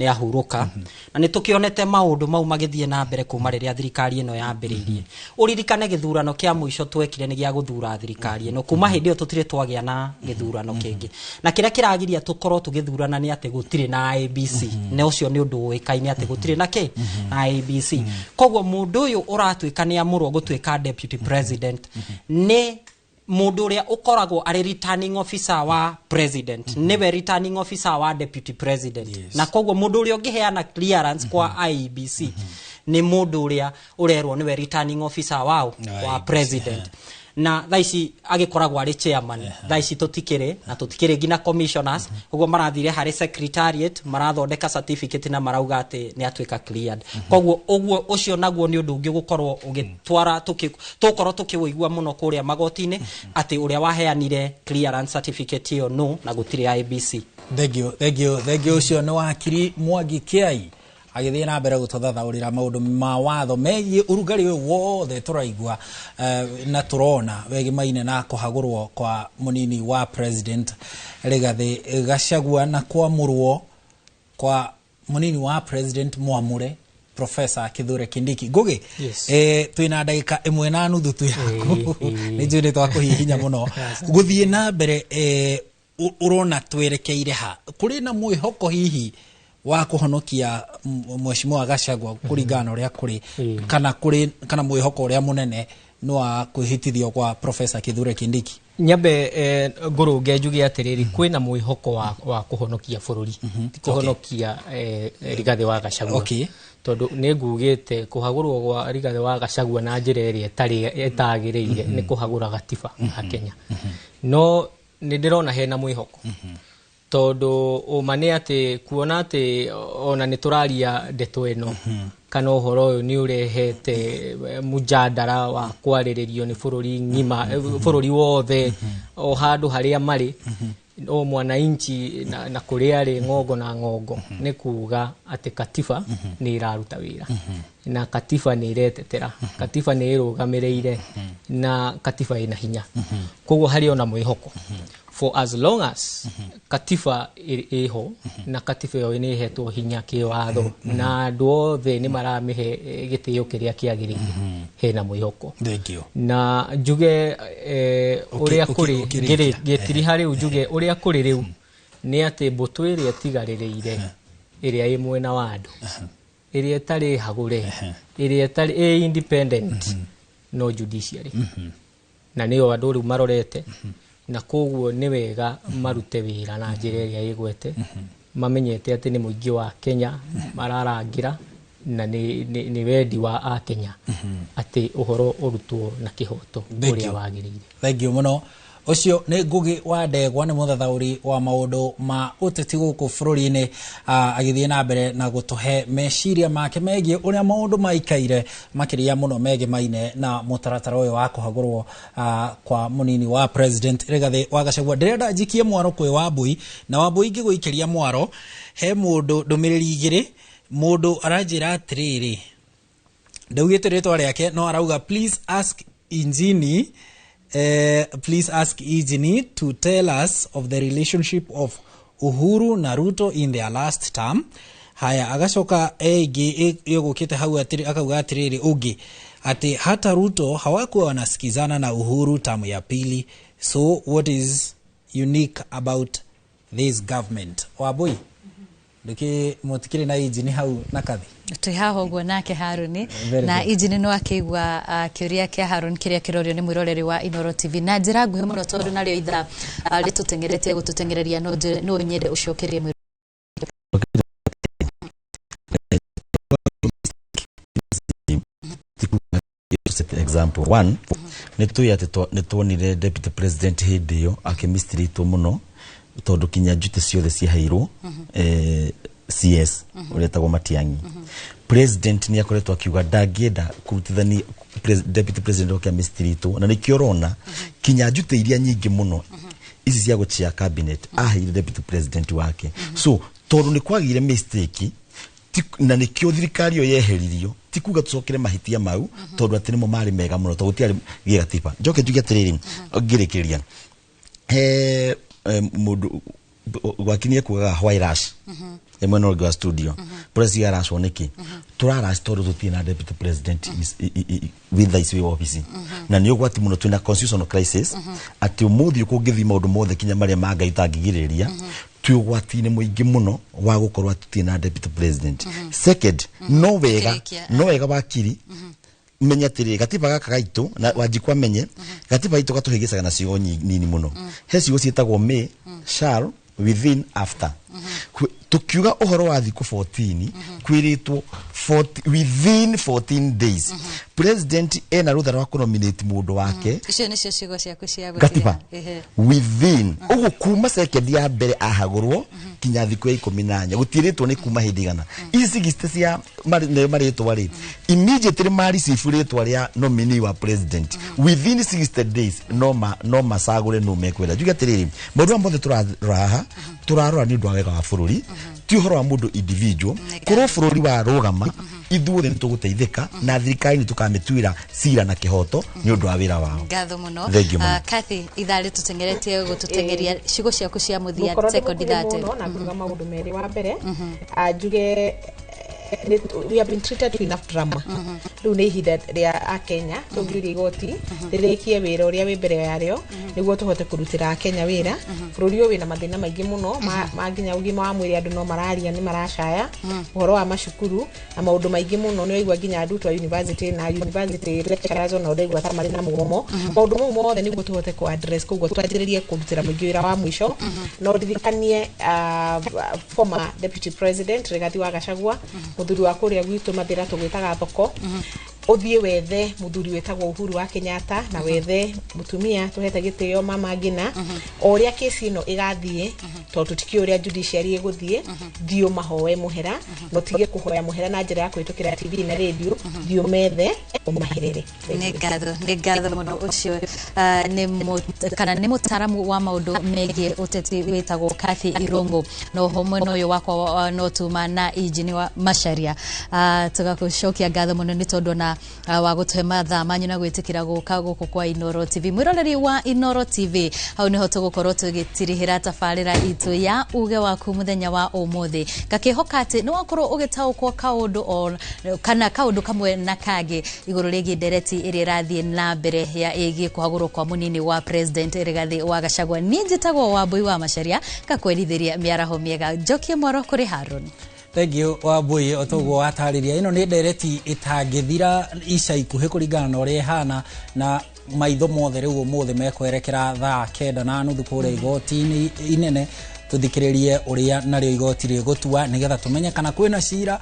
ahurũka, na nĩ tũkĩonete maũndũ mau magĩthiĩ na mbere kuma rĩrĩa thirikari ĩno yambĩrĩirie. Ũririkane gĩthurano kĩa mũico twekire nĩ gĩa gũthura thirikari ĩno. Kuma hĩndĩ ĩyo tũtirĩ twagĩa na gĩthurano kĩngĩ, na kĩrĩa kĩragiria tũkorwo tũgĩthurana nĩ atĩ gũtirĩ na IEBC. Na ũcio nĩ ũndũ ũĩkaine atĩ gũtirĩ na kĩ na IEBC. Koguo mũndũ ũyũ ũratuĩka nĩ amũrwo gũtuĩka deputy president nĩ mũndũ ũrĩa ũkoragwo arĩ returning officer wa president, nĩwe returning officer wa deputy president. Na koguo mũndũ ũrĩa ũngĩheana clearance kwa IEBC nĩ mũndũ ũrĩa ũrerwo nĩwe returning officer wao wa president, na thaa ici agĩkoragwo arĩ chairman. Thaa ici tũtikĩrĩ na tũtikĩrĩ nginya commissioners. Ũguo marathire harĩ secretariat, marathondeka certificate na marauga atĩ nĩ atuĩka cleared. Koguo ũguo ũcio naguo nĩ ũndũ ũngĩ gũkorwo ũgĩtwara tũkorwo tũkĩũigua mũno kũrĩa magoti-inĩ, atĩ ũrĩa waheanire clearance certificate ĩyo no na gũtirĩ IEBC. Thengio, thengio, thengio. Ũcio nĩ wakiri Mwangi Kĩai. Agĩthiĩ na mbere gũtũthathaũrĩra maũndũ ma watho megiĩ ũrugarĩ ũyũ wothe tũraigua na tũrona wegemaine na kũhagũrwo kwa mũnini wa president Rigathĩ Gachagua na kwamũrwo kwa mũnini wa president mwamũre Professor Kithure Kindiki. Ngugi, Yes. Twina ndagĩka 1.5 tu yaku, nĩ njũĩ nĩ twakũhihinya mũno gũthiĩ na mbere. Ũrona twerekeire ha? Kũrĩ na mwĩhoko hihi wa kũhonokia Mheshimiwa Gachagua kũringana na ũrĩa kũrĩ, kana kũrĩ kana mwĩhoko ũrĩa mũnene nĩ wa kwĩhĩtithio kwa Professor Kithure Kindiki? Nyambe ngũrũnge njuge atĩrĩrĩ, kwĩna mwĩhoko wa kũhonokia bũrũri, ti kũhonokia Rigathĩ wa Gachagua, tondũ nĩ ngugĩte kũhagũrwo gwa Rigathĩ wa Gachagua na njĩra ĩrĩa ĩtarĩ ĩtagĩrĩire nĩ kũhagũra gatiba ya Kenya. No nĩ ndĩrona hena mwĩhoko, tondũ ũma nĩ atĩ kuona atĩ ona nĩ tũraria ndeto ĩno kana ũhoro ũyũ nĩ ũrehete mũjadara wa kwarĩrĩrio nĩ bũrũri ng'ima, bũrũri wothe, o handũ harĩa marĩ o mwananchi na kũrĩa arĩ ng'ongo na ng'ongo, nĩ kuga atĩ katiba nĩ ĩraruta wĩra na katiba nĩ ĩretetera, katiba nĩ ĩrũgamĩrĩire na katiba ĩna hinya. Koguo harĩ ona mwĩhoko for as long as katiba ĩho na katiba ĩyo nĩ ĩhetwo hinya kĩwatho na andũ othe nĩ maramĩhe gĩtĩo kĩrĩa kĩagĩrĩire, hena mwĩhoko. Thank you. Na njuge ũrĩa kũrĩ ũkĩrĩkia. Ngĩtiriha rĩu njuge ũrĩa kũrĩ rĩu nĩ atĩ mbũtũ ĩrĩa ĩtigarĩrĩire, ĩrĩa ĩ mwena wa andũ, ĩrĩa ĩtarĩ hagũre, ĩrĩa ĩtarĩ ĩ independent, no judiciary, na nĩyo andũ rĩu marorete, na koguo nĩ wega marute wĩra na njĩra ĩrĩa ĩgwete, mamenyete atĩ nĩ mũingĩ wa Kenya mararangĩra na nĩ wendi wa akenya atĩ ũhoro ũrutwo na kĩhoto Thank ũrĩa you. wagĩrĩire. Thank you mũno. Ũcio nĩ Ngugi wa Ndegwa, nĩ mũthathaũri wa maũndũ ma ũteti gũkũ bũrũri-inĩ, agĩthiĩ na mbere na gũtũhe meciria make megiĩ ũrĩa maũndũ maikaire, makĩria mũno megemaine na mũtaratara ũyũ wa kũhagũrwo kwa mũnini wa president Rigathĩ wa Gachagua. Ndĩrenda njikie mwaro kwĩ Wambui, na Wambui, ingĩgũikĩria mwaro, he mũndũ ndũmĩrĩri igĩrĩ. Mũndũ aranjĩra atĩrĩrĩ, ndaugĩte rĩtwa rĩake, no arauga, "Please ask Injini, please ask Injini to tell us of the relationship of Uhuru na Ruto in their last term." Haya, agacoka ĩngĩ ĩgũkĩte hau akauga atĩrĩrĩ, ũngĩ atĩ hata Ruto hawakuwa wanasikizana na Uhuru tamu ya pili, so what is unique about this government? Wambui, ndũkĩ mũtikĩrĩ na Injini hau na kathi? Twĩ haha ũguo nake Haruni. Very Na good. Injini no akĩigua kĩũria kĩa Harun kĩrĩa kĩrorio nĩ mwĩroreri wa Inoro TV na njĩra nguhĩ mũno, tondũ narĩo ithaa rĩtũteng'eretie gũtũteng'ereria, no nyende ũcokerie mwĩroreri. Set example one, nĩ tũĩ atĩ nĩ tuonire deputy president hĩndĩ ĩyo akĩmistreatwo mũno, tondũ kinya njutĩ ciothe ciaheirwo CS ũrĩa etagwo Matiang'i. President nĩ akoretwo akiuga ndangĩenda kũrutithania deputy president oke amistreatwo, na nĩkĩo ũrona kinya njutĩ iria nyingĩ mũno ici cia gũchia cabinet aheire deputy president wake. So tondũ nĩ kwagĩire mistake na nĩkĩo thirikari ĩyo yeheririo, ti kuga tũcokere mahĩtia mau, tondũ atĩ nĩmo marĩ mega mũno, tondũ gũtiarĩ gĩgatiba. Njoke njuge atĩrĩrĩ, ngĩrĩkĩrĩria, he mũndũ gwakinie kugaga, "Why rush?" Mwena ũngĩ wa studio press yarashwo nĩkĩ? Tũrarash tondũ tũtirĩ na deputy president with thaa ici wĩ wabici, na nĩ ũgwati mũno. Twĩna constitutional crisis, atĩ ũmũthĩ kũngĩthiĩ maũndũ mothe kinya marĩa ma Ngai ũtangĩgirĩrĩria, twĩ ũgwati-inĩ mũingĩ mũno wa gũkorwo atĩ tũtirĩ na deputy president. Second, no wega Ũkĩrĩkia. no wega wakiri menya atĩrĩrĩ, gatiba gaka gaitũ na Wanjikũ amenye gatiba gaitũ gatũhĩgĩcaga na ciugo nini mũno. He ciugo ciĩtagwo may, shall, within, after. Tukiuga ũhoro wa thikũ 14, kwĩrĩtwo 40, within 14 days president ena rũtha rwa kũnominate mũndũ wake. Icio nĩcio ciugo ciaku cia Gatiba gũtira. Ehe. within ũguo kuma second ya mbere ahagũrwo kinya thikũ ya 14, gũtirĩtwo nĩ kuma hĩndĩ igana ici sigiste cia nayo marĩtwa rĩ, immediately ma receive rĩtwa rĩa nominee wa president, within 60 days no macagũre no mekwenda. Njuge atĩrĩrĩ, maũndũ maya mothe tũrarora haha, tũrarora nĩ ũndũ wa wega wa bũrũri. Ti ũhoro wa mũndũ individual. Korwo bũrũri wa rũgama, ithuothe nĩ tũgũteithĩka, na thirikari nĩ tũkamĩtuĩra cira na kĩhoto nĩ ũndũ wa wĩra wao. Ngatho mũno. Thank you mũno. Kathy, ithaa rĩtũtengeretie gũtũtengeria, ciugo ciaku cia mũthia, Gũkorwo ndĩ sekondi mũkuhĩ 30. Mũno na nguga maũndũ merĩ. Wa mbere, njuge we have been treated to enough drama. Rĩu nĩ ihinda rĩa akenya tũngiuria igoti rĩrĩkie wĩra ũrĩa wĩ mbere yarĩo, nĩguo tũhote kũrutĩra akenya wĩra. Bũrũri ũyũ wĩna mathĩna maingĩ mũno ma nginya ũgima wa mwĩrĩ, andũ no mararia, nĩ maracaya ũhoro wa macukuru na maũndũ maingĩ mũno. Nĩ waigua nginya arutwo a university na university lecturers ona ũraigua ta marĩ na mũgomo. Maũndũ mau mothe nĩguo tũhote kũ address, koguo twanjĩrĩrie kũrutĩra mũingĩ wĩra wa mũico. No ndirikanie former Deputy President Rigathi wa Gachagua, mũthuri wa kũrĩa gwitũ Mathĩra tũgwĩtaga thoko, ũthiĩ wethe mũthuri wĩtagwo Uhuru wa Kenyatta na wethe mũtumia tũhete gĩtĩo, Mama Ngina. O ũrĩa kesi ĩno ĩgathiĩ, tondũ tũtikĩũĩ ũrĩa judiciary ĩgũthiĩ, thiĩ ũmahoe mũhera, na ũtige kũhoya mũhera na njĩra ya kũhĩtũkĩra TV na radio. Thiĩ ũmethe, ũmaherere. Nĩ ngatho, nĩ ngatho mũno. Ũcio nĩ kana nĩ mũtaaramu wa maũndũ megiĩ ũteti wĩtagwo Kathy Irungu. No ho mwena ũyũ wakwa no tuma na injini wa Macharia. Tũgakũcokia ngatho mũno nĩ tondũ na wa gũtũhe mathaa manyu na gwĩtĩkĩra gũka gũkũ kwa Inoro TV. Mwĩroreri wa Inoro TV, hau nĩho tũgũkorwo tũgĩtirihĩra tabarĩra itũ ya uge waku mũthenya wa ũmũthĩ. Ngakĩhoka atĩ nĩ wakorwo ũgĩtaũkwo kaũndũ o kana kaũndũ kamwe na kangĩ igũrũ rĩgiĩ ndereti ĩrĩa ĩrathiĩ na mbere ya ĩgiĩ kũhagũrwo kwa mũnini wa President Rigathi wa Gachagua. Niĩ njĩtagwo Wambui wa Macharia, ngakwerithĩria mĩaraho mĩega. Njokie mwaro kũrĩ Haron. Thank you, Wambui. O toguo watarĩria, ĩno nĩ ndereti ĩtangĩthira ica ikuhĩ kũringana na ũrĩa ĩhana, na maitho mothe rĩu ũmũthĩ mekwerekera thaa 9:30 kũrĩa igoti-inĩ inene, tũthikĩrĩrie ũrĩa narĩo igoti rĩgũtua, nĩgetha tũmenye kana kwĩna cira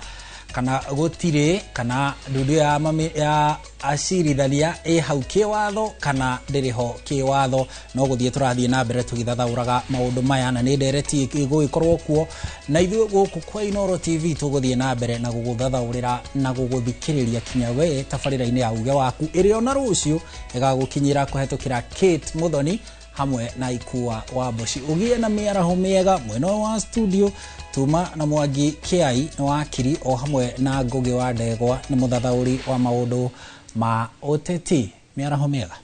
kana gũtirĩ, kana ndundu ya, mami, ya acirithania ĩ hau kĩwatho kana ndĩrĩ ho kĩwatho. No gũthiĩ tũrathiĩ na mbere tũgĩthathaũraga maũndũ maya, na nĩ ndereti ĩgũgĩkorwo kuo, na ithuĩ gũkũ kwa Inoro TV tũgũthiĩ na mbere na gũgũthathaũrĩra na gũgũthikĩrĩria kinya we tabarĩra-inĩ ya uge waku, ĩrĩa ona rũciũ ĩgagũkinyĩra kũhetũkĩra Kate Muthoni hamwe na Ikua wa Mboci. Ũgĩe na mĩaraho mĩega. Mwena ũyũ wa studio, tuma na Mwangi Kĩai nĩ wakiri, o hamwe na Ngũgĩ wa Ndegwa nĩ mũthathaũri wa maũndũ ma ũteti. Mĩaraho mĩega.